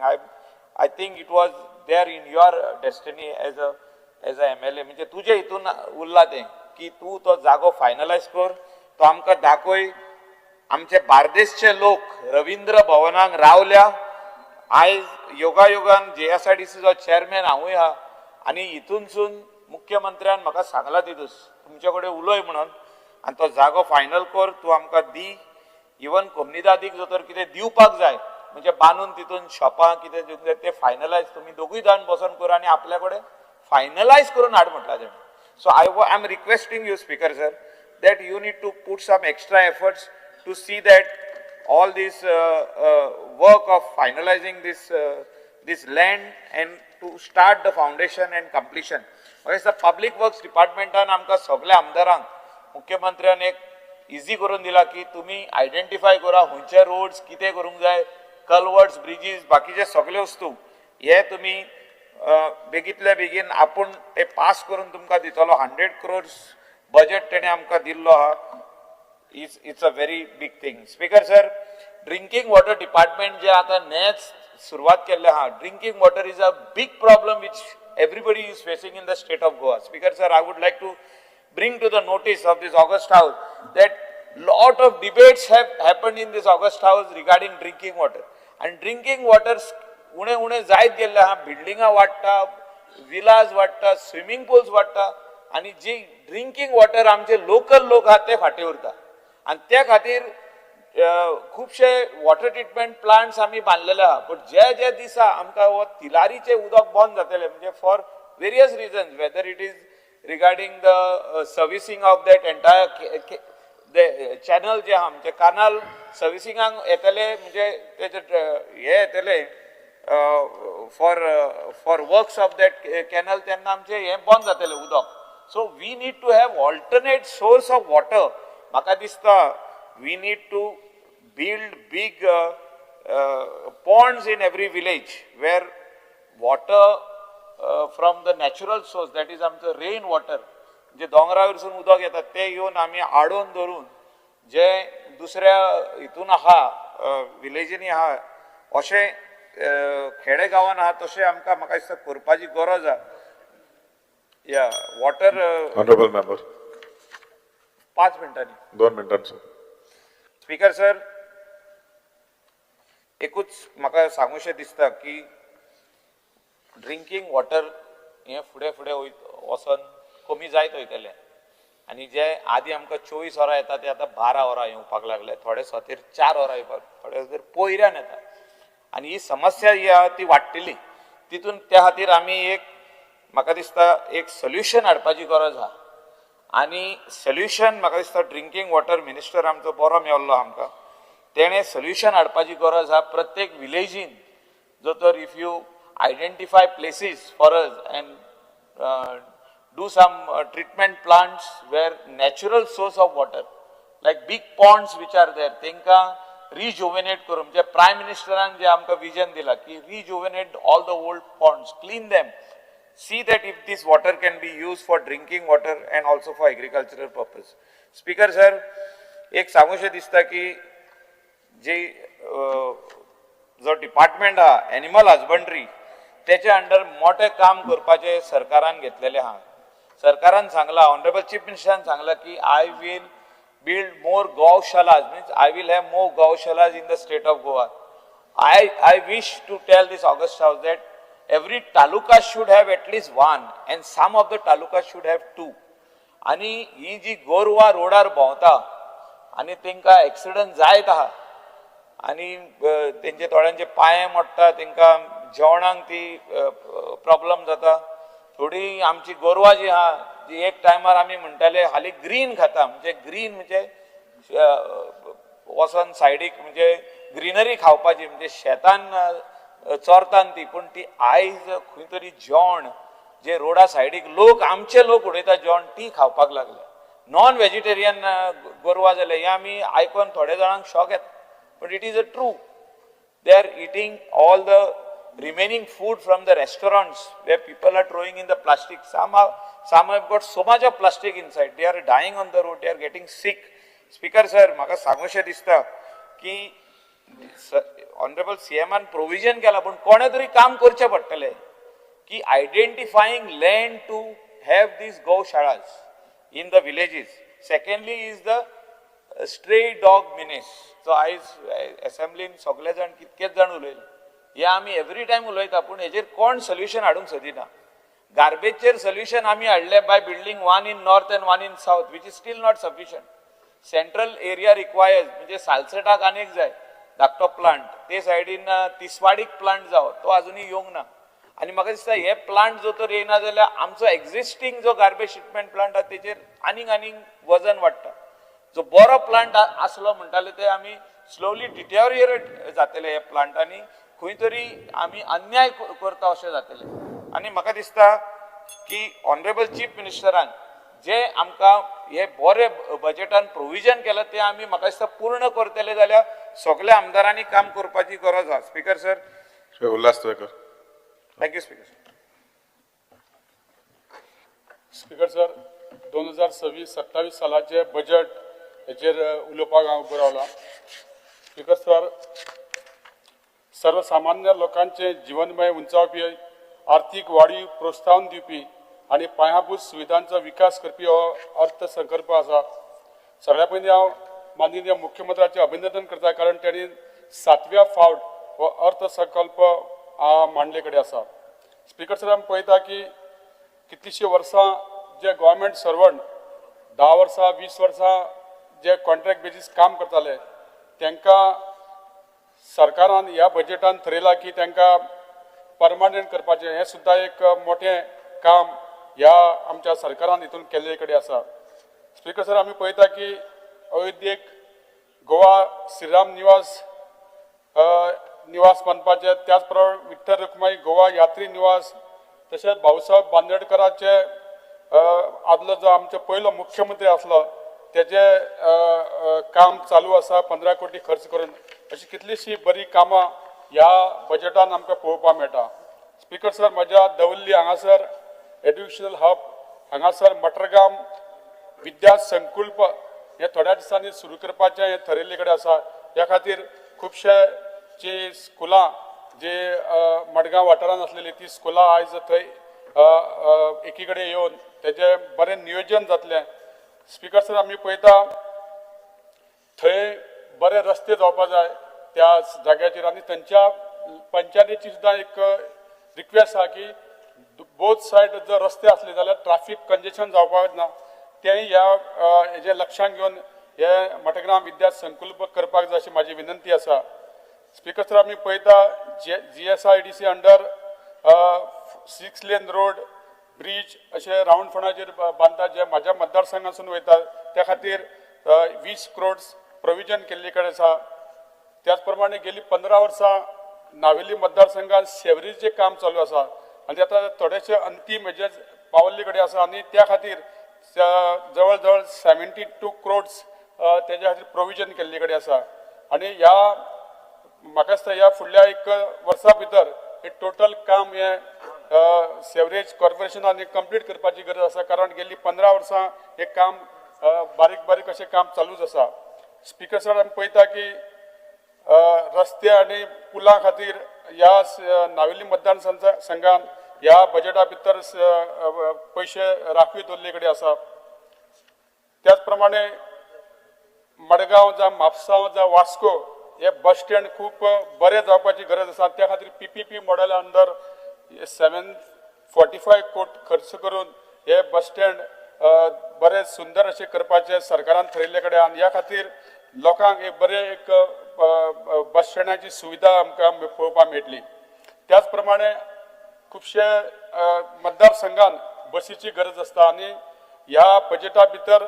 I think it was there in your destiny as a MLA. म्हणजे तुझे हितून उरला तें की तूं तो जागो finalise कर, तो आमकां दाखय. आमचे बार्देसचे लोक रविंद्र भवनाक रावल्या. आयज योगायोगान जीएसआयडीसीचो चेअरमॅन हांवूय आहा आनी हितूनसून मुख्यमंत्र्यान म्हाका सांगलां तितूस तुमचे कडेन उलय म्हणून, आनी तो जागो फायनल कर, तूं आमकां दी. इवन कोमनिदादीक जर तर कितें दिवपाक जाय, म्हणजे बांदून तितून शॉपां कितें दिवंक जाय तें फायनलायज तुमी दोगूय जाण बसोन कर आनी आपल्या कडेन फायनलायज करून हाड म्हटलां तेणें. So I am requesting you speaker sir that you need to put some extra efforts to see that all this work of finalizing this this land and to start the foundation and completion. म्हाका दिसता public works डिपार्टमेंटान आमकां सगल्या आमदारांक मुख्यमंत्र्यान एक easy करून दिला की तुमी आयडेंटिफाय करा खंयचे रोड्स कितें करूंक जाय, कलवर्ट्स, ब्रिजीस, बाकीचे सगळे वस्तू हे तुमी बेगीतल्या बेगीन आपूण ते पास करून तुमकां दितलो. 100 crores budget तेणें आमकां दिल्लो आहा. It's a very big thing. Speaker sir, drinking water department जे आतां नेच सुरवात केल्लें आहा, drinking water is a big problem which everybody is facing in the state of Goa. Speaker sir, I would like to bring to the notice of this august house that lot of debates have happened in this august house regarding drinking water. And drinking water उणे उणे जायत गेल्ले आहा, बिल्डिंगां वाडटा, villas वाडटा, swimming pools वाडटा आनी जी ड्रिंकींग वॉटर आमचे लोकल लोक आहा ते फाटीं उरता. आनी त्या खातीर खुबशे वॉटर ट्रिटमेंट प्लांट्स आमी बांदलेले आहा, बट जे जे दिसा आमकां हो तिलारीचें उदक बंद जातलें, म्हणजे for various reasons, whether it is regarding the servicing of that entire channel जे आहा, म्हणजे कानाल सर्विसिंगाक येतले, म्हणजे तेजे हे येतले for works of that canal, तेन्ना आमचें हें बंद जातलें उदक. So we need to have alternate source of water. म्हाका दिसता we need to build big ponds in every village where water from the natural source, that is आमचो rain water, जे दोंगरा वयरसून उदक येता तें येवन आमी आडोवन धरून जे दुसऱ्या हितून आहा, विलेजींनी आहा, अशें खेडे गांवान आहा तशें आमकां म्हाका दिसता करपाची गरज आहा. या वॉटर ऑनरेबल मेंबर, 5 मिनटांनी, 2 मिनटांनी सर. स्पीकर सर, एकूच म्हाका सांगूशें दिसता की ड्रिंकींग वॉटर हें फुडें फुडें वचोन कमी जायत वयतलें आनी जे आदी आमकां 24 वरां येता ते आतां 12 वरां येवपाक लागले, थोडे सोतीर 4 वरां येवपाक, थोडे सोतीर पयऱ्यान येता आनी ही समस्या ही आहा ती वाडटली. तितून त्या खातीर आमी एक म्हाका दिसता एक सोल्युशन हाडपाची गरज आहा आनी सोल्युशन म्हाका दिसता ड्रिंकींग वॉटर मिनिस्टर आमचो बरो मेळ्ळो आमकां, तेणें सोल्युशन हाडपाची गरज आहा. प्रत्येक विलेजीन जो तर if you identify places for us and do some treatment plants where natural source of water like big ponds which are there, तेंकां रिजुवेनेट करून, म्हणजे प्रायम मिनिस्टरान जे आमकां विजन दिलां की rejuvenate all the old ponds, clean them, see that if this water can be used for drinking water and also for agricultural purpose. Speaker sir, एक सांगूशें दिसता की जी जो डिपार्टमेंट आहा एनिमल हजबंड्री तेच्या अंडर मोठें काम करपाचें सरकारान घेतलेलें आहा. सरकारान सांगलां, ऑनरेबल चीफ मिनिस्टरान सांगलां की I will build more gaushalas, means I will have more gaushalas in the state of Goa. I wish to tell this august house that every taluka should have at least one and some of the taluka should have 2. आनी ही जी गोरवां रोडार भोंवता आनी तेंकां accident जायत आहा आनी तेंचे थोड्यांचे पांये मोडटा, तेंकां जेवणाक ती प्रॉब्लम जाता. थोडी आमची गोरवां जी आहा जी एक टायमार आमी म्हणटाले हालीं ग्रीन खाता, म्हणजे ग्रीन म्हणजे वचोन सायडीक म्हणजे ग्रिनरी खावपाची, म्हणजे शेतान चोरतान ती, पूण ती आयज खंय तरी जेवण जे रोडा सायडीक लोक आमचे लोक उडयता जेवण ती खावपाक लागले. नॉन वेजिटेरियन गोरवां जाले हें आमी आयकोन थोड्या जाणांक शॉक येता, but it is a true. They are eating all the remaining food from the restaurants where people are throwing in the plastic. Some have got so much of plastic inside. They are dying on the road. They are getting sick. Speaker sir, म्हाका सांगूशें दिसता की honourable सीएमान provision केला, पूण कोणें तरी काम करचें पडटलें की identifying land to have these gaushalas in the villages. Secondly is the stray dog menace. So आयज एसेंब्लीन सगळे जाण कितकेच जाण उलयले, हे आमी एवरी टायम उलयता, पूण हेजेर कोण सोल्युशन हाडूंक सोदिना. गार्बेजचेर सोल्युशन आमी हाडलें by building 1 in north and 1 in south, which is still not sufficient. Central area requires, म्हणजे सालसेटाक आनीक जाय धाकटो प्लांट, ते सायडीन तिसवाडीक प्लांट जावो, तो आजुनूय येवंक ना. आनी म्हाका दिसता हे प्लांट जो तर येयना जाल्यार आमचो एक्झिस्टींग जो गार्बेज ट्रिटमेंट प्लांट आहा तेचेर आनीक आनीक वजन वाडटा. जो बरो प्लांट आसलो म्हणटाले ते आमी स्लोली डिटेरियरेट जातले हे प्लांट आनी खंय तरी आमी अन्याय करता अशें जातलें. आनी म्हाका दिसता की ऑनरेबल चीफ मिनिस्टरान जे आमकां हे बरे बजेटान प्रोविजन केलां तें आमी म्हाका दिसता पूर्ण करतले जाल्यार सगल्या आमदारांनी काम करपाची गरज आसा. Speaker sir. Shri Ulhas Tuyenkar. Thank you speaker sir. Speaker sir, 2026-27 सालाचे budget हेचेर उलोवपाक हांव उबो रावलां. स्पीकर सर, सर्वसामान्य लोकांचें जिवनमय उंचावपी, आर्थीक वाडी प्रोत्साहन दिवपी आनी पायांभूत सुविधांचो विकास करपी हो अर्थसंकल्प आसा. सगळ्या पयलीं हांव माननीय मुख्यमंत्र्याचें अभिनंदन करता, कारण तांणी 7व्या फावट हो अर्थसंकल्प मांडले कडेन आसा. स्पीकर सर, आमी पळयता की कितलींशीं वर्सां जे गव्हर्मेंट सर्वंट 10 वर्सां 20 वर्सां जे कॉन्ट्रॅक्ट बेजीस काम करताले तांकां सरकारान ह्या बजेटान थरयलां की तांकां परमनंट करपाचें. हें सुद्दां एक मोठें काम ह्या आमच्या सरकारान हितून केल्ले कडेन आसा. स्पीकर सर, आमी पळयता की अयोध्येक गोवा श्रीराम निवास निवास बांदपाचें, त्याच प्रमाणे विठ्ठल रुक्माई गोवा यात्री निवास, तशेंच भाऊसाहेब बांदोडकराचे आदलो जो आमचो पयलो मुख्यमंत्री आसलो तेजें काम चालू आसा 15 कोटी खर्च करून. अशी कितलीशीं बरी कामां ह्या बजेटान आमकां पळोवपाक मेळटा. स्पीकर सर, म्हज्या दवल्ली हांगासर एड्युकेशनल हब, हांगासर मटरगाम विद्या संकुल्प हे थोड्या दिसांनी सुरू करपाचें हें थरयल्ले कडेन आसा. ह्या खातीर खुबशे जी स्कुलां जे मडगांव वाठारांत आसलेली ती स्कुलां आयज थंय एकी कडेन येवन तेजें बरें नियोजन जातलें. स्पीकर सर, आमी पळयता थंय बरे रस्ते जावपा जाय त्या जाग्याचेर आनी थंयच्या पंचायतीची सुद्दां एक रिक्वेस्ट आसा की बोथ सायड जर रस्ते आसले जाल्यार ट्राफीक कंजेशन जावपाक ना, तेंय ह्या हेजें लक्षांत घेवन हे मटग्राम विद्या संकुल्प करपाक जाय अशी म्हाजी विनंती आसा. स्पीकर सर, आमी पळयता GSIDC under 6 lane road bridge अशे रावंड फोंडाचेर बांदता जे म्हाज्या मतदारसंघासून वयता, त्या खातीर 20 करोड प्रोविजन केल्ले कडेन आसा. त्याच प्रमाणे गेली 15 वर्सां नावेली मतदारसंघात सेवरीचें काम चालू आसा आनी आतां थोडेशे अंतीम हेजे पावल्ले कडेन आसा आनी त्या खातीर जवळ जवळ 72 करोड्स तेज्या खातीर प्रोविजन केल्ले कडेन आसा. आनी ह्या म्हाका दिसता ह्या फुडल्या एक वर्सा भितर हे टोटल काम हें सेवरेज कॉर्पोरेशनान कंप्लीट करपाची गरज आसा, कारण गेल्ली 15 वर्सां हें काम बारीक बारीक अशें काम चालूच आसा. स्पीकर सर, आमी पळयता की रस्ते आनी पुलां खातीर ह्या नावेली मतदार संघान ह्या बजेटा भितर पयशे राखीव दवरले कडेन आसा. त्याच प्रमाणे मडगांव जावं म्हापसा जावं वास्को हे बस स्टँड खूब बरें जावपाची गरज आसा. त्या खातीर PPP model under 745 कोट खर्च करून हे बस स्टँड बरें सुंदर अशें करपाचें सरकारान थरयल्ले कडेन आनी ह्या खातीर लोकांक एक बरें एक बस स्टँडाची सुविधा आमकां पळोवपाक मेळटली. त्याच प्रमाणे खुबशे मतदारसंघान बसीची गरज आसता आनी ह्या बजेटा भितर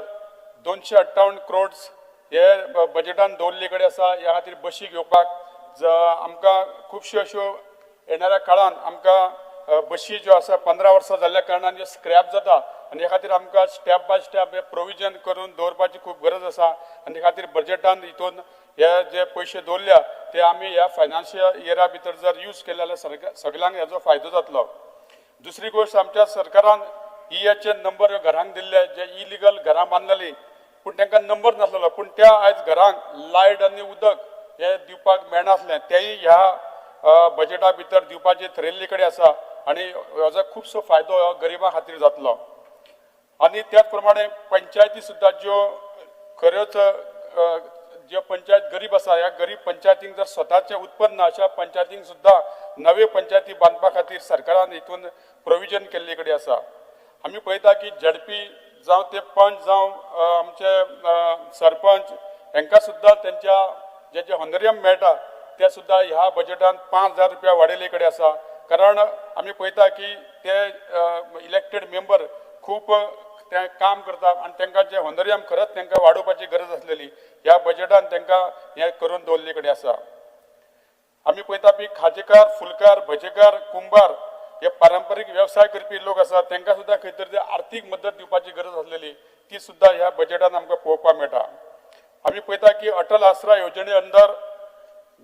258 करोड्स हे बजेटान दवरले कडेन आसा. ह्या खातीर बशी घेवपाक आमकां खुबश्यो अश्यो येणाऱ्या काळान आमकां बशी ज्यो आसा 15 वर्सां जाल्ल्या कारणान ज्यो स्क्रॅप जाता आनी ह्या खातीर आमकां स्टेप बाय स्टेप हे प्रोविजन करून दवरपाची खूब गरज आसा आनी त्या खातीर बजेटान हितून हे जे पयशे दवरल्या ते आमी ह्या फायनान्शियल इयरा भितर जर यूज केले जाल्यार सगळ्यांक हेजो फायदो जातलो. दुसरी गोश्ट, आमच्या सरकारान EHN number घरांक दिल्ले, जे इलिगल घरां बांदलेली पूण तांकां नंबर नासलेलो, पूण त्या आयज घरांक लायट आनी उदक हे दिवपाक मेळनासलें, तेंय ह्या बजेटा भितर दिवपाचें थरयल्ले कडेन आसा आनी हेजो खुबसो फायदो गरिबां खातीर जातलो. आनी त्याच प्रमाणे पंचायती सुद्दां ज्यो खऱ्योच ज्यो पंचायत गरीब आसा ह्या गरीब पंचायतींक जर स्वताचें उत्पन्न अशा पंचायतींक सुद्दां नव्यो पंचायती बांदपा खातीर सरकारान हितून प्रोविजन केल्ले कडेन आसा. आमी पळयता की झेडपी जावं ते पंच जावं आमचे सरपंच हांकां सुद्दां तेंच्या जे जे होनरियम मेळटा ते सुद्दां ह्या बजेटान 5,000 रुपया वाडयल्ले कडेन आसा, कारण आमी पळयता की ते इलेक्टेड मेंबर खूब ते काम करता आनी तांकां जे होनरियम खरंच तांकां वाडोवपाची गरज आसलेली ह्या बजेटान तांकां हें करून दवरले कडेन आसा. आमी पळयता पी खाजेकार, फुलकार, भजेकार, कुंभार हे पारंपरीक वेवसाय करपी लोक आसात, तांकां सुद्दां खंय तरी आर्थीक मदत दिवपाची गरज आसलेली ती सुद्दां ह्या बजेटान आमकां पळोवपाक मेळटा. आमी पळयता की अटल आसरा योजने अंदर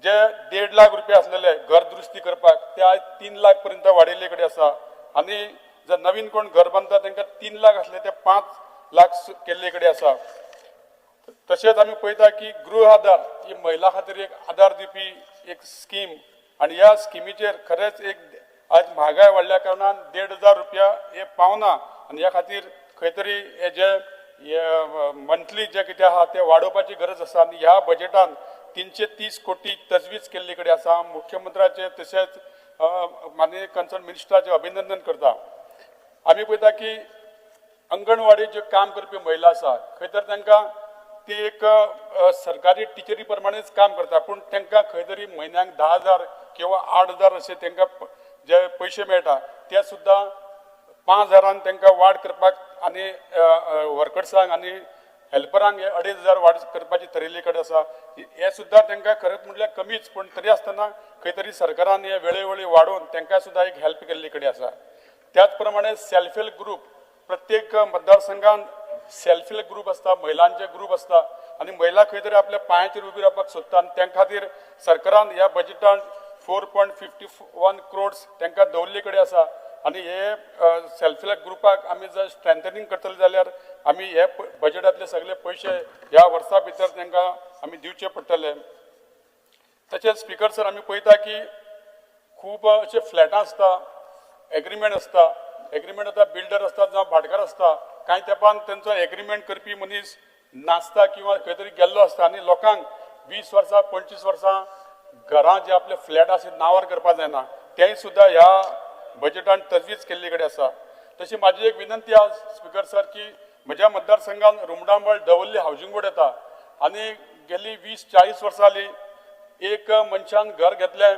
जे 1.5 लाख रुपया आसलेले घर दुरुस्ती करपाक ते आयज 3 लाख पर्यंत वाडयल्ले कडेन आसा आनी जर नवीन कोण घर बांदता तांकां 3 लाख आसले ते 5 लाख केल्ले कडेन आसा. तशेंच आमी पळयता की गृह आधार ही महिला खातीर एक आधार दिवपी एक स्कीम आनी ह्या स्किमीचेर खरेंच एक आज म्हागाय वाडल्या कारणान 1,500 रुपया हे पावना आनी ह्या खातीर खंय तरी हे जे मंथली जे कितें आहा ते वाडोवपाची गरज आसा आनी ह्या बजेटान 330 कोटी तजवीज केल्ले कडेन आसा. मुख्यमंत्र्याचे तशेंच माननीय कन्सर्न मिनिस्टराचें अभिनंदन करता. आमी पळयता की अंगणवाडी जे काम करपी महिला आसा खंय तर तांकां ती एक सरकारी टिचरी प्रमाणेच काम करता, पूण तांकां खंय तरी म्हयन्याक 10,000 किंवा 8,000 अशे तांकां जे पयशे मेळटा ते सुद्दां 5,000 तांकां वाड करपाक आनी वर्कर्सांक आनी हेल्परांक हे 2,500 वाड करपाची थरयल्ली कडेन आसा. हे सुद्दां तांकां खरेंच म्हटल्यार कमीच, पूण तरी आसतना खंय तरी सरकारान हे वेळोवेळी वाडोवन तांकां सुद्दां एक हेल्प केल्ली कडेन आसा. त्याच प्रमाणे सेल्फ हेल्प ग्रूप, प्रत्येक मतदारसंघान सेल्फ हेल्प ग्रूप आसता, महिलांचे ग्रूप आसता आनी महिला खंय तरी आपल्या पांयाचेर उबी रावपाक सोदता आनी त्या खातीर सरकारान ह्या बजेटान 4.51 क्रोड्स तांकां दवरल्ले कडेन आसा आनी हे सेल्फ हेल्प ग्रुपाक आमी जर स्ट्रेंथनिंग करतले जाल्यार आमी हे बजेटांतले सगळे पयशे ह्या वर्सा भितर तांकां आमी दिवचे पडटले. तशेंच स्पिकर सर आमी पळयता की खूब अशे फ्लॅटां आसता, एग्रीमेंट आसता, एग्रीमेंट आतां बिल्डर आसता जावं भाटकार आसता, कांय तेंपान तेंचो एग्रीमेंट करपी मनीस नासता किंवा खंय तरी गेल्लो आसता आनी लोकांक 20 वर्सां 25 वर्सां घरां जे आपले फ्लॅट आसा नांवार करपाक जायना, तेंय सुद्दां ह्या बजेटान तजवीज केल्ली कडेन आसा. तशी म्हाजी एक विनंती आसा स्पिकर सर की म्हज्या मतदारसंघान रुमडामळ दवर्ली हावजींग बोर्ड येता आनी गेली 20-40 वर्सां जाली एक मनशान घर घेतलें,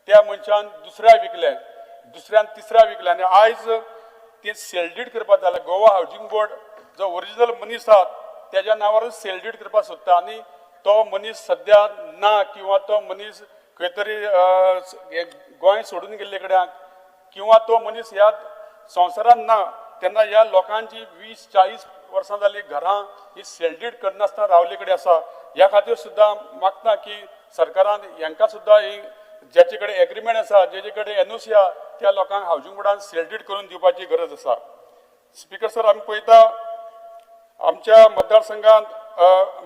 त्या मनशान दुसऱ्या विकलें, दुसऱ्यान तिसऱ्या विकलें आनी आयज ते सेल डीड करपाक जालें. गोवा हावजींग बोर्ड जो ओरिजिनल मनीस आसा तेज्या नांवारूच सेल डीड करपाक सोदता आनी तो मनीस सद्या ना किंवा तो मनीस खंय तरी गोंय सोडून गेल्ले कडेन किंवा तो मनीस ह्या संवसारान ना, तेन्ना ह्या लोकांची 20-40 वर्सां जाली घरां ही सेल डीड करनासतना रावल्ले कडेन आसा. ह्या खातीर सुद्दां मागता की सरकारान हांकां सुद्दां ही ज्याचे कडेन एग्रीमेंट आसा, जेचे कडेन एनओसी आसा त्या लोकांक हावजींग बोर्डान सेल डीड करून दिवपाची गरज आसा. स्पिकर सर आमी पळयता आमच्या मतदारसंघात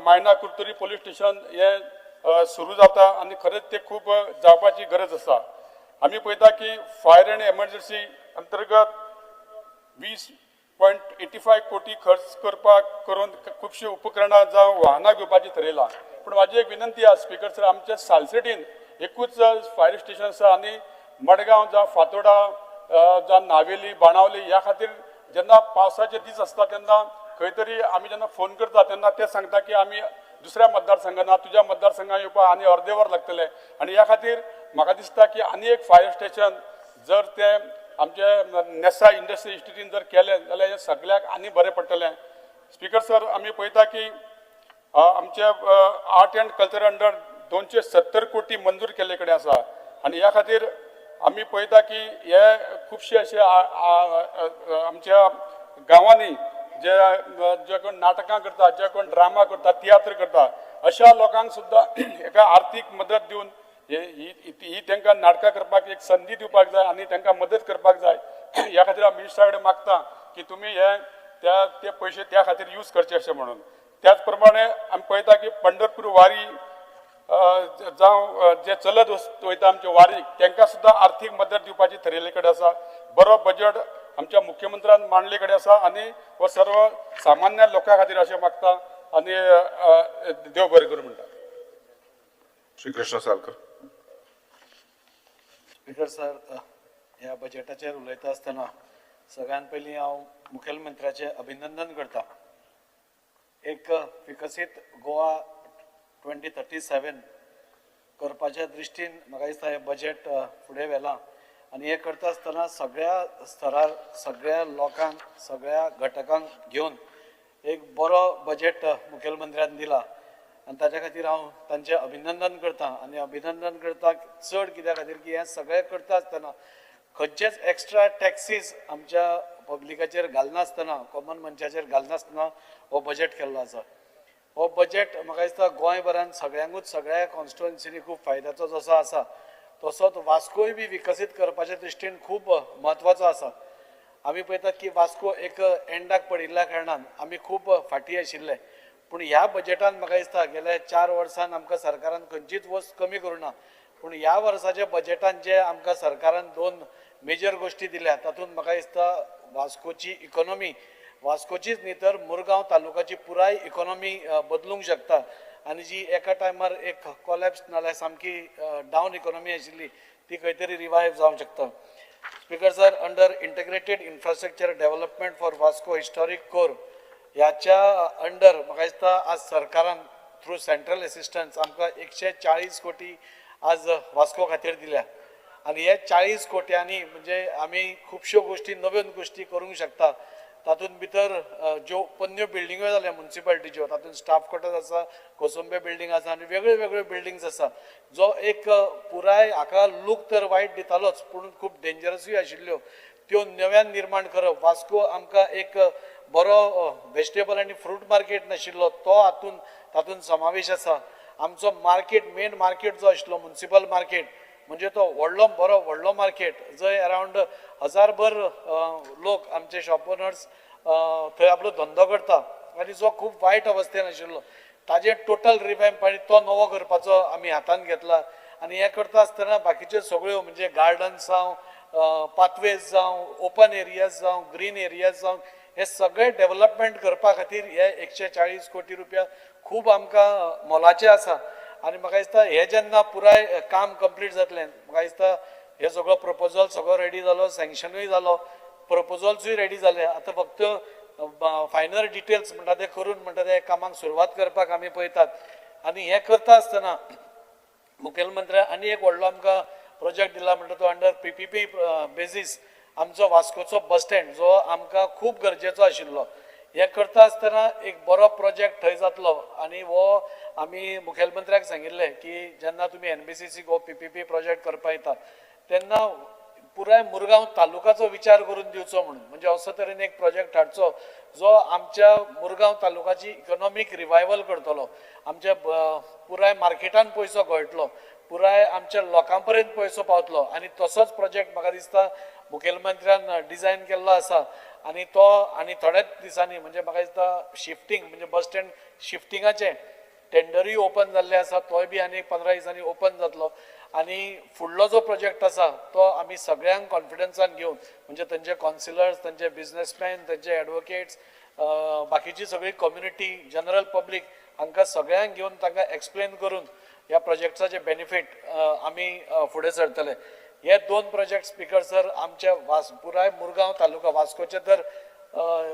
मायना कुर्तोरी पोलीस स्टेशन हे सुरू जाता आनी खरेंच ते खूब जावपाची गरज आसा. आमी पळयता की फायर अँड एमर्जन्सी अंतर्गत 20.85 कोटी खर्च करपाक करून खुबशीं उपकरणां जावं वाहनां घेवपाची थरयलां. पूण म्हाजी एक विनंती आसा स्पिकर सर, आमच्या सालसेटीन एकूच फायर स्टेशन आसा आनी मडगांव जावं फातोडा जावं नावेली, बाणावली ह्या खातीर जेन्ना पावसाचे दीस आसता तेन्ना खंय तरी आमी जेन्ना फोन करता तेन्ना ते सांगता की आमी दुसऱ्या मतदारसंघान तुज्या मतदारसंघान येवपाक आनी अर्दे वर लागतलें आनी ह्या खातीर म्हाका दिसता की आनी एक फायर स्टेशन जर तें आमचे नेसा इंडस्ट्री इस्टेटीन जर केलें जाल्यार हें सगळ्याक आनी बरें पडटलें. स्पिकर सर आमी पळयता की आमचे आर्ट अँड कल्चर अंडर 270 कोटी मंजूर केल्ले कडेन आसा आनी ह्या खातीर आमी पळयता की हे खुबशे अशे आमच्या गांवांनी जे जे कोण नाटकां करता, जे कोण ड्रामा करता, तियात्र करता अशा लोकांक सुद्दां एका आर्थीक मदत दिवन ही तांकां नाटकां करपाक एक संदी दिवपाक जाय आनी तांकां मदत करपाक जाय. ह्या खातीर हांव मिनिस्टरा कडेन मागता की तुमी हे त्या ते पयशे त्या खातीर यूज करचे अशें म्हणून. त्याच प्रमाणे आमी पळयता की पंढरपूर वारी जावं जे चलत वयता आमचे वारीक तांकां सुद्दां आर्थीक मदत दिवपाची थरयल्ले कडेन आसा. बरो बजेट आमच्या मुख्यमंत्र्यान मांडले कडेन आसा आनी हो सर्व सामान्य लोकां खातीर अशें मागता आनी देव बरें करूं म्हणटा. श्री कृष्ण सालकर. स्पिकर सर, ह्या बजेटाचेर उलयता आसतना सगळ्यान पयलीं हांव मुखेलमंत्र्याचें अभिनंदन करता. एक विकसीत गोवा 2037 करपाच्या दृश्टीन म्हाका दिसता हें बजेट फुडें व्हेलां आनी हें करता आसतना सगळ्या स्तरार सगळ्या लोकांक सगळ्या घटकांक घेवन एक बरो बजेट मुखेलमंत्र्यान दिला. आनी ताच्या खातीर हांव तांचें अभिनंदन करता आनी अभिनंदन करता चड कित्या खातीर की हें सगळें करता आसतना खंयचेच एक्स्ट्रा टॅक्सीस आमच्या पब्लिकाचेर घालनासतना, कॉमन मनशाचेर घालनासतना हो बजेट केल्लो आसा. हो बजेट म्हाका दिसता गोंयभरान सगळ्यांकूच सगळ्या कॉन्स्टिट्युएन्सीनी खूब फायद्याचो जसो आसा तसोच वास्कोय बी विकसीत करपाच्या दृश्टीन खूब म्हत्वाचो आसा. आमी पळयतात की वास्को एक एंडाक पडिल्ल्या कारणान आमी खूब फाटीं आशिल्ले, पूण ह्या बजेटान म्हाका दिसता गेल्या 4 वर्सान आमकां सरकारान खंयचीच वस्त कमी करूं ना, पूण ह्या वर्साच्या बजेटान जे आमकां सरकारान 2 मेजर गोश्टी दिल्या तातूंत म्हाका दिसता वास्कोची इकॉनॉमी, वास्कोचीच न्ही तर मुरगांव तालुकाची पुराय इकॉनॉमी बदलूंक शकता आनी जी एका टायमार एक कॉलॅप्स नाल्यार सामकी डावन इकॉनॉमी आशिल्ली ती खंय तरी रिवायव जावंक शकता. Speaker sir, under integrated infrastructure development for Vasco historic core ह्याच्या अंडर म्हाका दिसता आज सरकारान थ्रू सेंट्रल एसिस्टन्स आमकां 140 कोटी आज वास्को खातीर दिल्या आनी हे 40 कोट्यांनी म्हणजे आमी खुबश्यो गोश्टी नव्यो गोश्टी करूंक शकता. तातूंत भितर ज्यो पोन्न्यो बिल्डिंग्यो जाल्या मुन्सिपालिटीच्यो तातूंत स्टाफ क्वॉर्टर्स आसा, कोसंबे बिल्डींग आसा आनी वेगळ्यो वेगळ्यो बिल्डिंग्स आसा, जो एक पुराय हाका लूक तर वायट दितालोच पूण खूब डेंजरसूय आशिल्ल्यो, त्यो नव्यान निर्माण करप. वास्को आमकां एक बरो वेजिटेबल आनी फ्रूट मार्केट नाशिल्लो तो हातूंत तातूंत समावेश आसा. आमचो मार्केट मेन मार्केट जो आशिल्लो मुन्सिपल मार्केट म्हणजे तो व्हडलो बरो व्हडलो मार्केट जंय अरावंड 1000भर लोक आमचे शॉप ओनर्स थंय आपलो धंदो करता आनी जो खूब वायट अवस्थेन आशिल्लो ताजें टोटल रिवॅम्प आनी तो नवो करपाचो आमी हातान घेतला. आनी हें करता आसतना बाकीच्यो सगळ्यो म्हणजे गार्डन्स जावं, पाथवेज जावं, ओपन एरियाज जावं, ग्रीन एरियाज जावं, हे सगळे डेवलपमेंट करपा खातीर हे 140 कोटी रुपया खूब आमकां मोलाचे आसा. आनी म्हाका दिसता हे जेन्ना पुराय काम कंप्लीट जातलें म्हाका दिसता हे सगळो प्रपोजल सगळो रेडी जालो, सँक्शनूय जालो, प्रपोजल्सूय रेडी जाले, आतां फक्त फायनल डिटेल्स म्हणटा ते करून म्हणटा ते कामाक सुरवात करपाक आमी पळयतात. आनी हें करता आसतना मुखेलमंत्र्यान आनी एक व्हडलो आमकां प्रोजेक्ट दिला म्हणटा तो अंडर PPP basis आमचो वास्कोचो बस स्टँड जो आमकां खूब गरजेचो आशिल्लो, हें करता आसतना एक बरो प्रोजेक्ट थंय जातलो. आनी हो आमी मुखेलमंत्र्याक सांगिल्लें की जेन्ना तुमी NBCC हो PPP project करपा येता तेन्ना पुराय मुरगांव तालुकाचो विचार करून दिवचो म्हणून, म्हणजे असो तरेन एक प्रोजेक्ट हाडचो जो आमच्या मुरगांव तालुकाची इकॉनॉमीक रिवायवल करतलो, आमच्या पुराय मार्केटान पयसो गळटलो, पुराय आमच्या लोकां पर्यंत पयसो पावतलो. आनी तसोच प्रोजेक्ट म्हाका दिसता मुखेलमंत्र्यान डिजायन केल्लो आसा आनी तो आनी थोड्याच दिसांनी म्हणजे म्हाका दिसता शिफ्टींग म्हणजे बस स्टँड शिफ्टिंगाचें टेंडरूय ओपन जाल्लें आसा, तोय बी आनी 15 दिसांनी ओपन जातलो. आनी फुडलो जो प्रोजेक्ट आसा तो आमी सगळ्यांक कॉन्फिडन्सान घेवन म्हणजे तांचे कॉन्सिलर्स, तांचे बिजनसमॅन, तांचे एडवोकेट्स, बाकीची सगळी कम्युनिटी, जनरल पब्लीक हांकां सगळ्यांक घेवन तांकां एक्सप्लेन करून ह्या प्रोजेक्टाचे बेनिफीट आमी फुडें सरतले. हे 2 प्रोजेक्ट स्पीकर सर आमच्या पुराय मुरगांव तालुका वास्कोचे तर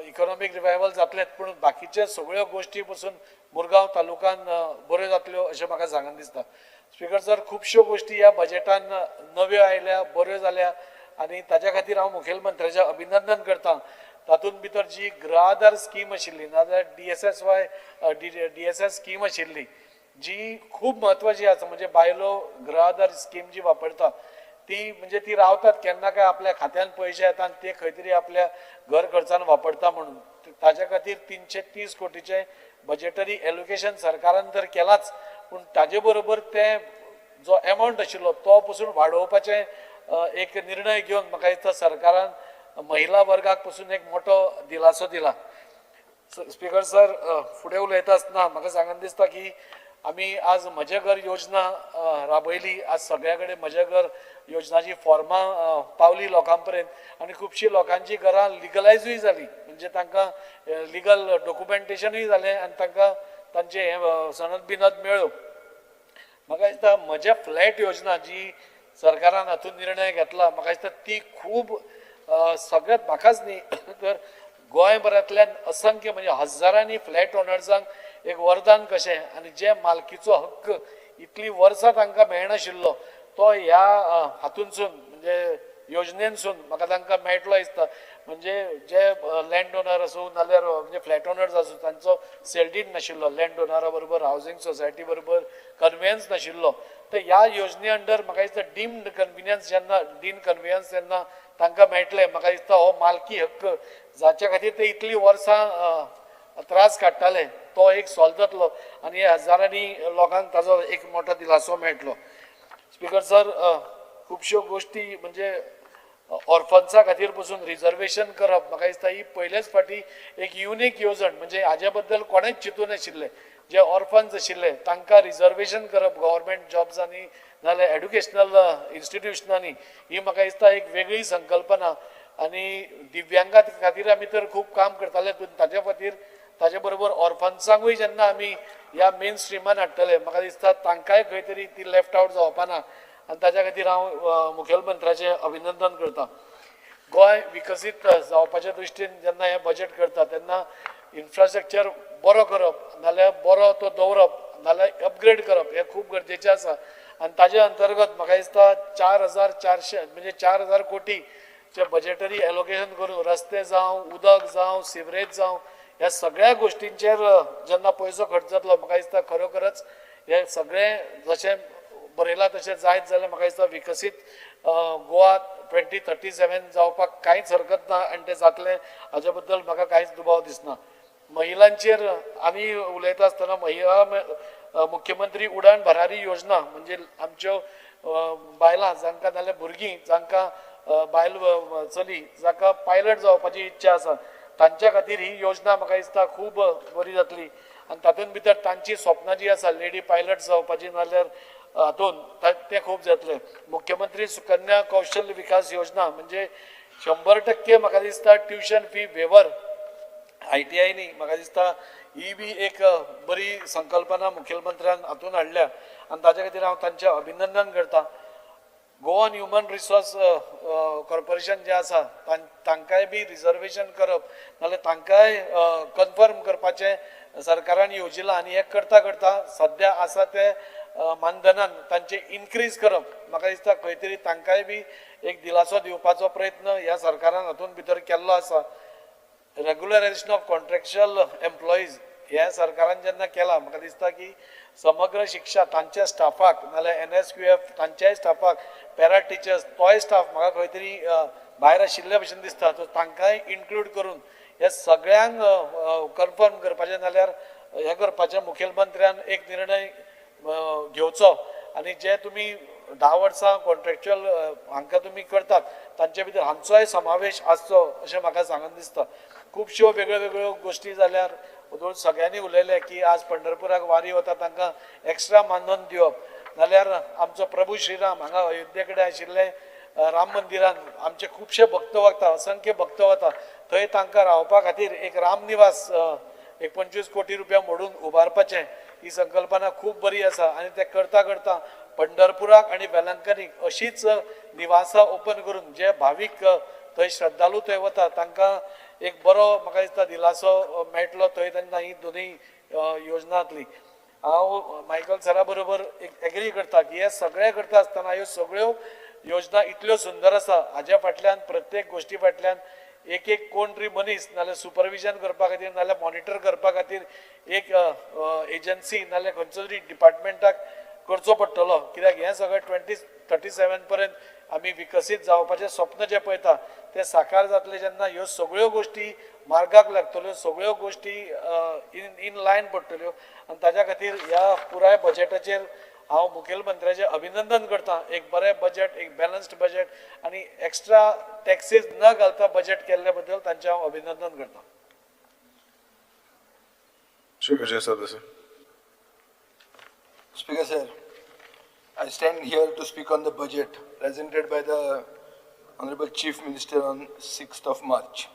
इकॉनॉमीक रिवायवल जातलेच पूण बाकीचे सगळ्यो गोश्टी पसून मुरगांव तालुकान बऱ्यो जातल्यो अशें म्हाका सांगन दिसता. स्पीकर सर, खुबश्यो गोश्टी ह्या बजेटान नव्यो आयल्या, बऱ्यो जाल्या आनी ताच्या खातीर हांव मुखेलमंत्र्याचें अभिनंदन करता. तातूंत भितर जी गृह आधार स्कीम आशिल्ली नाजाल्यार DSSY DSS scheme आशिल्ली जी खूब म्हत्वाची आसा, म्हणजे बायलो गृह आधार स्कीम जी वापरता ती म्हणजे ती रावतात केन्ना काय आपल्या खात्यान पयशे येता आनी ते खंय तरी आपल्या घर खर्चान वापरता म्हणून ताच्या खातीर 330 कोटीचें बजेटरी एलोकेशन सरकारान तर केलाच, पूण ताजे बरोबर ते जो एमावंट आशिल्लो तो पसून वाडोवपाचें एक निर्णय घेवन म्हाका दिसता सरकारान महिला वर्गाक पसून एक मोठो दिलासो दिला. स्पीकर सर, फुडें उलयता आसतना म्हाका सांगन दिसता की आमी आज म्हजें घर योजना राबयली, आज सगळ्या कडेन म्हजें घर योजनाची फॉर्मां पावली लोकां पर्यंत आनी खुबशीं लोकांची घरां लिगलायजूय जाली, म्हणजे तांकां लिगल डॉक्युमेंटेशनूय जालें आनी तांकां तांचें हें सनद बिनद मेळ्ळ्यो. म्हाका दिसता म्हजें फ्लॅट योजना जी सरकारान हातूंत निर्णय घेतला म्हाका दिसता ती खूब सगळ्यात म्हाकाच न्ही तर गोंयभरांतल्यान असंख्य म्हणजे हजारांनी फ्लॅट ओनर्सांक एक वरदान कशें आनी जे मालकीचो हक्क इतली वर्सां तांकां मेळनाशिल्लो तो ह्या हातूंतसून म्हणजे योजनेनसून म्हाका तांकां मेळटलो दिसता. म्हणजे जे लँड ओनर आसूं नाल्यार म्हणजे फ्लॅट ओनर्स आसूं तांचो सेल did नाशिल्लो, लँड ओनरा बरोबर हावजींग सोसायटी बरोबर कन्वेयन्स नाशिल्लो, तर ह्या योजने अंडर म्हाका दिसता डीम्ड कन्विनियन्स जेन्ना डीन कन्वियन्स जेन्ना तांकां मेळटलें, म्हाका दिसता हो मालकी हक्क जाच्या खातीर ते इतलीं वर्सां त्रास काडटाले तो एक सॉल्व जातलो आनी हजारांनी लोकांक ताजो एक मोठो दिलासो मेळटलो. स्पीकर सर, खुबश्यो गोश्टी म्हणजे ऑर्फन्सा खातीर पसून रिजर्वेशन करप म्हाका दिसता ही पयलेच फावटी एक युनीक येवजण, म्हणजे हाजे बद्दल कोणेच चिंतूं नाशिल्लें. जे ऑर्फन्स आशिल्ले तांकां रिजर्वेशन करप गव्हर्मेंट जॉब्सांनी नाजाल्यार एड्युकेशनल इन्स्टिट्युशनांनी, ही म्हाका दिसता एक वेगळी संकल्पना. आनी दिव्यांगा खातीर आमी तर खूब काम करताले, पूण ताजे खातीर ताजे बरोबर ऑर्फन्सांकूय जेन्ना आमी ह्या मेन स्ट्रिमान हाडटले म्हाका दिसता तांकांय खंय तरी ती लेफ्ट आवट जावपा ना आनी ताज्या खातीर हांव मुखेलमंत्र्याचें अभिनंदन करता. गोंय विकसीत जावपाच्या दृश्टीन जेन्ना हें बजेट करता तेन्ना इन्फ्रास्ट्रक्चर बरो करप नाल्यार बरो तो दवरप नाल्यार अपग्रेड करप हें खूब गरजेचें आसा. आनी ताजे अंतर्गत म्हाका दिसता 4,400 म्हणजे 4,000 कोटीचें बजेटरी एलोकेशन करून रस्ते जावं, उदक जावं, सिवरेज जावं, ह्या सगळ्या गोश्टींचेर जेन्ना पयसो खर्च जातलो म्हाका दिसता खरोखरच हे सगळें जशें बरयलां तशें जायत जाल्यार म्हाका दिसता विकसीत गोवा 2037 जावपाक कांयच हरकत ना आनी तें जातलें हाजे बद्दल म्हाका कांयच दुबाव दिसना. महिलांचेर आमी उलयता आसतना महिला मुख्यमंत्री उडान भरारी योजना म्हणजे आमच्यो बायलां जांकां नाल्यार भुरगीं जांकां बायल चली जाका पायलट जावपाची इच्छा आसा तांच्या खातीर ही योजना म्हाका दिसता खूब बरी जातली. आनी तातूंत भितर तांची स्वप्नां जी आसा लेडी पायलट जावपाची नाल्यार हातूंत तें खूब जातलें. मुख्यमंत्री सुकन्या कौशल्य विकास योजना म्हणजे 100% म्हाका दिसता ट्युशन फी वेवर ITI म्हाका दिसता ही बी एक बरी संकल्पना मुखेलमंत्र्यान हातूंत हाडल्या आनी ताजे खातीर हांव तांचें अभिनंदन करता. गोवन ह्युमन रिसोर्स कॉर्पोरेशन जें आसा तांकांय बी रिजर्वेशन करप नाल्यार तांकांय कन्फर्म करपाचें सरकारान येवजिलां आनी हें करता करता सद्या आसा ते मानधनान तांचे इन्क्रीज करप म्हाका दिसता खंय तरी तांकांय बी एक दिलासो दिवपाचो प्रयत्न ह्या सरकारान हातूंत भितर केल्लो आसा. रेगुलरायझेशन ऑफ कॉन्ट्रॅक्च्युअल एम्प्लॉईज हें सरकारान जेन्ना केलां म्हाका दिसता की समग्र शिक्षा तांच्या स्टाफाक नाल्यार NSQF तांच्याय स्टाफाक पॅरा टिचर्स तोय स्टाफ म्हाका खंय तरी भायर आशिल्ल्या भशेन दिसता, सो तांकांय इन्क्लूड करून हे सगळ्यांक कन्फर्म करपाचें नाल्यार हें करपाचें मुखेलमंत्र्यान एक निर्णय घेवचो. आनी जे तुमी 10 वर्सां कॉन्ट्रॅक्च्युअल हांकां तुमी करतात तांचे भितर हांचोय समावेश आसचो अशें म्हाका सांगन दिसता. खुबश्यो वेगळ्यो वेगळ्यो गोश्टी जाल्यार सगळ्यांनी उलयलें की आज पंढरपुराक वारी वता तांकां एक्स्ट्रा मानधन दिवप, नाल्यार आमचो प्रभू श्रीराम हांगा अयोध्ये कडेन आशिल्ले राम मंदिरान आमचे खुबशे भक्त वता, असंख्य भक्त वता, थंय तांकां रावपा खातीर एक रामनिवास एक 25 कोटी रुपया मोडून उबारपाचें ही संकल्पना खूब बरी आसा. आनी तें करता करता पंढरपुराक आनी वेलंकनीक अशीच निवासां ओपन करून जे भावीक थंय श्रद्धालू थंय वता तांकां एक बरो म्हाका दिसता दिलासो मेळटलो थंय तेन्ना ही दोनूय योजना जातली. हांव मायकल सरा बरोबर एक एग्री करता की हे सगळें करता आसतना ह्यो सगळ्यो योजना इतल्यो सुंदर आसा हाज्या फाटल्यान प्रत्येक गोश्टी फाटल्यान एक एक कोण तरी मनीस नाल्यार सुपरविजन करपा खातीर नाल्यार मॉनिटर करपा खातीर एक एजन्सी नाल्यार खंयचो तरी डिपार्टमेंटाक करचो पडटलो. कित्याक हें सगळें 2037 पर्यंत आमी विकसीत जावपाचें स्वप्न जें पळयता तें साकार जातलें जेन्ना ह्यो सगळ्यो गोश्टी मार्गाक लागतल्यो, सगळ्यो गोश्टी इन लायन पडटल्यो. आनी ताज्या खातीर ह्या पुराय बजेटाचेर हांव मुखेलमंत्र्याचें अभिनंदन करता. एक बरें बजेट, एक बॅलन्स्ड बजेट आनी एक्स्ट्रा टॅक्सीस न घालता बजेट केल्ले बद्दल तांचें हांव अभिनंदन करता. Shri Vijay Sardesai. Speaker sir, I stand here to speak on the budget presented by the Honorable Chief Minister on 6th of March.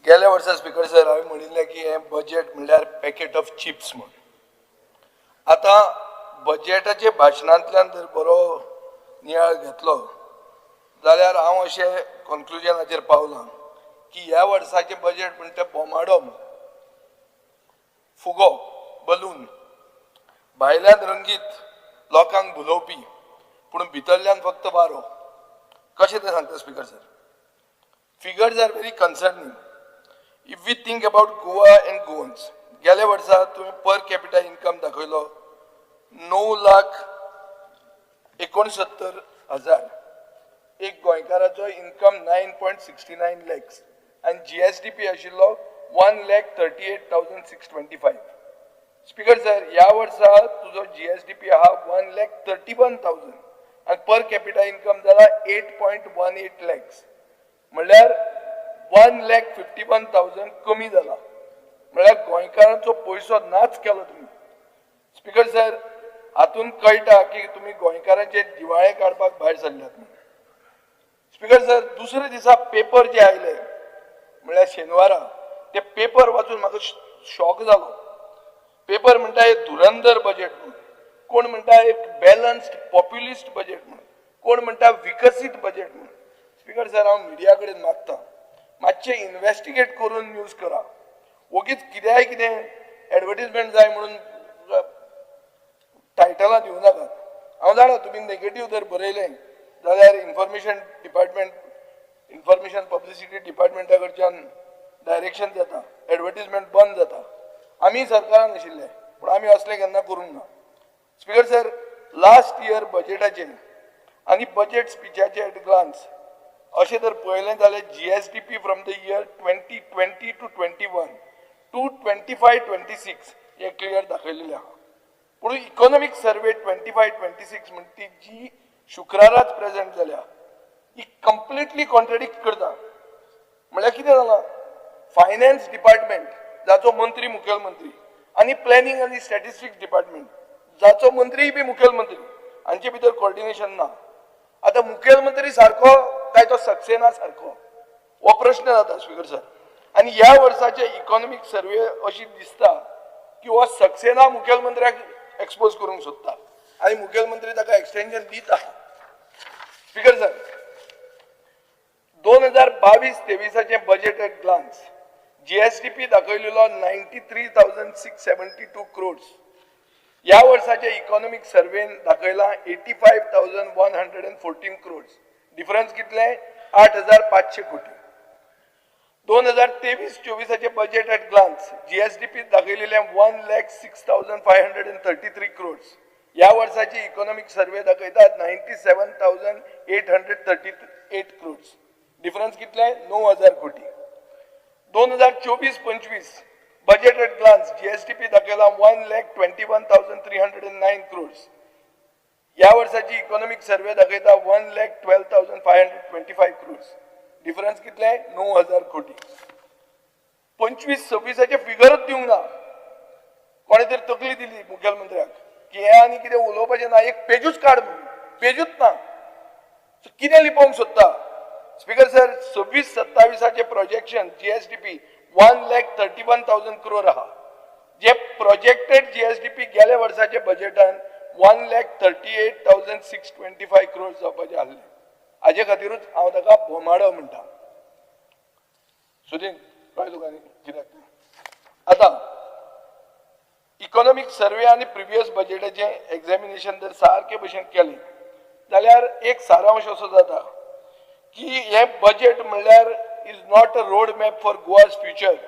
गेल्या वर्सा स्पीकर सर हांवें म्हणिल्लें की हें बजेट म्हणल्यार पॅकेट ऑफ चिप्स म्हूण. आतां बजेटाचे भाशणांतल्यान जर बरो नियाळ घेतलो जाल्यार हांव अशें कॉन्क्लुजनाचेर पावलां की ह्या वर्साचें बजेट म्हणटा बोमाडो, फुगो, बलून, भायल्यान रंगीत लोकांक भुलोवपी पूण भितरल्यान फक्त वारो. कशें तें सांगता speaker sir. Figures are very concerning if we think about Goa and Goans. गेल्या वर्सा तुवें पर कॅपिटा इन्कम दाखयलो 9,69,000. एक गोंयकाराचो इन्कम 9.69 लॅक्स आनी जीएसडीपी आशिल्लो 1,38,625. स्पीकर सर, ह्या वर्सा तुजो जीएसडीपी आहा 1,31,000 आनी पर कॅपिटा इन्कम जाला 8.18 लॅक्स, म्हणल्यार 1,51,000 कमी जाला. म्हळ्यार गोंयकारांचो पयसो नाच केलो तुमी. स्पीकर सर, हातून कळटा की तुमी गोंयकारांचे दिवाळे काडपाक भायर सरल्यात म्हणून. स्पीकर सर, दुसरे दिसा पेपर जे आयले म्हळ्यार शेनवारा, ते पेपर वाचून म्हाका शॉक जालो. पेपर म्हणटा एक धुरंधर बजेट म्हणून, कोण म्हणटा एक बॅलन्स्ड पॉप्युलिस्ट बजेट म्हणून, कोण म्हणटा विकसीत बजेट म्हणून. स्पीकर सर, हांव मिडिया कडेन मागता मातशें इन्वेस्टिगेट करून न्यूज करा. वगीच कित्याय कितें एडवर्टीजमेंट जाय म्हणून टायटलां दिवं नाकात. हांव जाणा तुमी नेगेटीव जर बरयलें जाल्यार इन्फॉर्मेशन डिपार्टमेंट, इन्फॉर्मेशन पब्लिसिटी डिपार्टमेंटा कडच्यान डायरेक्शन जाता, एडवर्टीजमेंट बंद जाता. आमी सरकारान आशिल्ले पूण आमी असलें केन्ना करूंक ना. स्पीकर सर, लास्ट इयर बजेटाचेर आनी बजेट स्पिचाचे एट ग्लान्स अशें जर पळयलें जाल्यार GSDP from the year 2020 to 21 to 25-26 हें क्लियर दाखयलेलें आहा. पूण इकॉनॉमीक सर्वे 25-26 म्हणटा ती जी शुक्राराच प्रेजेंट जाल्या ही कंप्लिटली कॉन्ट्रडिक्ट करता. म्हळ्यार कितें जालां, फायनान्स डिपार्टमेंट जाचो मंत्री मुखेलमंत्री आनी प्लॅनिंग आनी स्टॅटिस्टिक्स डिपार्टमेंट जाचो मंत्रीय बी मुखेलमंत्री हांचे भितर कॉर्डिनेशन ना. आतां मुखेलमंत्री सारको काय तो सक्सेना सारको हो प्रश्न जाता स्पीकर सर. आनी ह्या वर्साचे इकॉनॉमीक सर्वे अशी दिसता की हो सक्सेना मुखेलमंत्र्याक एक्सपोज करूंक सोदता आनी मुखेलमंत्री ताका एक्सटेंशन दिता. Speaker sir, 2022-23 budget at glance GSDP दाखयलेलो 93,672 crores. ह्या वर्साचे इकॉनॉमीक सर्वेन दाखयला 85,114 क्रोड्स. डिफरन्स कितले? 8,500 कोटी. 2023-24 बजेट एट ग्लान्स जीएसडीपी दाखयलेले 1,06,533 क्रोड्स. ह्या वर्साची इकॉनॉमीक सर्वे दाखयता 97,838 क्रोड्स. डिफरन्स कितले? 9,000 कोटी. 2024-25 बजेट एट ग्लान्स जीएसडीपी दाखयला 1,21,309 क्रोड्स. ह्या वर्साची इकॉनॉमीक सर्वे दाखयता 1,12,525 क्रोड्स. डिफरन्स कितले? 9,000 कोटी. 25-26 फिगरूच दिवंक ना. कोणे तरी तकली दिली मुखेलमंत्र्याक की हें आनी कितें उलोवपाचें ना, एक पेजूच काड म्हणून, पेजूच ना. कितें लिपोवंक सोदता? Speaker sir, 26-27 projection GSDP 1,31,000 crore आहा. जे प्रोजेक्टेड जीएसडीपी गेल्या वर्साच्या बजेटान 1,38,625 क्रोर जावपाचे आहले. हाजे खातीरूच हांव ताका बोमाडो म्हणटा. सुदीन कळ्ळें तुका न्ही कित्याक तें? आतां इकॉनॉमीक सर्वे आनी प्रिवियस बजेटाचें एग्जामिनेशन जर सारके भशेन केलें जाल्यार एक सारांश असो जाता की हें बजेट म्हणल्यार is not a road map for Goa's future.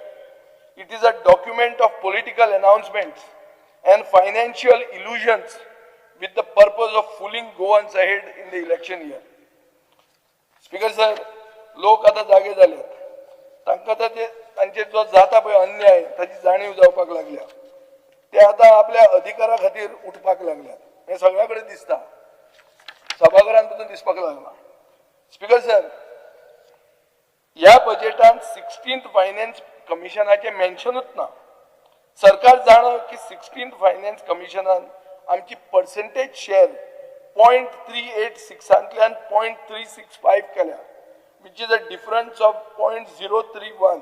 It is a document of political announcements and financial illusions with the purpose of fooling Goans ahead in the election year. Speaker sir, लोक आतां जागे जाल्यात, तांकां तांचेर जो जाता पळय अन्याय ताची जाणीव जावपाक लागल्या. ते आतां आपल्या अधिकारा खातीर उठपाक लागल्यात. हें सगळ्या कडेन दिसता, सभाघरांत पसून दिसपाक लागलां. स्पीकर सर, ह्या बजेटान 16th finance कमिशनाचें मेन्शनूच ना. सरकार जाणा की 16th finance कमिशनान आमची पर्सेंटेज शेअर 0.386 0.365 केल्या, which is a difference of 0.031,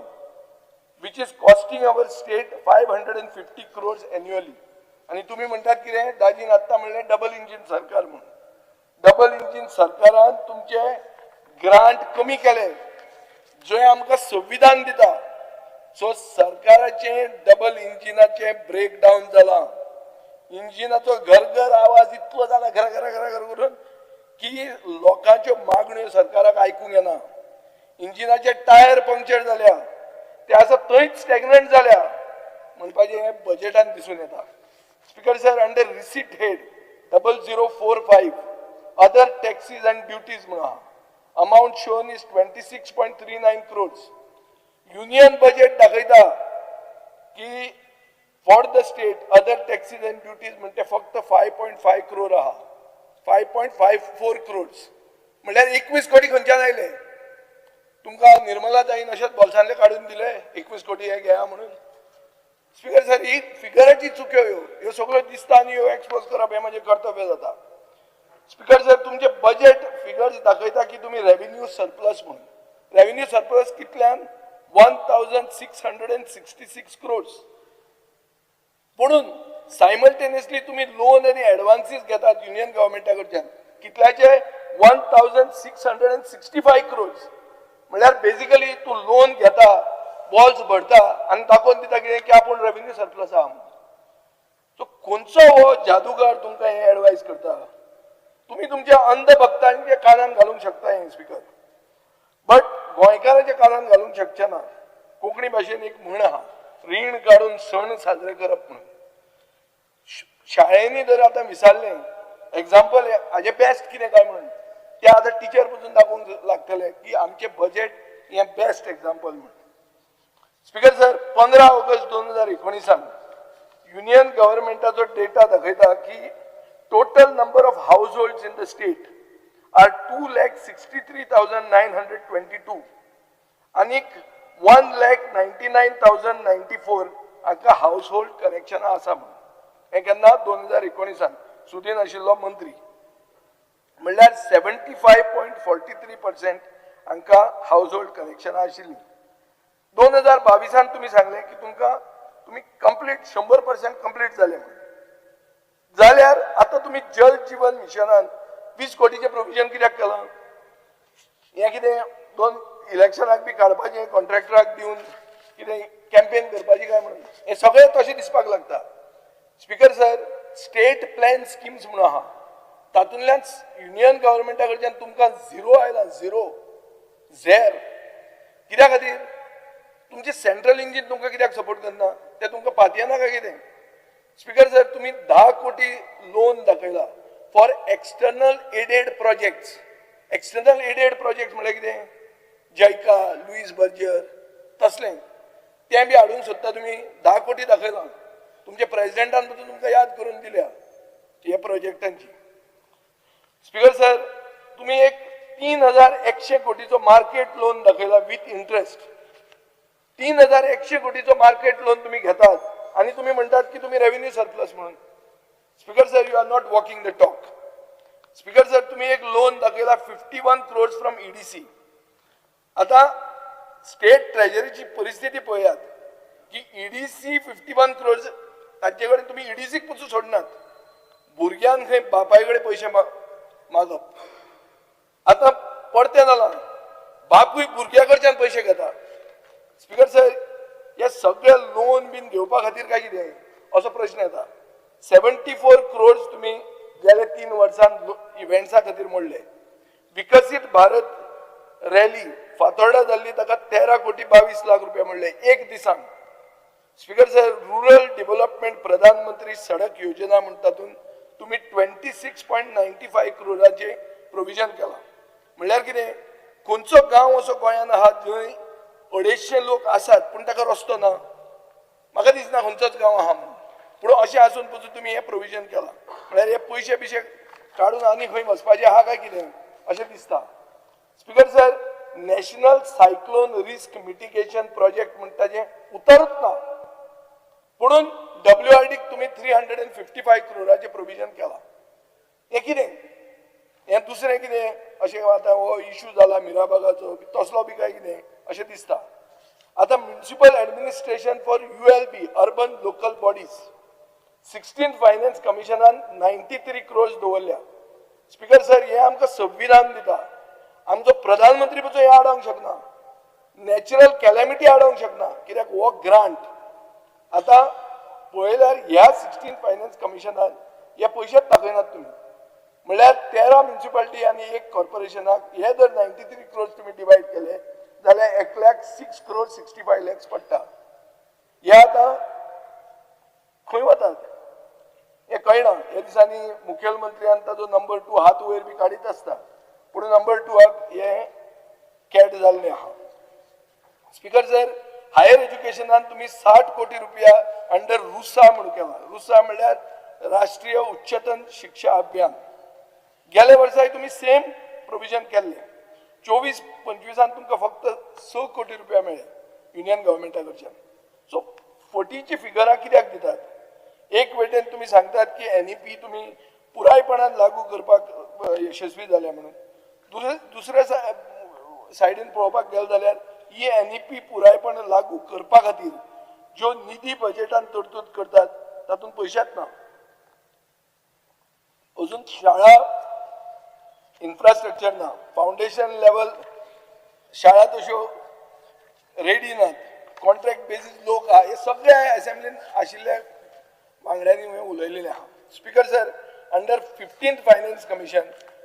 which is costing our state 550 crores annually. आनी तुमी म्हणटात कितें, दाजीन आत्तां म्हणलें डबल इंजीन सरकार म्हणून. डबल इंजीन सरकारान तुमचे ग्रांट कमी केले, जे आमकां संविधान दिता. सो सरकाराचें डबल इंजिनाचें ब्रेकडावन जालां. इंजिनाचो घर घर आवाज इतलो जाला, घर घर घर घर करून की लोकांच्यो मागण्यो सरकाराक आयकूंक येना. इंजिनाचे टायर पंक्चर जाल्या, ते आसा थंयच स्टॅग्नंट जाल्या म्हणपाचें हें बजेटान दिसून येता. Speaker sir, under receipt head 0045 other taxes and duties म्हणून आहा, amount shown is 26.39 crores. Union budget दाखयता की for the state other taxes and duties म्हणटे फक्त 5.5 क्रोर आहा, 5.54 क्रोर्स. म्हणल्यार 21 कोटी खंयच्यान आयले? तुमकां निर्मला ताईन अशेंच बोल्सांतले काडून दिले 21 कोटी हे घेया म्हणून? स्पीकर सर, ही फिगराची चुक्यो ह्यो, ह्यो सगळ्यो दिसता आनी ह्यो एक्सपोज करप हें म्हाजें कर्तव्य जाता. स्पीकर सर, तुमचे बजेट फिगर्स दाखयता की तुमी रेवेन्यू सरप्लस म्हणून. रेवेन्यू सरप्लस कितल्यान? 1666 क्रोर्स. म्हणून सायमल्टेनियसली तुमी लोन आनी एडवान्सीस घेतात युनियन गव्हर्मेंटा कडच्यान कितल्याचे? 1665 क्रोर्स. म्हणल्यार बेजिकली तूं लोन घेता, बॉल्स भरता आनी दाखोवन दिता कितें की आपूण रेवेन्यू सरप्लस आहा म्हणून. सो खंयचो हो जादूगार तुमकां हें एडवायज करता? तुमी तुमच्या अंधभक्तांच्या कानान घालूंक शकता हें स्पीकर, बट गोंयकाराच्या कानान घालूंक शकचे ना. कोंकणी भाशेन एक म्हण आहा, रीण काडून सण साजरे करप म्हणून. शाळेंनी जर आतां विचारलें एग्जाम्पल हाजें बेस्ट कितें काय म्हणून, तें आतां टिचर पसून दाखोवंक लागतलें की आमचें बजेट हें बेस्ट एग्जाम्पल म्हणून. स्पीकर सर, 15 ऑगस्ट 2019 युनियन गव्हर्मेंटाचो डेटा दाखयता की total number of households in the state are 2,63,922 आनीक 1,99,094 हांकां हावस होल्ड कनेक्शनां आसा म्हणून. हें केन्ना? 2019 सुदीन आशिल्लो मंत्री. म्हणल्यार 75.43% हांकां हावस होल्ड कनेक्शनां आशिल्लीं. 2022 तुमी सांगलें की तुमकां तुमी कंप्लीट 100% कंप्लीट जाले म्हणून. जाल्यार आतां तुमी जल जीवन मिशनान 20 कोटीचें प्रोविजन कित्याक केलां? हें कितें दोन इलेक्शनाक बी काडपाचें, कॉन्ट्रॅक्टराक दिवन कितें कॅम्पेन करपाची काय म्हणून? हें सगळें तशें दिसपाक लागता. Speaker sir, state plan schemes म्हणून आहा, तातूंतल्यान युनियन गव्हर्मेंटा कडच्यान तुमकां झिरो आयला, झिरो, झेर. कित्या खातीर? तुमचें सेंट्रल इंजीन तुमकां कित्याक सपोर्ट करना? तें तुमकां पातयेना काय कितें? स्पीकर सर, तुमी 10 कोटी लोन दाखयला for external aided projects. External aided project म्हणल्यार कितें? जयका, लुईस बर्जर तसलें तें बी हाडूंक सोदता तुमी. 10 कोटी दाखयला, तुमच्या प्रेजिडेंटान पसून तुमकां याद करून दिल्या ह्या प्रोजेक्टांची. स्पीकर सर, तुमी एक 3100 कोटीचो मार्केट लोन दाखयला विथ इंट्रस्ट. 3100 कोटीचो मार्केट लोन तुमी घेतात आनी तुमी म्हणटात की तुमी रेवेन्यू सरप्लस म्हणून. Speaker sir, you are not walking the talk. Speaker sir, तुमी एक लोन दाखयला 51 क्रोर्स फ्रॉम ईडीसी. आतां स्टेट ट्रेजरीची परिस्थिती पळयात की ईडीसी 51 क्रोर्स तांचे कडेन तुमी ईडीसीक पसून सोडनात. भुरग्यान खंय बापाय कडेन पयशे मागप आतां परतें जालां, बापूय भुरग्या कडच्यान पयशे घेता. स्पीकर सर, हे सगळे लोन बीन घेवपा खातीर काय कितें असो प्रश्न येता. 74 क्रोर्स तुमी गेले 3 वर्सां इव्हेंट्सा खातीर मोडले. विकसीत भारत रॅली फातोर्डा जाल्ली ताका 13 कोटी 22 लाख रुपया मोडले एक दिसान. स्पीकर सर, रुरल डेव्हलपमेंट प्रधानमंत्री सडक योजना म्हण तातूंत तुमी 26.95 क्रोराचें प्रोविजन केलां. म्हणल्यार कितें? खंयचो गांव असो गोंयांत आहा जंय 250 लोक आसात पूण ताका रस्तो ना? म्हाका दिसना खंयचोच गांव आहा म्हणून. पूण अशें आसून पसून तुमी हें प्रोविजन केलां. म्हणल्यार हे पयशे बिशे काडून आनी खंय वचपाचें आहा काय कितें अशें दिसता. Speaker sir, national cyclone risk mitigation project म्हणटा ताजें उतरूच ना, पुणून डब्ल्यूआरडीक तुमी 355 क्रोराचें प्रोविजन केलां. हें कितें? हें दुसरें कितें अशें आतां हो इशू जाला मिराबागाचो तसलो बी काय कितें अशें दिसता. आतां municipal administration for ULB urban local bodies 16 finance कमिशनान 93 crores दवरल्या. स्पीकर सर, हें आमकां संविधान दिता. आमचो प्रधानमंत्री पसून हें आडावंक शकना, नॅचरल कॅलॅमिटी आडावंक शकना, कित्याक हो ग्रांट. आतां पळयल्यार ह्या 16 फायनान्स कमिशनान हे पयशेच दाखयनात तुमी. म्हणल्यार 13 म्युनिसिपालिटी आनी एक कॉर्पोरेशनाक हे जर 93 क्रोर्स तुमी डिवायड केले जाल्यार एकल्याक 6 crore 65 lakhs पडटा. हे आतां खंय वतात हें कळना. ह्या दिसांनी मुखेलमंत्री आनी ताजो नंबर 2 हात वयर बी काडीत आसता, पूण नंबर 2 हे कॅट जाल्लें आहा. स्पीकर सर, हायर एज्युकेशनान तुमी 60 कोटी रुपया अंडर रुसा म्हणून केला. रुसा म्हणल्यार राष्ट्रीय उच्चतन शिक्षा अभियान. गेल्या वर्साय तुमी सेम प्रोविजन केल्लें. 24-25 तुमकां फक्त 6 कोटी रुपया मेळ्ळे युनियन गव्हर्मेंटा कडच्यान. सो फटीची फिगरां कित्याक दितात? एक वटेन तुमी सांगतात की एनईपी तुमी पुरायपणान लागू करपाक यशस्वी जाल्या म्हणून, दुसऱ्या सायडीन पळोवपाक गेले जाल्यार ही एनईपी पुरायपणान लागू करपा खातीर ज्यो निधी बजेटान तरतूद करतात तातूंत पयशेच ना. अजून शाळा इन्फ्रास्ट्रक्चर ना, फावंडेशन लेवल शाळा तश्यो रेडी नात, कॉन्ट्रॅक्ट बेसीस लोक आहा. हे सगळे असेंब्लीन आशिल्ल्या वांगड्यांनी हांवें उलयलेलें आहा. Speaker sir, under 15th finance commission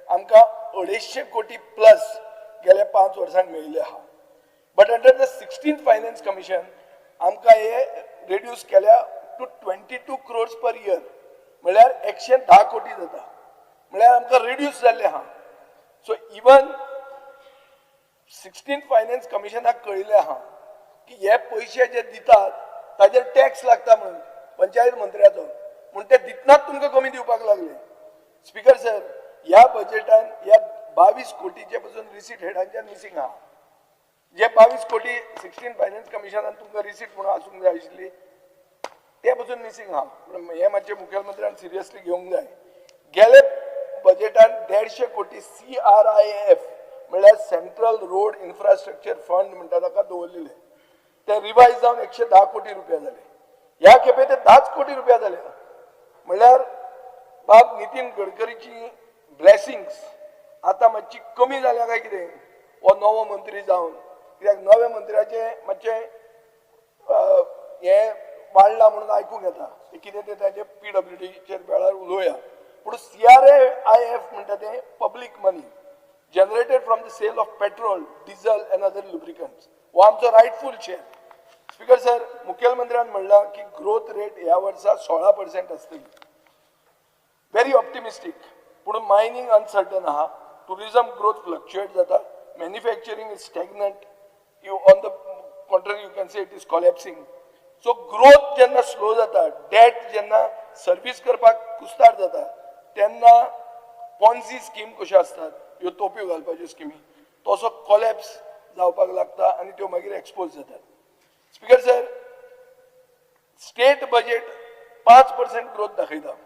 आमकां 250 कोटी प्लस गेल्या 5 वर्सांक मेळिल्ले आहा. But under the 16th finance commission आमकां हे रेड्यूस केल्या टू 22 क्रोर्स पर इयर, म्हणल्यार 110 कोटी जाता, म्हणल्यार आमकां रेड्यूस जाल्लें आहा. सो इवन 16th finance कमिशनाक कळिल्लें आहा की हे पयशे जे दितात ताजेर टॅक्स लागता म्हणून पंचायत मंत्र्याचो, म्हूण ते दितनाच तुमकां कमी दिवपाक लागले. स्पीकर सर, ह्या बजेटान ह्या 22 कोटीचे पसून रिसीट हेडांच्यान मिसींग आहा. जे 22 कोटी 16 फायनान्स कमिशनान तुमकां रिसीट म्हणून आसूंक जाय आशिल्ली ते पसून मिसींग आहा. हे मातशें मुखेलमंत्र्यान सिरियसली घेवंक जाय. गेले बजेटान 150 कोटी CRIF म्हणल्यार सेंट्रल रोड इन्फ्रास्ट्रक्चर फंड म्हणटा ताका दवरलेले, ते रिवायज जावन 110 कोटी रुपया जाले. ह्या खेपे ते 10 कोटी रुपया जाले. म्हणल्यार बाब नितीन गडकरीची ब्लेसिंग्स आतां मातशी कमी जाल्या काय कितें हो नवो मंत्री जावन, कित्याक नव्या मंत्र्याचें मातशें हें वाडलां म्हणून आयकूंक येता, कितें तें ताजें PWDचेर वेळार उलोवया. पूण CRIF म्हणटा तें public money generated from the sale of petrol, diesel and other lubricants, हो आमचो रायटफूल शेअर. स्पीकर सर, मुखेलमंत्र्यान म्हणलां की ग्रोथ रेट ह्या वर्सा 16% आसतली, व्हेरी ऑप्टिमिस्टीक. पूण मायनींग अनसर्टन आहा, टुरिजम ग्रोथ फ्लक्च्युएट जाता, manufacturing is stagnant, you on the contrary you can say it is collapsing. So growth जेन्ना स्लो जाता, डेट जेन्ना सर्वीस करपाक कुस्तार जाता, तेन्ना पॉन्झी स्कीम कश्यो आसतात ह्यो तोपयो घालपाच्यो स्किमी, तसो कॉलॅप्स जावपाक लागता आनी त्यो मागीर एक्सपोज जातात. Speaker sir, state budget 5% growth दाखयता,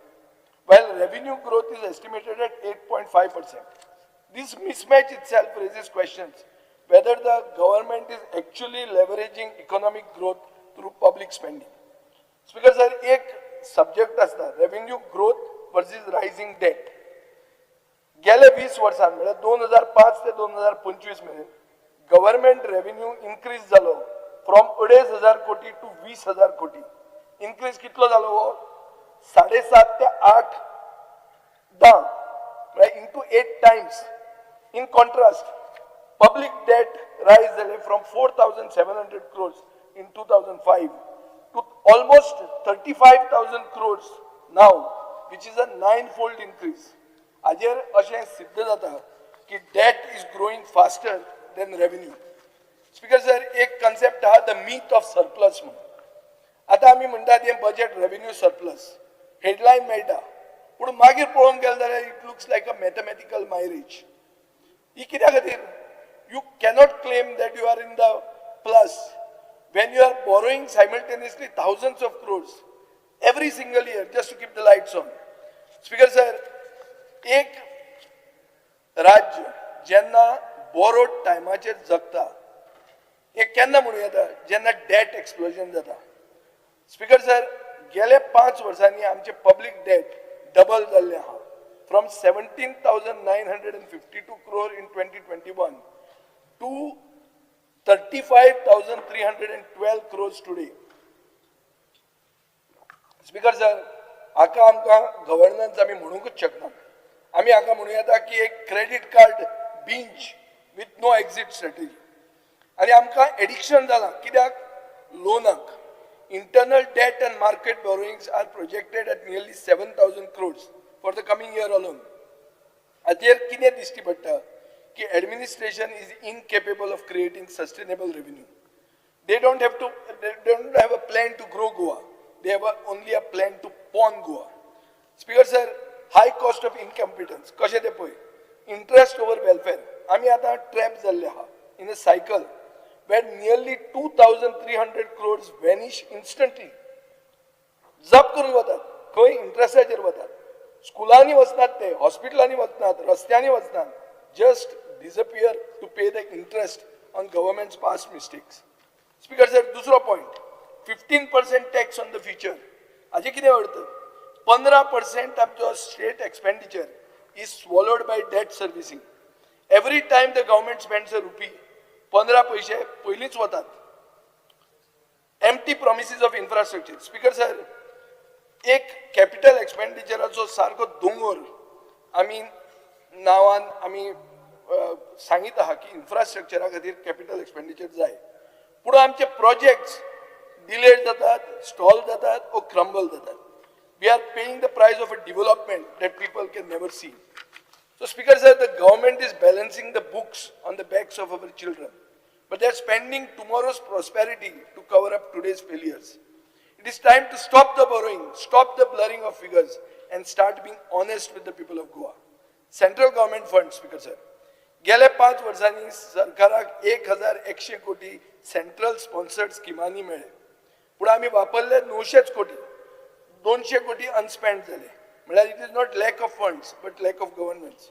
while revenue growth is estimated at 8.5%. This mismatch itself raises questions whether the government is actually leveraging economic growth through public spending. Speaker sir, एक subject आसता revenue growth versus rising debt. गेले 20 वर्सां म्हळ्यार 2005 ते 2025 मेरेन government revenue increase जालो from 2,500 कोटी two 20,000 कोटी. इन्क्रीज कितलो जालो हो? 7.5 ते 8 दा, म्हळ्यार into 8 times. In contrast, public debt rise जाले from 4,700 crores in 2005 to almost 35,000 crores now, which is a 9-fold increase. हाजेर अशें सिद्ध जाता की debt is growing faster than revenue. Speaker sir, एक कन्सेप्ट आहा the myth of surplus म्हणून. आतां आमी म्हणटात हें बजेट रेव्हेन्यू सरप्लस हेडलायन मेळटा, पूण मागीर पळोवंक गेलें जाल्यार it looks like a mathematical mirage. ही कित्या खातीर? You cannot claim that you are in the plus when you are borrowing simultaneously thousands of crores every single year just to keep the lights on. Speaker sir, एक राज्य जेन्ना borrowed टायमाचेर जगता, हे केन्ना म्हणूं येता? जेन्ना डेट एक्सप्लोजन जाता. स्पीकर सर, गेले 5 वर्सांनी आमचे पब्लीक डेट डबल जाल्लें आहा, from 17,952 crore in 2021 to 35,312 crores today. Speaker sir, हाका आमकां गव्हर्नन्स आमी म्हणूंकच शकना. आमी हाका म्हणूं येता की एक credit card binge with no exit strategy. आनी आमकां एडिक्शन जालां कित्याक? लोनाक. Internal debt and market borrowings are projected at nearly 7,000 crores for the coming year alone. हाचेर कितें दिश्टी पडटा की administration is incapable of creating sustainable revenue. They don't have to, they don't have a plan to grow Goa. They have only a plan to pawn Goa. Speaker sir, high cost of incompetence, कशें तें पळय, interest over welfare. आमी आतां trap जाल्ले आहा in a cycle where nearly 2,300 crores vanish instantly. जप करून वतात. खंय? इंट्रस्टाचेर वतात. स्कुलांनी वचनात ते, हॉस्पिटलांनी वचनात, रस्त्यांनी वचनात, just disappear to pay the interest on government's past mistakes. Speaker sir, दुसरो point, 15% tax on the future. हाजे कितें अर्थ? 15% आमचो state expenditure is swallowed by debt servicing. Every time the government spends a rupee, 15 पयशे पयलींच वतात. Empty promises of infrastructure. Speaker sir, एक capital एक्सपेंडिचराचो सारको दोंगोर आमी नांवान आमी सांगीत आहा की इन्फ्रास्ट्रक्चरा खातीर कॅपिटल एक्सपेंडिचर जाय, पूण आमचे प्रोजेक्ट्स डिलेड जातात, स्टॉल जातात ओ क्रम्बल जातात. We are paying the price of a development that people can never see. So Speaker sir, the government is balancing the books on the backs of our children, but they are spending tomorrow's prosperity to cover up today's failures. It is time to stop the borrowing, stop the blurring of figures, and start being honest with the people of Goa. Central government fund, Speaker sir. गेल्या 5 वर्सांनी सरकाराक 1,100 कोटी central sponsored स्किमांनी मेळ्ळे, पूण आमी वापरले 900 कोटी, 200 कोटी अनस्पेंड जाले. म्हळ्यार it is not lack of funds but lack of governance.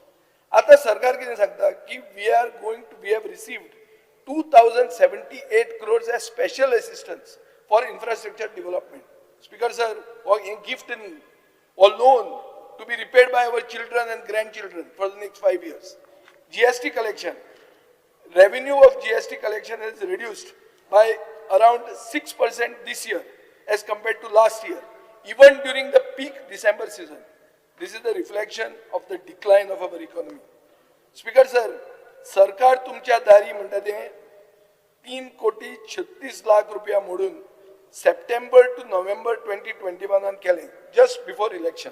आतां सरकार कितें सांगता की we are going to, we have received 2,078 crores as special assistance for infrastructure development. Speaker sir, हो हें गिफ्ट न्ही, हो loan to be repaid by our children and grandchildren for the next 5 years. GST collection, revenue of GST collection has reduced by around 6% this year as compared to last year, even during the peak December season. This is the reflection of the decline of our economy. Speaker sir, सरकार तुमच्या दारी म्हणटा तें 3 कोटी 36 लाख रुपया मोडून September two नोव्हेंबर 2021 केलें, just before election.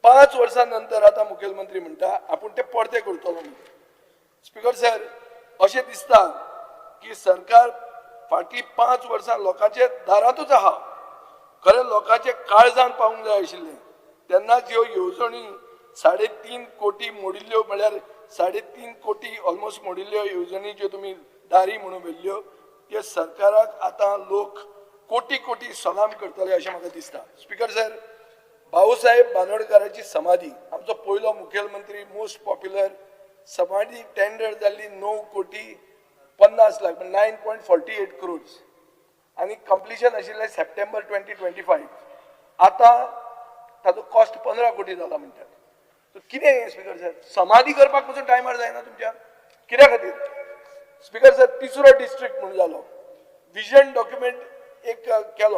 5 वर्सां नंतर आतां मुखेलमंत्री म्हणटा आपूण ते परते करतलो म्हणून. स्पीकर सर, अशें दिसता की सरकार फाटलीं 5 वर्सां लोकांच्या दारांतूच आहा, खरें लोकांच्या काळजान पावूंक जाय आशिल्लें. तेन्नाच ह्यो येवजणी 3.5 कोटी मोडिल्ल्यो, म्हळ्यार 3.5 कोटी ऑलमोस्ट मोडिल्ल्यो येवजणी ज्यो तुमी दारी म्हणून व्हेल्ल्यो, त्यो सरकाराक आतां लोक कोटी कोटी सलाम करतले अशें म्हाका दिसता. स्पीकर सर, भाऊसाहेब बांदोडकाराची समाधी, आमचो पयलो मुखेलमंत्री, मोस्ट पॉप्युलर, समाधी टेंडर जाल्ली 9 कोटी 50 लाख, 9.48 crores, आनी कंप्लिशन आशिल्लें सप्टेंबर 2025. आतां ताजो कॉस्ट 15 कोटी जाला म्हणटात. सो कितें हें स्पीकर सर? समाधी करपाक पसून टायमार जायना तुमच्या, कित्या खातीर? स्पीकर सर, तिसरो डिस्ट्रिक्ट म्हणून जालो, विजन डॉक्युमेंट एक केलो,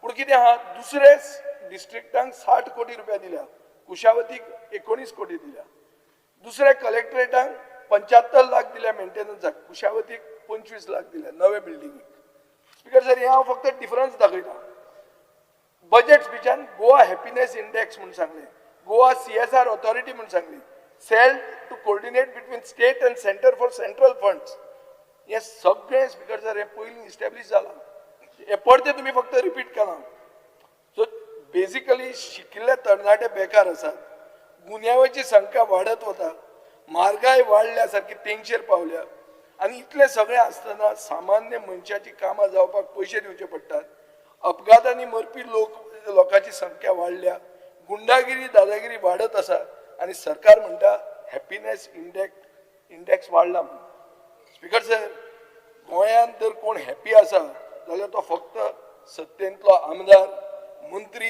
पूण कितें आहा, दुसरे डिस्ट्रिक्टांक 60 कोटी रुपया दिल्या, कुशावतीक 19 कोटी दिल्या, दुसऱ्या कलेक्टरेटाक 75 लाख दिल्या मेंटेनन्साक, कुशावतीक 25 लाख दिल्या नवे बिल्डिंगेक. स्पीकर सर, हें हांव फक्त डिफरन्स दाखयता. बजेट स्पिचान गोवा हॅपिनेस इंडेक्स म्हूण सांगलें, गोवा सीएसआर ऑथॉरिटी म्हूण सांगली, cell to coordinate between state and centre for central funds. हें सगळें स्पीकर सर, हें पयलीं इस्टॅब्लीश जालां, हें परतें तुमी फक्त रिपीट केलां. सो बेजिकली शिकिल्ले तरणाटे बेकार आसात, गुन्यांवाची संख्या वाडत वता, म्हारगाय वाडल्या, सारकी तेंगशेर पावल्या, आनी इतलें सगळें आसतना सामान्य मनशाची कामां जावपाक पयशे दिवचे पडटात. अपघातांनी मरपी लोकांची संख्या वाडल्या, गुंडागिरी दादागिरी वाडत आसा, आनी सरकार म्हणटा हॅपिनेस इंडेक्स वाडला म्हणून. स्पीकर सर, गोंयांत जर कोण हॅपी आसा जाल्यार तो फक्त सत्तेंतलो आमदार, मंत्री,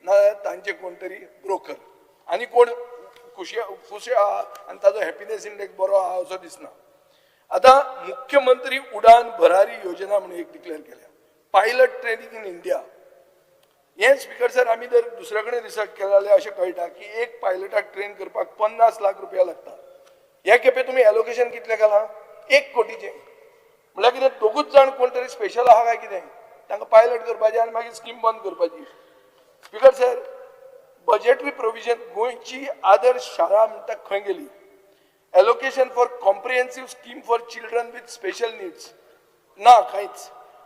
नाजाल्यार तांचे कोण तरी ब्रोकर. आनी कोण खुशी खुशी आहा आनी ताजो हॅपिनेस इंडेक्स बरो आहा असो दिसना. आतां मुख्यमंत्री उडान भरारी योजना म्हणून एक डिक्लेअर केल्या, पायलट ट्रेनिंग इन इंडिया. हें स्पीकर सर आमी जर दुसऱ्या कडेन रिसर्च केलें जाल्यार अशें कळटा की एक पायलटाक ट्रेन करपाक 50 लाख रुपया लागता. हे खेपे तुमी एलोकेशन कितलें केलां? 1 कोटीचें. म्हणल्यार कितें दोगूच जाण कोण तरी स्पेशल आहा काय कितें, तांकां पायलट करपाचें आनी मागीर स्कीम बंद करपाची. स्पीकर सर, बजेटरी प्रोविजन गोंयची आदर्श शाळा म्हणटा खंय गेली? Allocation for comprehensive scheme for children with special needs ना कांयच.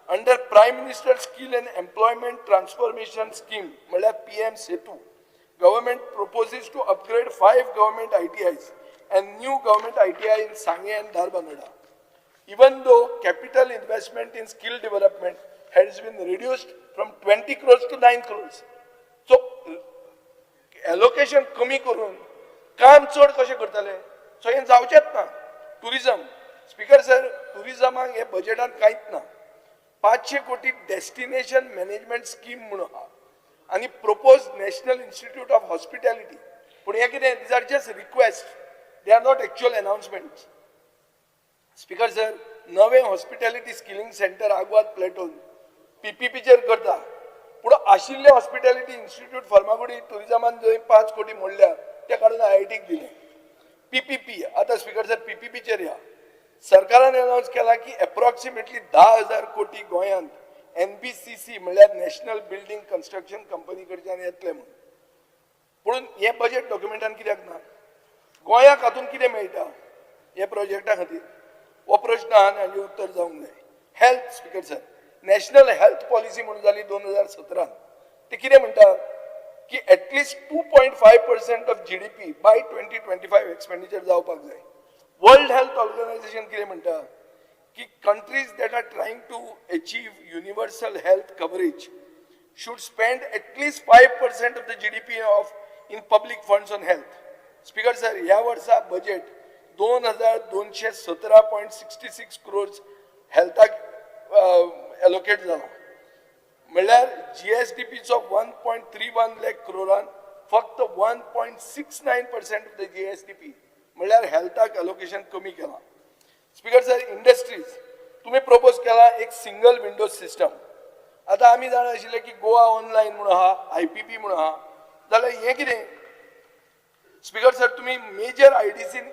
Under prime minister skill and employment transformation scheme म्हणल्यार PM SETU, government proposes to upgrade 5 government ITIs and new government ITI in Sanguem and Dharbandora. Even though capital investment in skill development has been reduced from 20 crores to 9 crores. So, allocation कमी करून काम चड कशें करतले? So हें जावचेंच ना. Tourism, speaker sir, टुरिजमाक हे बजेटान कांयच ना. 500 कोटी डेस्टिनेशन मॅनेजमेंट स्कीम म्हणून आहा आनी propose national institute of hospitality. पूण हें कितें, these are just request, they are not actual announcements. Speaker sir, नवें हॉस्पिटॅलिटी स्किलिंग सेंटर आगवाद प्लेटोन पीपीपीचेर करता, पूण आशिल्लें हॉस्पिटॅलिटी इन्स्टिट्यूट फर्मागुडी टुरिजमान जंय 5 कोटी मोडल्या ते काडून आयआयटीक दिले. पीपीपी आतां स्पीकर सर पीपीपीचेर या. सरकारान अनावन्स केला की एप्रॉक्सिमेटली 10,000 कोटी गोंयांत एनबीसीसी म्हणल्यार नॅशनल बिल्डींग कन्स्ट्रक्शन कंपनी कडच्यान येतले म्हणून. पूण हें बजेट डॉक्युमेंटान कित्याक ना? गोंयाक हातूंत कितें मेळटा हे प्रोजेक्टा खातीर? हो प्रश्न आहा आनी हाजें उत्तर जावंक जाय. Health, speaker sir, national health policy म्हणून जाली 2017. ते कितें म्हणटा की at least 2.5% of GDP by 2025 expenditure जावपाक जाय. वर्ल्ड हेल्थ ऑर्गनायझेशन कितें म्हणटा की countries that are trying to achieve universal health coverage should spend at least 5% of the GDP of in public funds on health. Speaker sir, ह्या वर्सा budget 2,217.66 crores हेल्थाक allocate जाला. म्हणल्यार जीएसडीपीचो 1.31 लाख क्रोरान फक्त 1.69% ऑफ the GSDP म्हणल्यार हेल्थाक allocation कमी केलां. Speaker sir, industries तुमी propose केला एक सिंगल विंडो सिस्टम. आतां आमी जाणा आशिल्ले की गोवा ऑनलायन म्हणून आहा, आयपीपी म्हणून आहा, जाल्यार हें कितें? स्पीकर सर, तुमी मेजर आयडीसीन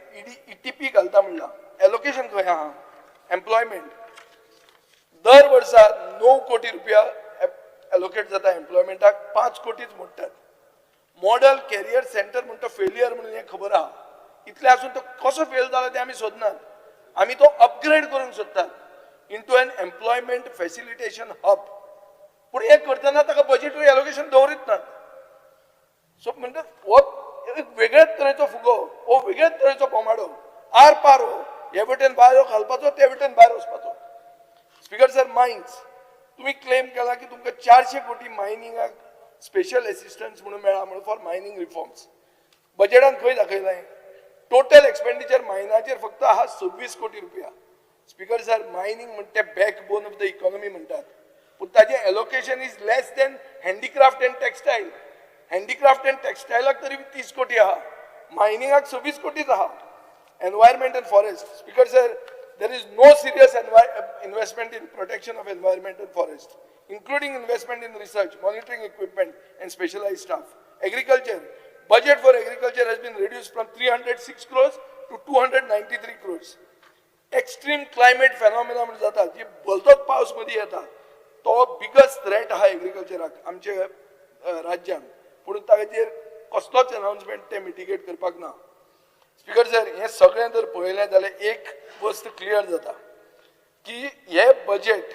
ईटीपी घालता म्हणला, एलोकेशन खंय आहा? एम्प्लॉयमेंट दर वर्सा 9 कोटी रुपया एलोकेट जाता एम्प्लॉयमेंटाक, 5 कोटीच मोडटात. मॉडल कॅरियर सेंटर म्हणटा फेलियर म्हणून हें खबर आहा, इतलें आसून तो कसो फेल जाला तें आमी सोदनात. आमी तो अपग्रेड करूंक सोदतात into an employment facilitation hub. पूण हें करतना ताका बजेटरी एलोकेशन दवरीत नात. सो म्हणटा हो एक वेगळेच तरेचो फुगो, हो वेगळेच तरेचो बोमाडो, आर पार हो, हे वटेन भायर घालपाचो ते वटेन भायर वचपाचो. स्पीकर सर, मायन्स तुमी क्लेम केला की तुमकां 400 कोटी मायनिंगाक स्पेशल एसिस्टन्स म्हणून मेळ्ळा म्हणून फॉर मायनिंग रिफॉर्म्स. बजेटान खंय दाखयलां? टोटल एक्सपेंडिचर मायनाचेर फक्त आहा 26 कोटी रुपया. स्पीकर सर, मायनिंग म्हणटा backbone of the economy म्हणटात, पूण ताजें allocation is less than handicraft and textile. Handicraft and टेक्सटायलाक तरी 30 कोटी आहा, मायनिंगाक 26 कोटीच आहा. Environment and forest, speaker sir, there is no serious investment in protection of environment and forest, including investment in research, monitoring equipment and specialized staff. Agriculture, budget for agriculture has been reduced from 306 crores to 293 crores. Extreme climate phenomena म्हणून जाता, जी भलतोच पावस मदीं येता, तो biggest threat आहा एग्रीकल्चराक आमच्या राज्यांत. पूण ताचेर कसलोच अनाउन्समेंट ते मिटिगेट करपाक ना. स्पीकर सर, हें सगळें जर पळयलें जाल्यार एक वस्त क्लियर जाता की हें बजेट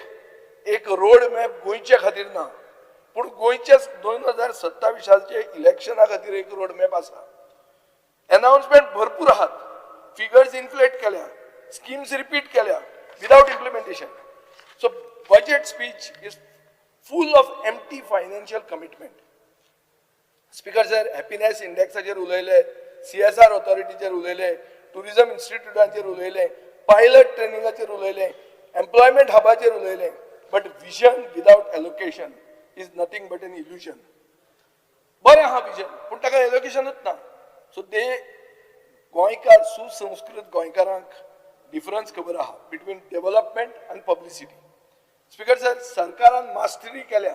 एक रोड मॅप गोंयचे खातीर ना, पूण गोंयच्या 2027 इलेक्शना खातीर एक रोड मॅप आसा. अनाउन्समेंट भरपूर आहात, फिगर्स इन्फ्लेट केल्या, स्किम्स रिपीट केल्या without implementation. So budget speech is full of empty financial commitment. Speaker sir, happiness इंडेक्साचेर उलयले, CSR ऑथॉरिटीचेर उलयले, टुरिजम इन्स्टिट्यूटाचेर उलयले, पायलट ट्रेनिंगाचेर उलयले, एम्प्लॉयमेंट हबाचेर उलयले, but vision without allocation is nothing but an illusion. बरें आहा vision, पूण ताका एलोकेशनूच ना. सो ते गोंयकार, सुसंस्कृत गोंयकारांक डिफरन्स खबर आहा बिटवीन डेव्हलपमेंट आनी पब्लिसिटी. स्पीकर सर, सरकारान मास्टरी केल्या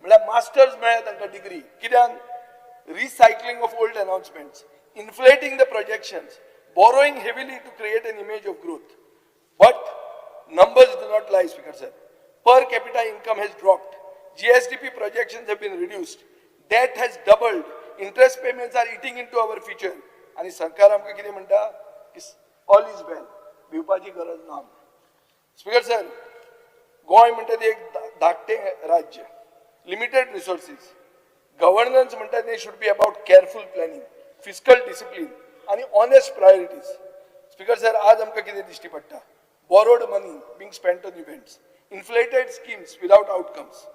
म्हळ्यार मास्टर्स मेळ्ळ्या तांकां डिग्री कित्याक recycling of old announcements, inflating the projections, borrowing heavily to create an image of growth. But numbers do not lie, Speaker sir. Per capita income has dropped. GSDP projections have been reduced. Debt has doubled. Interest payments are eating into our future. आनी सरकार आमकां कितें म्हणटा की all is वेल, भिवपाची गरज ना. Speaker sir, Goa म्हणटा तें एक धाकटें राज्य, लिमिटेड रिसोर्सीस. गव्हर्नन्स म्हणटा तें should be about careful planning, fiscal discipline आनी ऑनेस्ट प्रायोरिटीज. स्पीकर सर, आज आमकां कितें दिश्टी पडटा? Borrowed money being spent on events, inflated schemes without outcomes,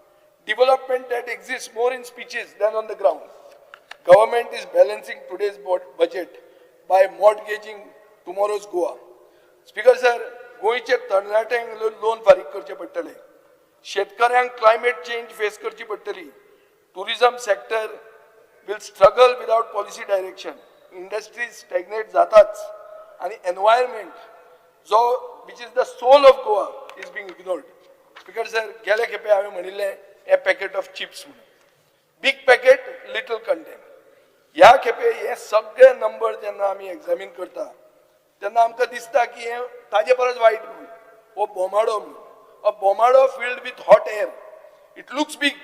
development that exists more in speeches than on the ground. Government is balancing today's budget by mortgaging tomorrow's Goa. Speaker sir, गोंयचे तरणाट्यांक loan फारीक करचें पडटलें, शेतकऱ्यांक climate change face करची पडटली, tourism sector will struggle without policy direction, industries stagnate जाताच आनी environment जो which is the soul of Goa is being ignored. Speaker sir, गेले खेपे हांवें म्हणिल्लें हे पॅकेट ऑफ चिप्स म्हणून, बीग पॅकेट लिटल कंटेंट. ह्या खेपे हे सगळे नंबर जेन्ना आमी एग्जामीन करता तेन्ना आमकां दिसता की हे ताजे परस वायट म्हणून, हो बोमाडो म्हणून, a बोमाडो filled with hot air. It looks big,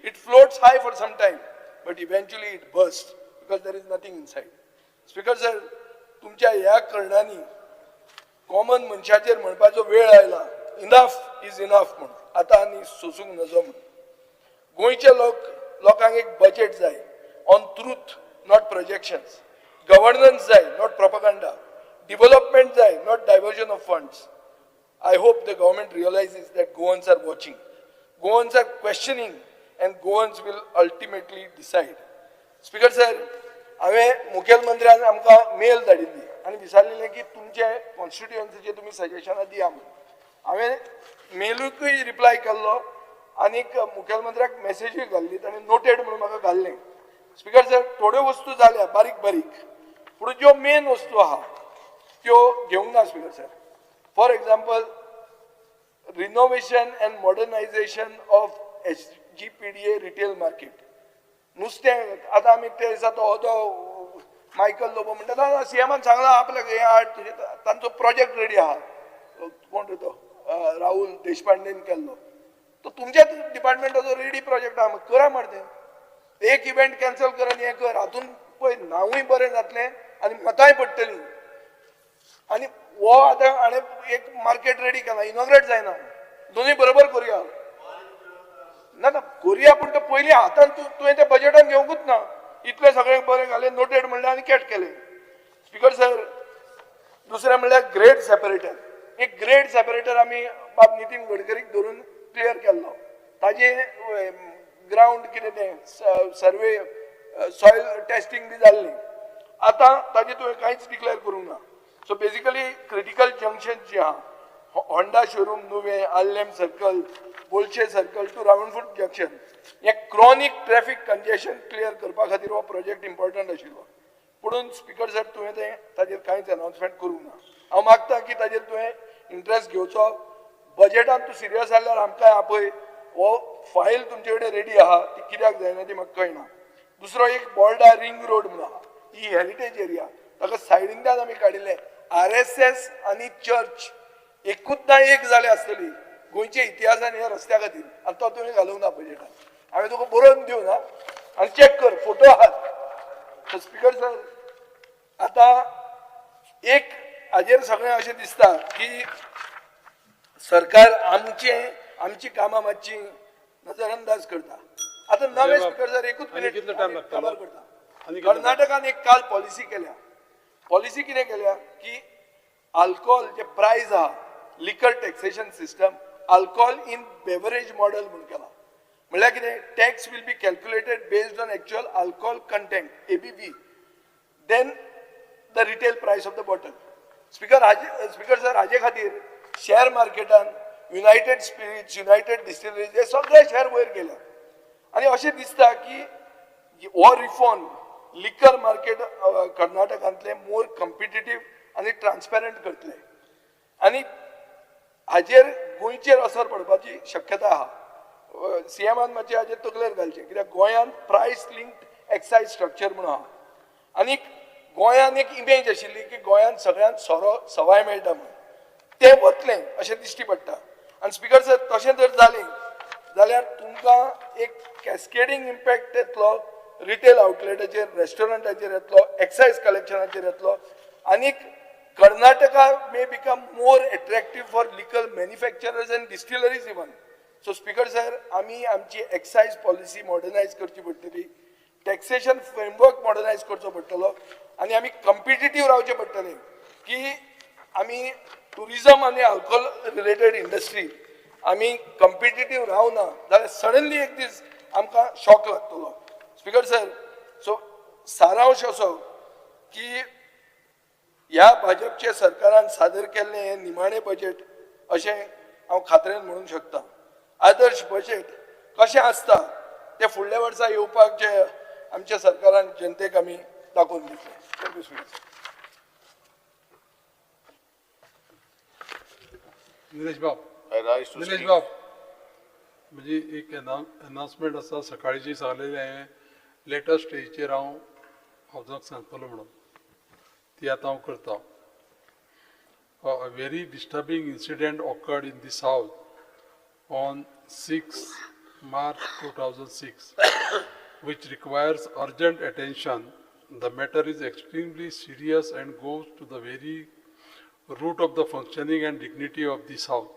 it floats high for some time, but eventually it burst because there is nothing inside. Speaker sir, तुमच्या ह्या करणांनी कॉमन मनशाचेर म्हणपाचो वेळ आयला, इनफ is enough म्हणून, आतां आनी सोसूंक नजो म्हणून. गोंयचे लोकांक एक बजेट जाय on truth, not projections. Governance जाय, not propaganda. Development जाय, not diversion of funds. I hope the government realizes that Goans are watching, Goans are questioning, and Goans will ultimately decide. Speaker sir, हांवें मुखेलमंत्र्यान आमकां mail धाडिल्ली आनी विचारलेलें की तुमचे कॉन्स्टिट्युएन्सीचे तुमी सजेशनां दिया म्हणून. हांवें मेलूकय रिप्लाय केल्लो आनीक मुखेलमंत्र्याक मॅसेजूय घाल्ली, ताणें नोटेड म्हणून म्हाका घाल्लें. स्पीकर सर, थोड्यो वस्तू जाल्या बारीक बारीक, पूण ज्यो मेन वस्तू आहा त्यो घेवंक ना. Speaker sir, for example, renovation and modernization of SGPDA retail market. नुस्तें आतां आमी ते दिसा तो मायकल लोबो म्हणटा, सीएमान सांगलां आपल्याक हें हाड तुजें, तांचो प्रोजेक्ट रेडी आहा. कोण रे तो, राहुल देशपांडेन केल्लो तो तुमच्याच डिपार्टमेंटाचो रेडी प्रोजेक्ट आहा, करा मरे तें. एक इव्हेंट कॅन्सल कर आनी हें कर, हातून पळय नांवूय बरें जातलें आनी मतांय पडटलीं. आनी हो आतां हाणें एक मार्केट रेडी केला, इनॉग्रेट जायना, दोनूय बरोबर करुया. ना ना करुया, पूण तो पयलीं हातान तुवें तें बजेटान घेवंकूच ना. इतलें सगळें बरें घालें, नोटेड म्हणलें आनी कॅट केलें. स्पीकर सर, दुसरें म्हणल्यार ग्रेड सेपरेटर. एक ग्रेड सेपरेटर आमी बाब नितीन गडकरीक धरून क्लियर केल्लो, ताजें ग्रावंड कितें तें सर्वे सॉयल टेस्टिंग बी जाल्लें. आतां ताजें तुवें कांयच डिक्लेअर करूंक ना. सो बेजिकली क्रिटिकल जंक्शन जी आहा, Honda showroom Nuvem, Arlem circle, Bolshie circle to Ravanfort junction, हें क्रॉनीक ट्रॅफिक कंजेशन क्लियर करपा खातीर हो प्रोजेक्ट इम्पॉर्टंट आशिल्लो. पुणून स्पीकर सर, तुवें तें ताजेर कांयच अनावन्समेंट करूंक ना. हांव मागता की ताजेर तुवें इंट्रस्ट घेवचो. बजेटान तूं सिरियस जाल्यार आमकां आपय, हो फायल तुमचे कडेन रेडी आहा, ती कित्याक जायना ती म्हाका कळना. दुसरो एक बोर्डा रिंग रोड म्हणून आहा, ही हेरिटेज एरिया, ताका सायडींतल्यान आमी काडिल्लें. RSS आनी चर्च एकूचदा एक जाले आसतली गोंयच्या इतिहासान ह्या रस्त्या खातीर, आनी तो तुवें घालूंक ना बजेटान. हांवें तुका बरोवन दिवं ना आनी चॅक कर, फोटो आहात. स्पीकर सर, आतां एक हाजेर सगळें अशें दिसता की सरकार आमची कामां मातशी नजरअंदाज करता. आतां नवें स्पीकर सर, एकूच मिनीट खबर करता. कर्नाटकान एक काल पॉलिसी केल्या. पॉलिसी कितें केल्या की अल्कोहोल जे प्रायज आहा, liquor taxation system alcohol in beverage model म्हणून केला. म्हणल्यार कितें, tax will be calculated based on actual alcohol content ABV then the retail price of the bottle. Speaker sir, हाजे खातीर शेअर मार्केटान युनायटेड स्पिरिट्स, युनायटेड डिस्टिलरीज हे सगळे share वयर गेले. आनी अशें दिसता की हो रिफॉर्म लिकर मार्केट कर्नाटकांतलें मोर कॉम्पिटिटीव आनी ट्रान्सपेरंट करतले आनी हाजेर गोंयचेर असर पडपाची शक्यता आहा. सीएमान मातशें हाजेर तकलेर घालचें, कित्याक गोंयांत प्रायस लिंक्ड एक्सायज स्ट्रक्चर म्हणून आहा आनी गोंयांत एक इमेज आशिल्ली की गोंयांत सगळ्यांत सोरो सवाय मेळटा म्हणून, तें वतलें अशें दिश्टी पडटा. आनी स्पिकर सर तशें जर जालें जाल्यार तुमकां एक कॅस्केडींग इम्पॅक्ट येतलो, रिटेल आउटलेटाचेर, रेस्टॉरंटाचेर येतलो, एक्सायज कलेक्शनाचेर येतलो आनी Karnataka may become more attractive for liquor manufacturers and distilleries even. So speaker sir, आमी आमची एक्सायज पॉलिसी मॉडर्नायज करची पडटली, टॅक्सेशन फ्रेमवर्क मॉडर्नायज करचो पडटलो आनी आमी कॉम्पिटिटीव रावचें पडटलें की आमी टुरिजम आनी अल्कोहोल रिलेटेड इंडस्ट्री आमी कॉम्पिटिटीव रावना जाल्यार सडनली एक दीस आमकां शॉक लागतलो. स्पिकर सर, सो सारांश असो की ह्या भाजपच्या सरकारान सादर केल्लें हें निमाणें बजेट अशें हांव खात्रेन म्हणूंक शकता. आदर्श बजेट कशें आसता तें फुडल्या वर्सा येवपाक जे आमच्या सरकारान जनतेक आमी दाखोवन दितले. Thank you speaker sir. Nilesh बाब, I rise to Nilesh speak. बाब, म्हजी एक अनाउन्समेंट आसा. सकाळीं जी सांगलेली हांवें लेटस्ट स्टेजीचेर हांव हावजाक सांगतलो म्हणून, ती आतां हांव करता. A very disturbing incident occurred in this house on 6 March 2006, which requires urgent attention. The matter is extremely serious and goes to the very root of the functioning and dignity of this house.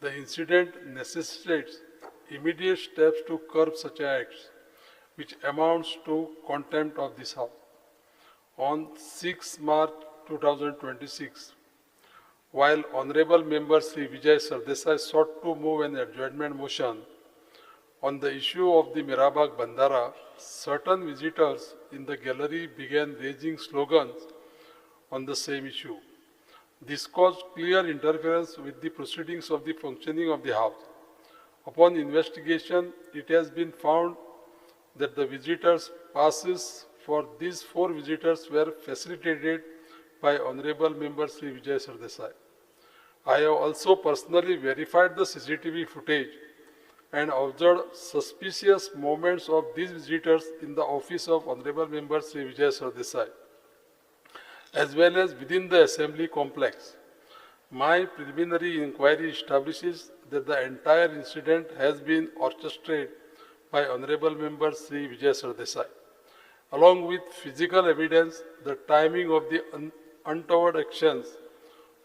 The incident necessitates immediate steps to curb such acts, which amounts to contempt of this house. On 6 March 2026, while Honorable Member Sri Vijay Sardesai sought to move an adjournment motion on the issue of the Mirabag Bandara, certain visitors in the gallery began raising slogans on the same issue. This caused clear interference with the proceedings of the functioning of the House. Upon investigation, it has been found that the visitors' passes for these 4 visitors were facilitated by Honorable Member Sri Vijay Sardesai. I have also personally verified the CCTV footage and observed suspicious movements of these visitors in the office of Honorable Member Sri Vijay Sardesai, as well as within the assembly complex. My preliminary inquiry establishes that the entire incident has been orchestrated by Honorable Member Sri Vijay Sardesai. Along with physical evidence, the timing of the untoward actions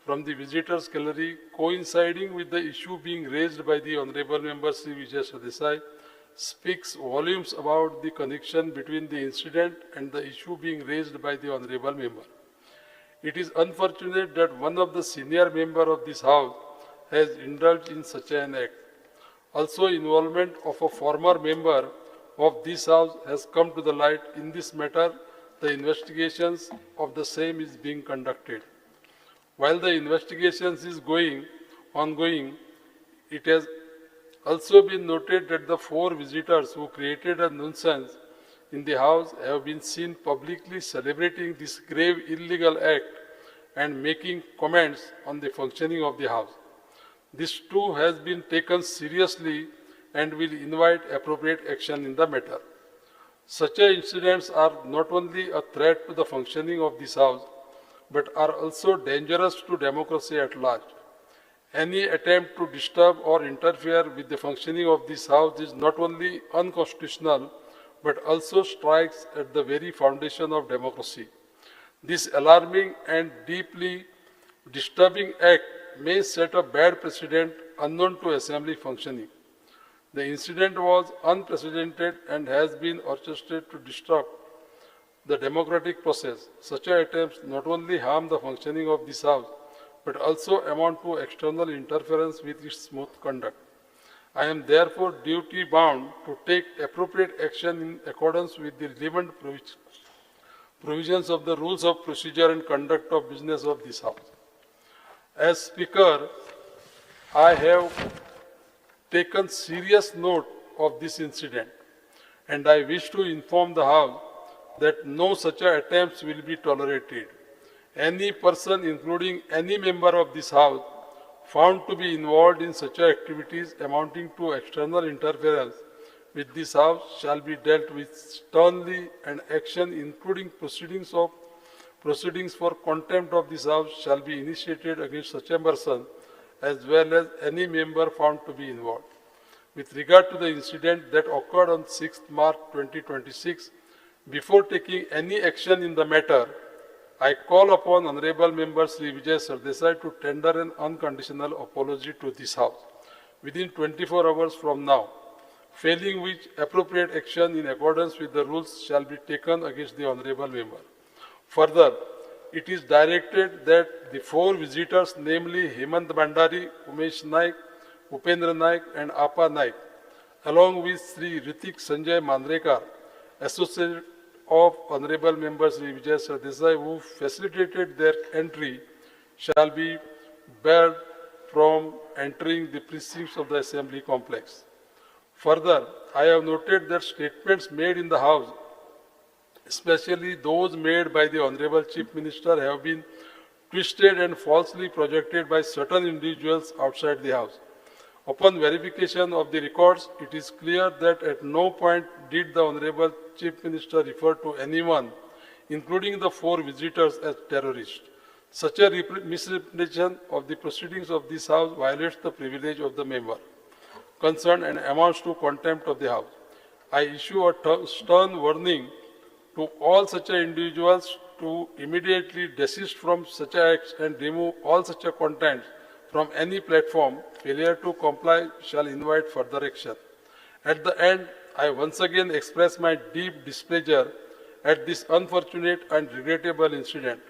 from the visitors' gallery coinciding with the issue being raised by the Honorable Member Sri Vijay Sardesai speaks volumes about the connection between the incident and the issue being raised by the Honorable Member. It is unfortunate that one of the senior members of this House has indulged in such an act. Also, involvement of a former member of this House has come to the light in this matter. The investigations of the same is being conducted. While the investigations is ongoing, it has also been noted that the 4 visitors who created a nuisance in the House have been seen publicly celebrating this grave illegal act and making comments on the functioning of the House. This too has been taken seriously and will invite appropriate action in the matter. Such incidents are not only a threat to the functioning of this House, but are also dangerous to democracy at large. Any attempt to disturb or interfere with the functioning of this House is not only unconstitutional, but also strikes at the very foundation of democracy. This alarming and deeply disturbing act may set a bad precedent unknown to assembly functioning. The incident was unprecedented and has been orchestrated to disrupt the democratic process. Such attempts not only harm the functioning of this House, but also amount to external interference with its smooth conduct. I am therefore duty bound to take appropriate action in accordance with the relevant provisions of the rules of procedure and conduct of business of this House. As Speaker, I have taken serious note of this incident, and I wish to inform the House that no such attempts will be tolerated. Any person, including any member of this House, found to be involved in such activities amounting to external interference with this House shall be dealt with sternly, and action including proceedings for contempt of this House shall be initiated against such a person as well as any member found to be involved. With regard to the incident that occurred on 6th March 2026, before taking any action in the matter, I call upon Honorable Member Sri Vijay Sardesai to tender an unconditional apology to this House within 24 hours from now, failing which appropriate action in accordance with the rules shall be taken against the Honorable Member. Further, it is directed that the four visitors, namely Hemant Bhandari, Umesh Naik, Upendra Naik and Appa Naik, along with Sri Ritik Sanjay Mandrekar, associate of Honorable Member Sri Vijay Sardesai, who facilitated their entry, shall be barred from entering the precincts of the Assembly complex. Further, I have noted that statements made in the House, especially those made by the Honorable Chief Minister, have been twisted and falsely projected by certain individuals outside the House. Upon verification of the records, it is clear that at no point did the Honorable Chief Minister refer to anyone, including the four visitors, as terrorists. Such a misrepresentation of the proceedings of this House violates the privilege of the member concerned and amounts to contempt of the House. I issue a stern warning to all such individuals to immediately desist from such acts and remove all such content from any platform. Failure to comply shall invite further action. At the end, I once again express my deep displeasure at this unfortunate and regrettable incident,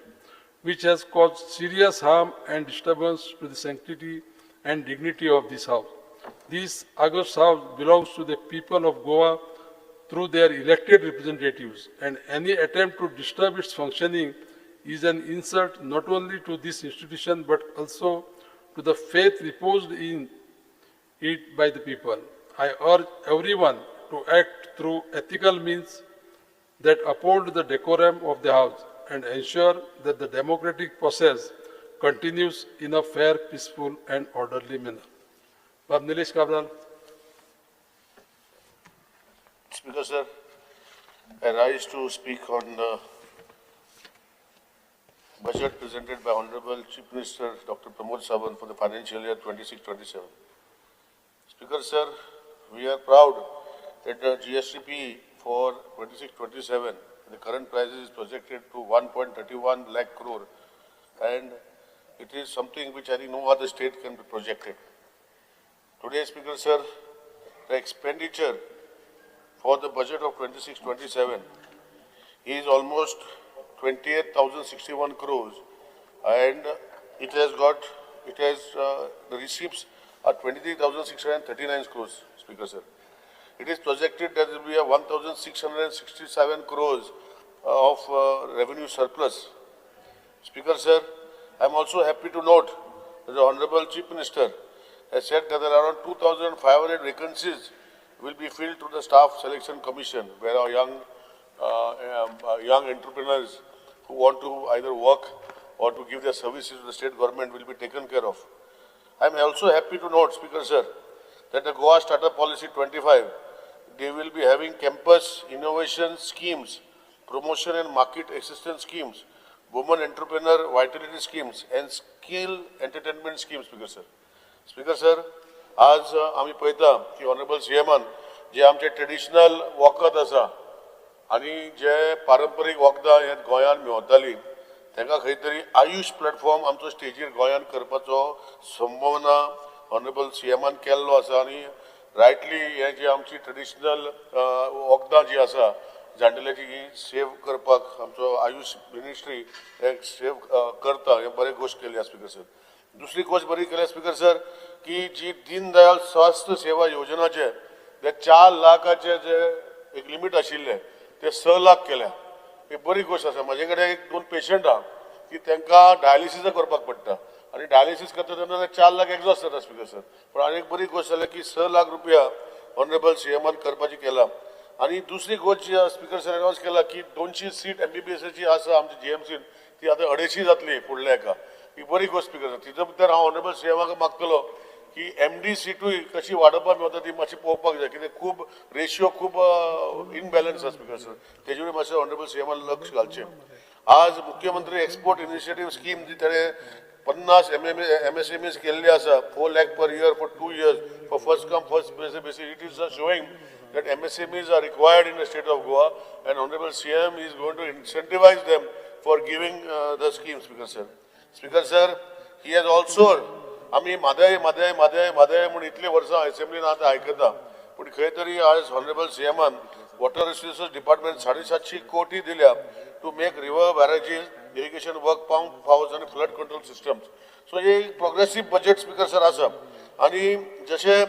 which has caused serious harm and disturbance to the sanctity and dignity of this House. This august House belongs to the people of Goa through their elected representatives, and any attempt to disturb its functioning is an insult not only to this institution but also to the faith reposed in it by the people. I urge everyone to act through ethical means that uphold the decorum of the House and ensure that the democratic process continues in a fair, peaceful and orderly manner. Bab Nilesh Cabral. Speaker, sir, I rise to speak on the budget presented by Honorable Chief Minister Dr. Pramod Sawant for the financial year 26-27. Speaker, sir, we are proud that the GSDP for 26-27, the current price is projected to 1.31 lakh crore, and it is something which I think no other state can be projected. Today, Speaker, sir, the expenditure for the budget of 26-27 is almost 28,061 crores, and it has the receipts are 23,639 crores, Speaker, sir. It is projected that there will be a 1,667 crores of revenue surplus. Speaker, sir, I am also happy to note that the Honorable Chief Minister has said that there are around 2,500 vacancies will be filled through the Staff Selection Commission, where our young entrepreneurs who want to either work or to give their services to the state government will be taken care of. I am also happy to note, Speaker, sir, that the Goa Startup Policy 25, they will be having campus innovation schemes, promotion and market assistance schemes, women entrepreneur vitality schemes, and skill entertainment schemes, Speaker, sir. Speaker, sir, आज आमी पळयता की honourable सीएमान जे आमचे traditional वखद आसा आनी जे पारंपरीक वखदां हे गोंयांत मेवताली तांकां खंय तरी आयुष प्लॅटफॉर्म आमचो स्टेजीर गोंयांत करपाचो संभावना ऑनरेबल सीएमान केल्लो आसा आनी रायटली हे जे आमची ट्रेडिशनल वखदां जी आसा जाणटेल्याची ही सेव करपाक आमचो आयुष मिनिस्ट्री हे सेव करता, हे बरें गोश्ट केली आसा स्पीकर सर. दुसरी गोश्ट बरी केल्या स्पीकर सर की जी दीनदयाल स्वास्थ्य सेवा योजनाचे ते 4 लाखाचे जे एक लिमीट आशिल्लें ते 6 लाख केल्या, ही बरी गोश्ट आसा. म्हजे कडेन एक 2 पेशंट आहा की तांकां डायलिसीस करपाक पडटा आनी डायलिसीस करता तेन्ना 4 लाख एग्जॉस्ट जाता स्पीकर सर. पूण आनी एक बरी गोश्ट जाल्या की 6 लाख रुपया ऑनरेबल सीएमान करपाची केला. आनी दुसरी गोश्ट जी स्पीकर सर अनावन्स केला की 200 सीट एमबीबीएसाची आसा आमची जीएमसीन, ती आतां 250 जातली फुडल्या एका. ही बरी गोश्ट स्पीकर सर. तितून भितर हांव ऑनरेबल सीएमाक मागतलो की एम डी सिटूय कशी वाडोवपाक मेळटा ती मातशी पळोवपाक जाय, कित्याक खूब रेशियो खूब इनबॅलन्स आसा स्पीकर सर. तेजेरूय मातशें ऑनरेबल सीएमान लक्ष घालचें. आज मुख्यमंत्री एक्सपोर्ट इनिशिएटीव स्कीम जी ताणें 50 एमएसएमईज केल्ली आसा, 4 lakh per year for 2 years for first come first basis. It is showing that MSMEs are required in the state of Goa and Honorable CM is going to incentivize them for giving the schemes, Speaker sir. Speaker sir, he has also, आमी म्हादय म्हादय म्हादय म्हादय म्हूण इतली वर्सां असेंब्लीन आतां आयकता, पूण खंय तरी आज ऑनरेबल सीएमान वॉटर रिसोर्सीस डिपार्टमेंट 750 कोटी दिल्या to make river barrages, irrigation work, pump house आनी फ्लड कंट्रोल सिस्टम्स. सो हे प्रोग्रेसीव बजेट स्पीकर सर आसा. आनी जशें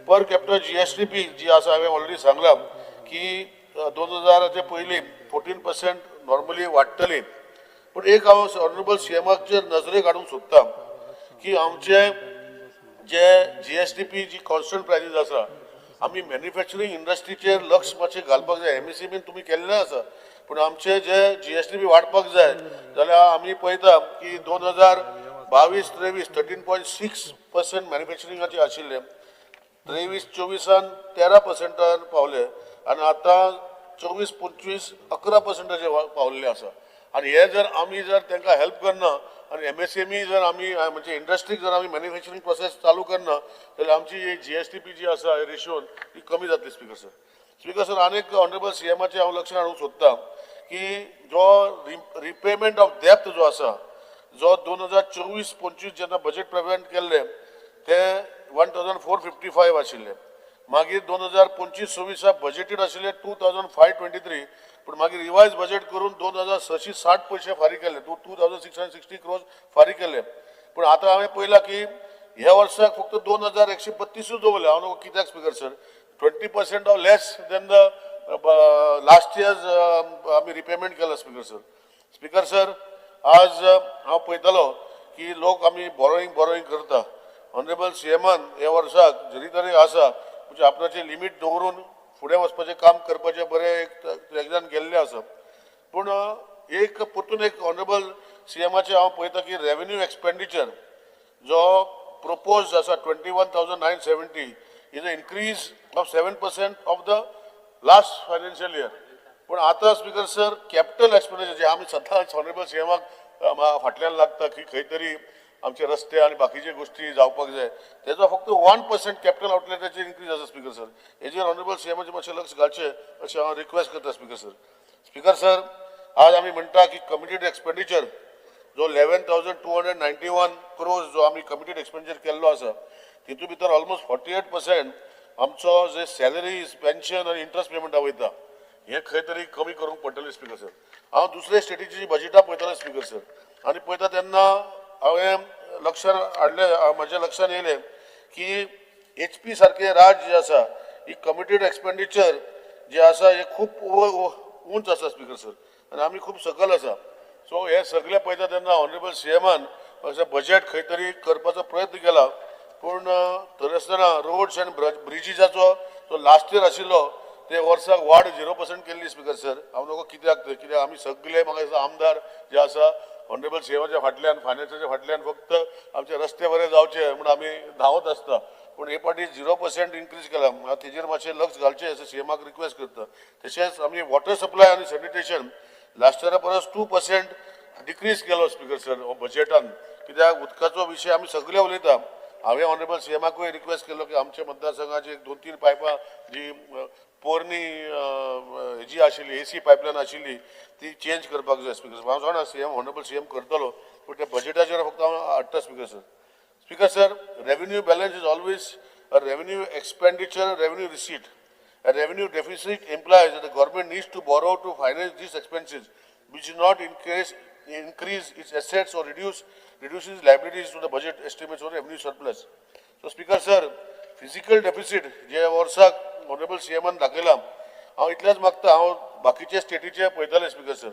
पर कॅपिटा जीएसडीपी जी आसा, हांवें ऑलरेडी सांगलां की 2000चे पयलीं 14% नॉर्मली वाडटली. पूण एक हांव ऑनरेबल सीएमाचेर नजरेक हाडूंक सोदता की आमचे जे जीएसडीपी जी कॉन्स्टंट प्रायसीस आसा, आमी मॅन्युफॅक्चरींग इंडस्ट्रीचेर लक्ष मातशें घालपाक जाय. एमएसएमईन तुमी केल्लें आसा, पूण आमचे जे जीएसडीपी वाडपाक जाय जाल्यार आमी पळयता की 2022-23 13.6% मॅन्युफॅक्चरिंगाचे आशिल्ले, 23-24 13%र पावले आनी आतां 24-25 11%चे पावल्ले आसा. आनी हे जर आमी जर तांकां हेल्प करना आनी एमएसएमई जर आमी म्हणजे इंडस्ट्रीक जर आमी मॅन्युफॅक्चरींग प्रोसेस चालू करना जाल्यार आमची जीएसडीपी जी आसा रेशियोन ती कमी जातली स्पीकर सर. स्पीकर सर, आनीक ऑनरेबल सीएमाचे हांव लक्षात हाडूंक सोदता की जो रिपेमेंट ऑफ डेब्ट जो आसा, जो 2024-25 जेन्ना बजेट प्रेझेंट केल्ले ते 1455 आशिल्ले, मागीर 2025-26 बजेटेड आशिल्ले 2523, पूण मागीर रिवायज बजेट करून 2660 पयशे फारीक केले, 2660 क्रोर्स फारीक केले. पूण आतां हांवें पळयलां की ह्या वर्साक फक्त 2132ूच दवरले. हांव न्हू कित्याक speaker sir, 20% of less than the last year's आमी रिपेमेंट केला स्पीकर सर. स्पीकर सर, आज हांव पळयतालो की लोक आमी बोरोईंग बोरोईंग करता. ऑनरेबल सीएमान ह्या वर्साक जरी तरी आसा म्हणजे आपणाचे लिमीट दवरून फुडें वचपाचें काम करपाचें बरें एक ट्रॅकान गेल्लें आसा. पूण एक परतून एक ऑनरेबल सीएमाचें हांव पळयता की रेवेन्यू एक्सपेंडिचर जो प्रपोज आसा 21,970 is a increase of 7% of the last financial year. पूण आतां स्पीकर सर, कॅपिटल एक्सपेंडिचर जे आमी सदांच ऑनरेबल सीएमाक फाटल्यान लागता की खंय तरी आमचे रस्ते आनी बाकीचे गोश्टी जावपाक जाय, तेजो फक्त 1% कॅपिटल आउटलेटाचेर इन्क्रीज आसा स्पीकर सर. हेजेर ऑनरेबल सीएमाचें मातशें लक्ष घालचें अशें हांव रिक्वेस्ट करता स्पीकर सर. स्पीकर सर, आज आमी म्हणटा की कमिटेड एक्सपेंडिचर जो 11,291 crores जो आमी कमिटेड एक्सपेंडिचर केल्लो आसा, तितून भितर ऑलमोस्ट 48% आमचो जे सॅलरीज, पेन्शन आनी इंट्रस्ट पेमेंटा वयता. हें खंय तरी कमी करूंक पडटलें स्पीकर सर. हांव दुसरे स्टेटीची बजेटां पळयतालो स्पीकर सर, आनी पळयता तेन्ना हांवें लक्षान हाडलें, म्हज्या लक्षान येयलें की एच पी सारकें राज्य जें आसा, ही कमिटेड एक्सपेंडिचर जे आसा हे खूब उंच आसा स्पीकर सर, आनी आमी खूब सकयल आसा. सो हे सगळे पळयता तेन्ना ऑनरेबल सीएमान अशें बजेट खंय तरी करपाचो प्रयत्न केला, पूण तरी आसतना रोड्स आनी ब्रिजीसाचो जो लास्ट इयर आशिल्लो ते वर्साक वाड 0% केल्ली स्पीकर सर. हांव नको कित्याक ते, कित्याक आमी सगळे म्हाका दिसता आमदार जे आसा ऑनरेबल सीएमाच्या फाटल्यान, फायनान्साच्या फाटल्यान फक्त आमचे रस्ते बरे जावचे म्हूण आमी धांवत आसता. पूण हे फावटी 0% इन्क्रीज केला, तेजेर मातशें लक्ष घालचें अशें सीएमाक रिक्वेस्ट करता. तशेंच आमी वॉटर सप्लाय आनी सॅनिटेशन लास्ट इयरा परस 2% डिक्रीज केलो स्पीकर सर हो बजेटान, कित्याक उदकाचो विशय आमी सगळे उलयता. हांवें ऑनरेबल सीएमाकूय रिक्वेस्ट केल्लो की आमच्या मतदारसंघाची एक दोन तीन पायपां जी पोरणी हेजी आशिल्ली, एसी पायपलायन आशिल्ली, ती चेंज करपाक जाय स्पीकर. हांव जाणा सीएम, ऑनरेबल सीएम करतलो, पूण त्या बजेटाचेर फक्त हांव हाडटा speaker sir. Speaker sir, revenue balance is always a revenue expenditure, revenue receipt. A revenue deficit implies that the government needs to borrow to finance these expenses, which do not increase its assets or reduces liabilities to the budget estimates or revenue surplus. So, Speaker sir, fiscal deficit जे वर्साक honourable सीएमान दाखयला, हांव इतलेंच मागता. हांव बाकीचे स्टेटीचे पळयताले speaker sir,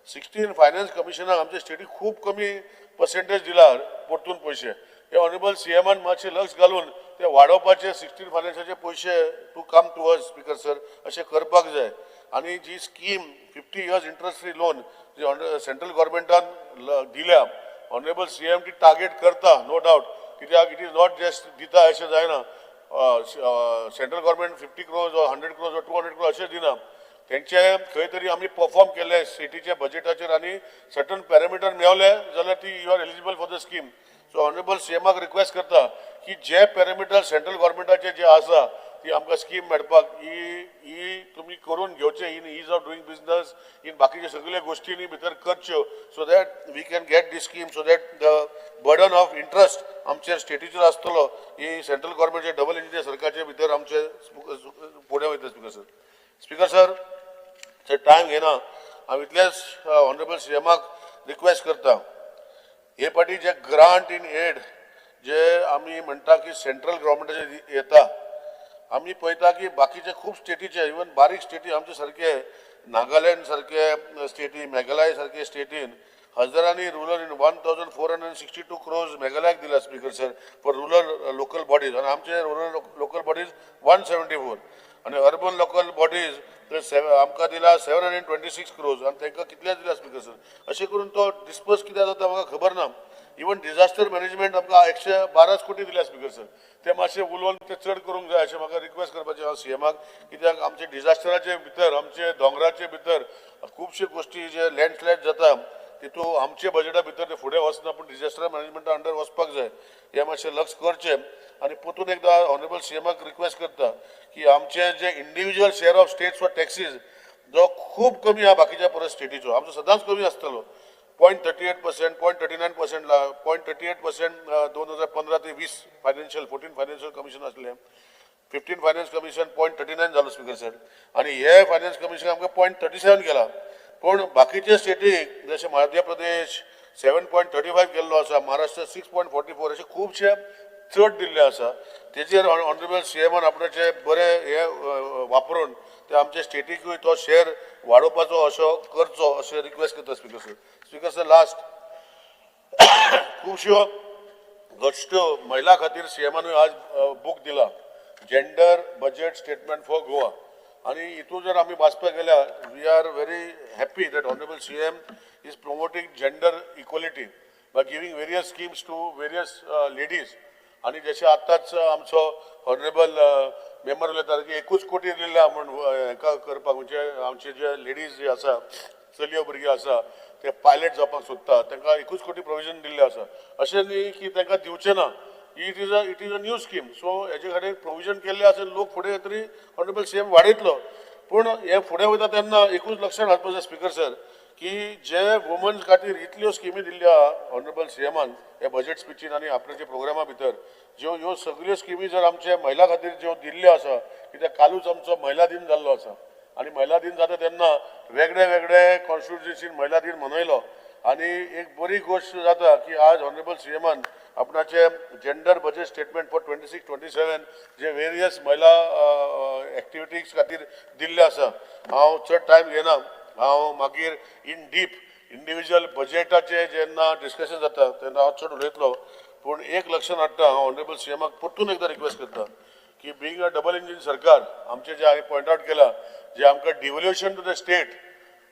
16 finance कमिशनाक आमच्या static खूब कमी पर्सेंटेज दिला परतून पयशे. हे ऑनरेबल सीएमान मातशें लक्ष घालून ते वाडोवपाचे, 16 फायनान्साचे पयशे to come to us speaker sir, अशें करपाक जाय. आनी जी scheme 50 years interest free loan जी सेंट्रल गव्हर्मेंटान दिल्या ऑनरेबल सीएम ती टार्गेट करता नो डावट, कित्याक it is not just दिता अशें जायना. Central government 50 crores or 100 crores or 200 crores अशें दिना, तेंचे खंय तरी आमी परफॉर्म केले स्टेटीच्या बजेटाचेर आनी सर्टन पॅरामिटर मेवले जाल्यार ती you are eligible for the scheme. So honourable सीएमाक request करता की जे पॅरामिटर सेंट्रल गव्हर्मेंटाचे जे आसा ती आमकां स्कीम मेळपाक ही तुमी करून घेवचे in ease of doing business in बाकीचे सगळे गोश्टींनी भितर करच्यो so that we can get this scheme, so that the burden of interest आमचे स्टेटीचेर आसतलो ही सेंट्रल गव्हर्मेंटचे डबल इंजिन सरकारचे भितर आमचे फुडें वयता. स्पीकर सर, स्पीकर सर चड टायम घेना, हांव इतलेंच ऑनरेबल सीएमाक रिक्वेस्ट करता, हे फावटी जे ग्रांट इन एड जे आमी म्हणटा की सेंट्रल गव्हर्मेंटाचे येता, आमी पळयता की बाकीचे खूब स्टेटीचे इवन बारीक स्टेटी आमचे सारके नागालँड सारके स्टेटी, मेघालय सारके स्टेटीन हजारांनी रुरल इन 1462 crores मेघालयाक दिला speaker sir for rural local bodies, आनी आमचे रुरल लोकल बॉडीज 174 आनी अर्बन लोकल बॉडीज आमकां दिला 726 crores आनी तांकां कितले दिला स्पीकर सर. अशें करून तो डिस्पर्स कित्याक जाता म्हाका खबर ना. इवन डिजास्टर मॅनेजमेंट आमकां 112 कोटी दिल्या स्पीकर सर, ते मातशें उलोवन ते चड करूंक जाय अशें म्हाका रिक्वेस्ट करपाचें हांव सीएमाक, कित्याक आमचे डिजास्टराचे भितर आमचे दोंगराचे भितर खुबश्यो गोश्टी जे लँडस्लायड जाता तितू आमचे बजेटा भितर ते फुडें वचना, पूण डिजास्टर मॅनेजमेंटा अंडर वचपाक जाय, हें मातशें लक्ष करचें. आनी परतून एकदां ऑनरेबल सीएमाक रिक्वेस्ट करता की आमचे जे individual share of states for taxes जो खूब कमी आहा बाकीच्या परस स्टेटीचो, आमचो सदांच कमी आसतलो 0.38%, 0.39%, 0.38% 2015 ते 20 फायनान्शियल 14 फायनान्शियल कमिशन आसलें, 15 फायनान्स कमिशन 0.39 जालो स्पीकर सर, आनी हे फायनान्स कमिशन आमकां 0.37 केला. पूण बाकीचे स्टेटीक जशें मध्य प्रदेश 7.35 केल्लो आसा, महाराष्ट्र 6.44, अशे खुबशे चड दिल्ले आसा. तेजेर ऑनरेबल सीएमान आपणाचे बरे हे वापरून ते आमचे स्टेटीकूय तो शेर वाडोवपाचो असो करचो अशें रिक्वेस्ट करता speaker sir. Speaker sir last, खुबश्यो गोश्ट्यो महिला खातीर सीएमानूय आज बूक दिला, gender budget statement for Goa, आनी हितून जर आमी वाचपाक गेल्यार we are very happy that honourable CM is promoting gender equality by giving various schemes to various ladies. आनी जशें आत्ताच आमचो ऑनरेबल मेंबर उलयता की 1 कोटी दिल्या म्हूण हेका करपाक, म्हणजे आमचे जे लेडीज जे आसा चलयो भुरगीं आसा ते पायलट जावपाक सोदता तांकां 1 कोटी प्रोविजन दिल्लें आसा. अशें न्ही की तांकां दिवचें ना, it is a new scheme, so हेजे खातीर प्रोविजन केल्लें आसा, लोक फुडें तरी ऑनरेबल सीएम वाडयतलो. पूण हें फुडें वयता तेन्ना एकूच लक्षात हाडपाक जाय स्पीकर सर की जे वुमन्स खातीर इतल्यो स्किमी दिल्ल्यो आहा ऑनरेबल सीएमान हे बजेट स्पिचीन आनी आपणाच्या प्रोग्रामा भितर, ज्यो ह्यो सगळ्यो स्किमी जर आमच्या महिला खातीर ज्यो दिल्ल्यो आसा, कित्याक कालूच आमचो महिला दिन जाल्लो आसा आनी महिला दिन जाता तेन्ना वेगळे वेगळे कॉन्स्टिट्युएन्सीन महिला दिन मनयलो आनी एक बरी गोश्ट जाता की आज ऑनरेबल सीएमान आपणाचे gender budget statement for 26-27 J various महिला एक्टिविटीज खातीर दिल्ले आसा. हांव चड टायम घेना, हांव मागीर इन डीप इंडिविज्युअल बजेटाचे जेन्ना डिस्कशन जाता तेन्ना हांव चड उलयतलो, पूण एक लक्षात हाडटा हांव ऑनरेबल सीएमाक परतून एकदां रिक्वेस्ट करता की बीइंग अ डबल इंजीन सरकार आमचे जे हांवें पॉयंट आवट केला जे आमकां डिवोल्युशन टू the state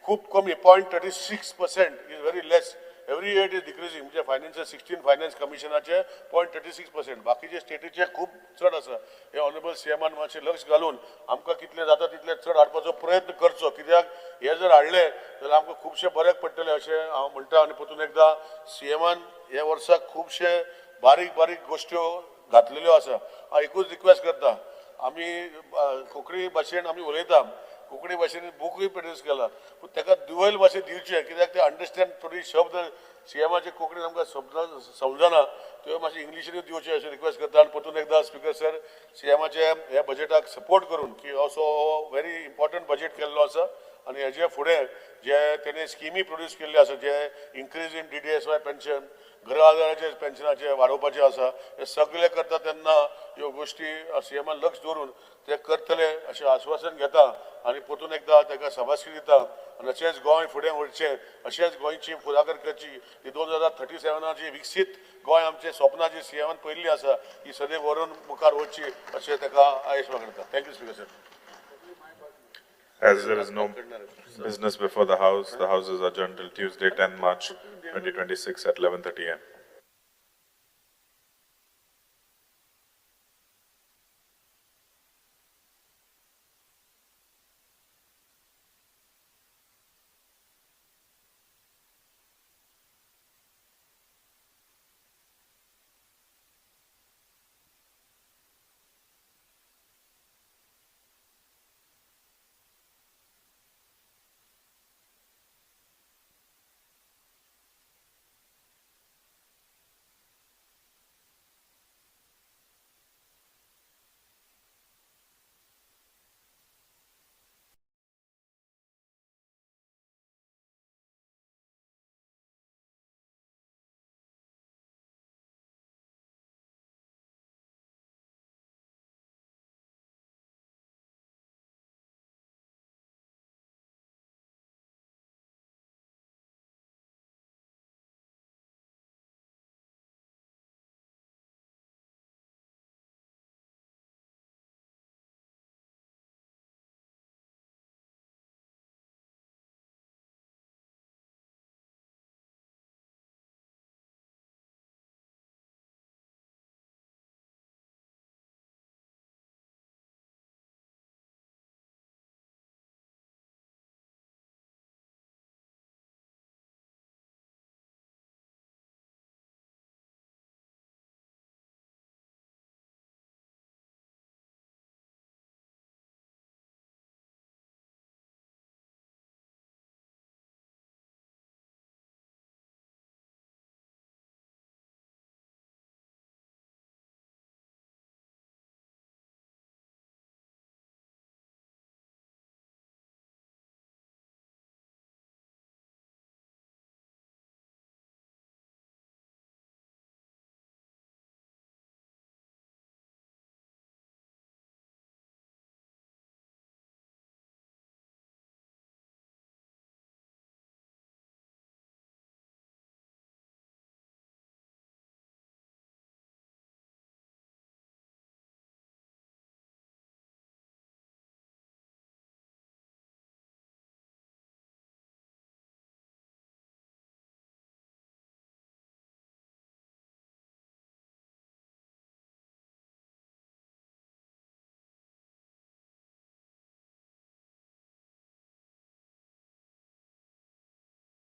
खूब कमी 0.36% is very less, every year it is decreasing. म्हणजे फायनान्शियल 16 फायनान्स कमिशनाचे 0.36%, बाकीचे स्टेटीचे खूब चड आसा. हे ऑनरेबल सीएमान मातशें लक्ष घालून आमकां कितले जाता तितले चड हाडपाचो प्रयत्न करचो, कित्याक हे जर हाडले जाल्यार आमकां खुबशें बऱ्याक पडटलें अशें हांव म्हणटा. आनी परतून एकदां सीएमान ह्या वर्साक खुबशे बारीक बारीक गोश्ट्यो घातलेल्यो आसा. हांव एकूच रिक्वेस्ट करता, आमी कोंकणी भाशेन आमी उलयता, कोंकणी भाशेन बुकूय प्रोड्यूस केला, पूण ताका दुवेल भाशेन दिवचें, कित्याक ते अंडरस्टँड थोडी शब्द सीएमाचे कोंकणीन आमकां शब्द समजना, त्यो मातशें इंग्लिशीनूय दिवचें अशें रिक्वेस्ट करता. आनी परतून एकदां स्पीकर सर सीएमाचे ह्या बजेटाक सपोर्ट करून की असो व्हेरी इम्पॉर्टंट बजेट केल्लो आसा आनी हेजे फुडें जे तेणे स्किमी प्रोड्यूस केल्ल्यो आसा, जे increase in DDSY pension, गृह आधाराचे पेन्शनाचे वाडोवपाचे आसा, हे सगळे करता तेन्ना ह्यो गोश्टी सीएमान लक्ष दवरून ते करतले अशें आश्वासन घेता आनी परतून एकदां ताका शाबासकी दिता. आनी अशेंच गोंय फुडें वचचें, अशेंच गोंयची फुडाकार करची, ही 2037 विकसीत गोंय आमचे स्वप्नां जी सीएमान पळयल्ली आसा ही सदैव व्हरून मुखार वचची अशें ताका आयस मागता. Thank you speaker sir. As there is no business before the House is adjourned till Tuesday, 10 March 2026 at 11:30 a.m.